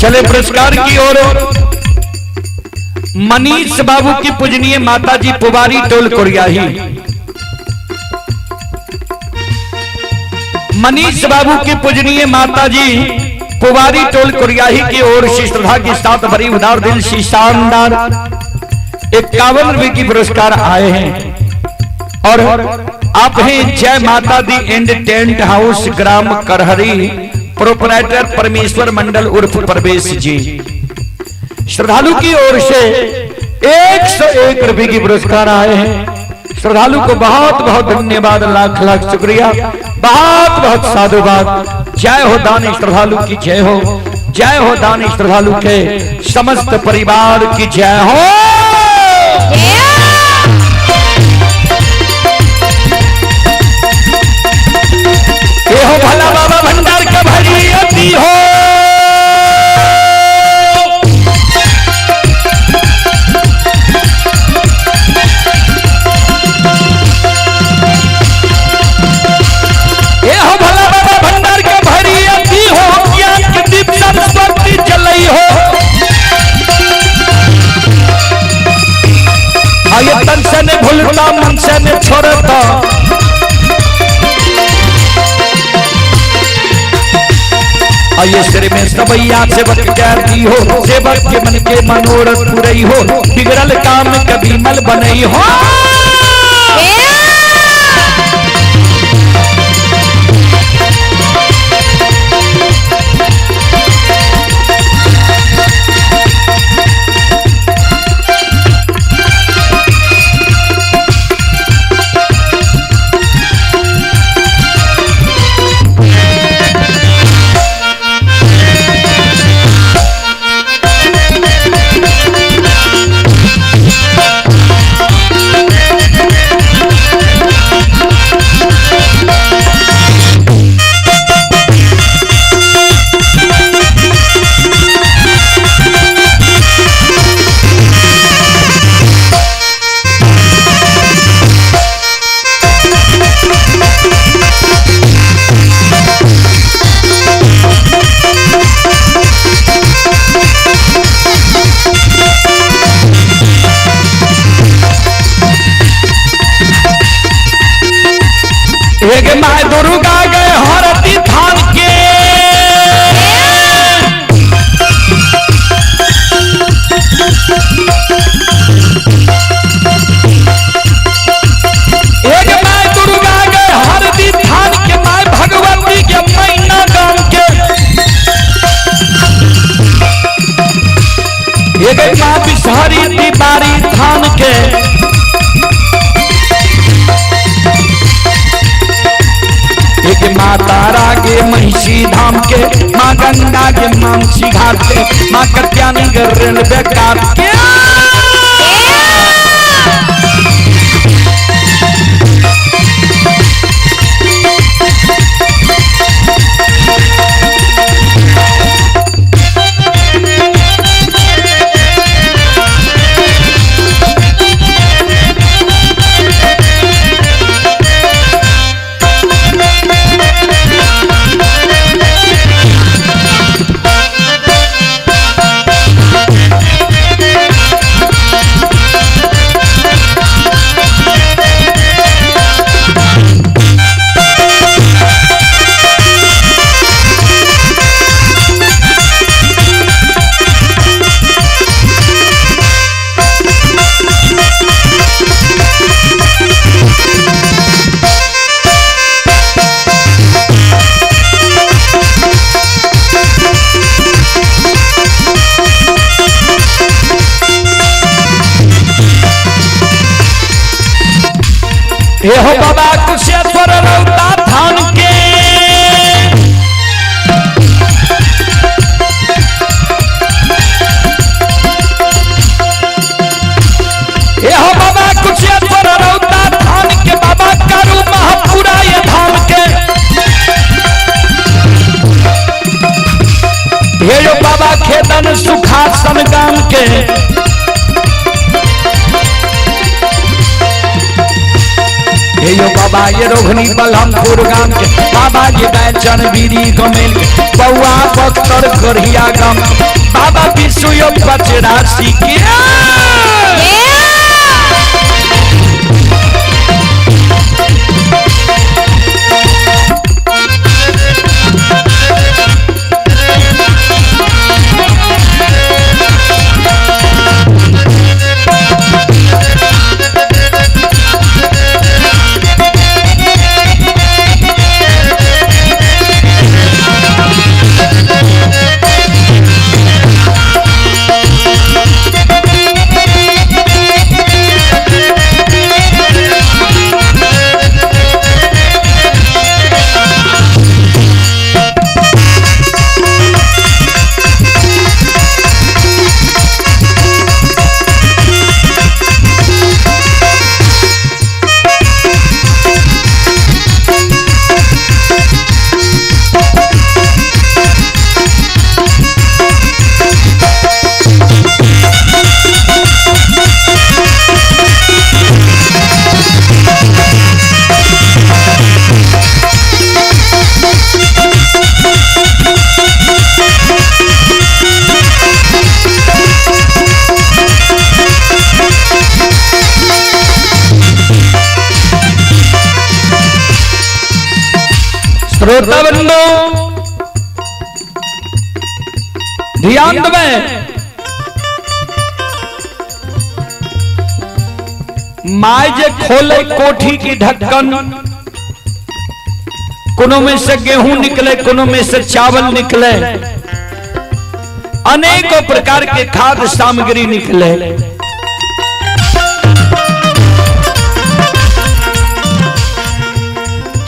Speaker 1: चले पुरस्कार की ओर। मनीष बाबू की पूजनीय माताजी पुबारी टोल कोरियाही। मनीष बाबू की पूजनीय माताजी पुबारी टोल कोरियाही की ओर से श्रद्धा के साथ भरी उदार दिल से शानदार 51 रुपए की पुरस्कार आए हैं। और आप हैं Jai Mata Di and tent house ग्राम करहरी, प्रोपराइटर परमेश्वर मंडल उर्फ परवेश जी। श्रद्धालु की ओर से 101 रुपए की पुरस्कार आए हैं। श्रद्धालु को बहुत बहुत धन्यवाद, लाख लाख शुक्रिया, बहुत बहुत साधुवाद। जय हो दानी श्रद्धालु की जय हो, जय हो दानी श्रद्धालु के समस्त परिवार की जय हो। ये हो भला बाबा भंडार का भरी अति हो। ये हो भला बाबा भंडार के भरी अति हो, ज्ञान के दीप सरस्वती जलई हो। आये तन से ने भूलता मन से ने छोड़ता, आये सिर में सबैया सेवक कहती हो, सेवक के मन के मनोरथ पुरई हो, बिगड़ल काम कभी मल बनई हो। एक माय दुर्गा गए हरती थान के, एक माय दुर्गा गए हरती थान के, my Bhagwati के मैना गाम के, एक माँ बिसहरी तिवारी थान के, एक माँ तारा के महिषी धाम के, माँ गंगा के मानसी घाट के, माँ कत्यानी के रेलवे काट के। हे हो बाबा कुशेश्वर रौता थान के, हे हो बाबा कुशेश्वर रौता थान के, बाबा करू महापुरा ये धाम के, हे यो बाबा खेदन सुखासन गाम के, हे यो बाबा बाबा ये रोघनी बलमपुर गाम के, बाबा जी बैचन बीरी गमेल के, बउआ बख्तर करहिया गाम के, बाबा विश्व पचरासी के। श्रोता बंधु ध्यान दें, my जे खोले कोठी की ढक्कन, कोनो में से गेहूं निकले, कोनो में से चावल निकले, अनेकों प्रकार के खाद्य सामग्री निकले।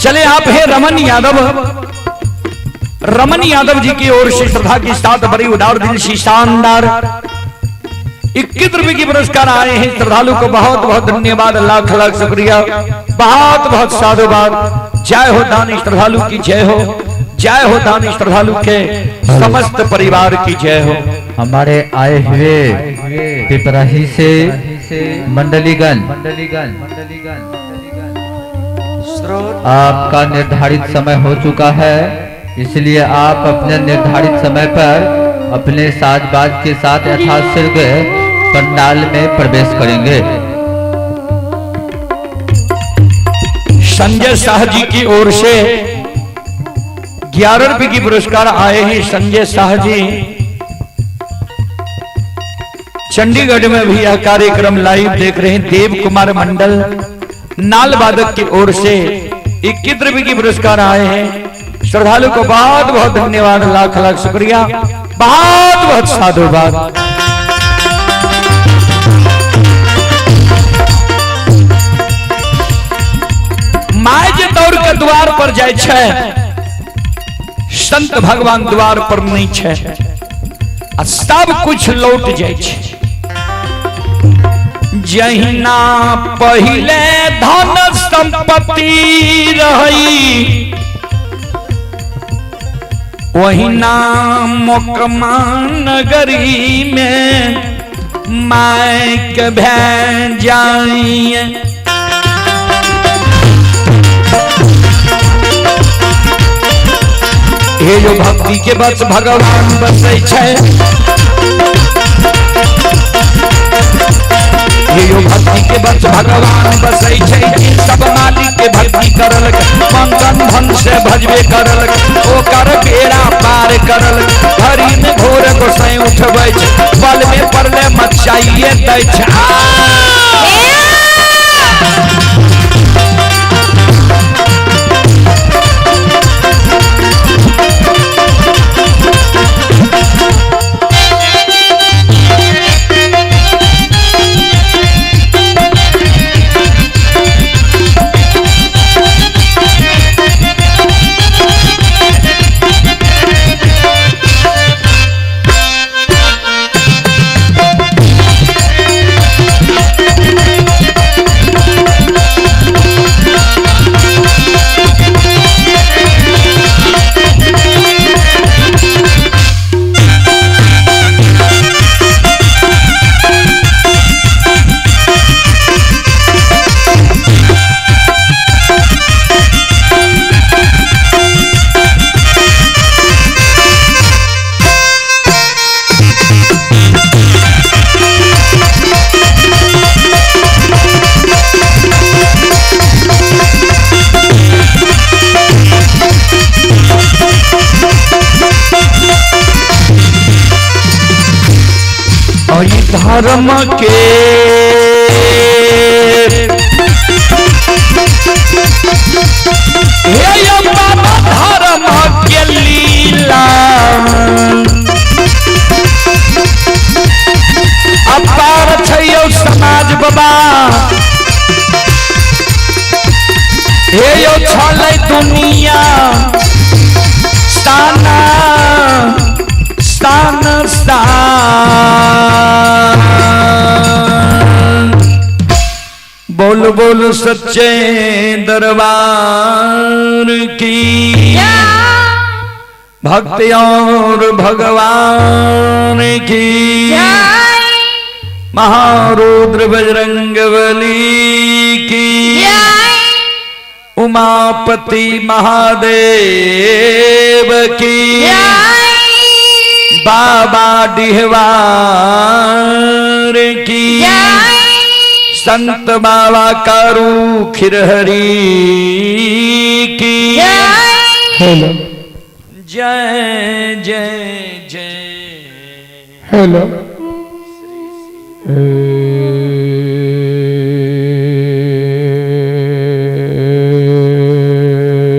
Speaker 1: चले आप हैं रमन यादव, रमन यादव जी की ओर से श्रद्धा के साथ बड़ी उदार दिल से शानदार 21 रुपए की पुरस्कार आए हैं। श्रद्धालु को बहुत बहुत धन्यवाद, लाख लाख शुक्रिया, बहुत बहुत साधुवाद। जय हो दानी श्रद्धालु की जय हो, जय हो दानी श्रद्धालु के समस्त परिवार की जय हो।
Speaker 3: हमारे आए हुए पिपराही से मंडलीगण, आपका निर्धारित समय हो चुका है, इसलिए आप अपने निर्धारित समय पर अपने साज बाज के साथ यथाशीघ्र पंडाल में प्रवेश करेंगे।
Speaker 1: संजय शाह जी की ओर से 11 रुपए की पुरस्कार आए हैं। संजय शाह जी चंडीगढ़ में भी यह कार्यक्रम लाइव देख रहे हैं। देव कुमार मंडल नाल वादक की ओर से 21 रुपए की पुरस्कार आए हैं। श्रद्धालु को बहुत बहुत धन्यवाद, लाख लाख शुक्रिया, बहुत बहुत साधुवाद। My जे दौड़ के द्वार पर जाय छै, संत भगवान द्वार पर नहीं छै, आ सब कुछ लौट जाय छै। जहिना पहिले धन संपत्ति रही, वहिना मोकमा नगरी में माइक भै जाइए। हे जो भक्ति के बस भगवान बसै छै, हे यो भक्ति के बस भगवान बसै छै, सब मालिक के भक्ति करलक, मंगन धन से भजबे करलक, ओकर बेड़ा पार करलक, हरि में घोर गोसाई उठबै छै, बल में पड़ले मचाइए दै छै। धर्म के हे यौ बाबा धर्म के लीला अपार छै यौ समाज बाबा हे यौ छलै दुनिया साना सान सान। बोल बोल सच्चे दरबार की, भक्ति और भगवान की, महारुद्र बजरंग बली की, उमापति महादेव की, बाबा डिहवार की, संत बाबा कारू खिरहरी की।
Speaker 4: हेलो।
Speaker 1: जय जय जय।
Speaker 4: हेलो।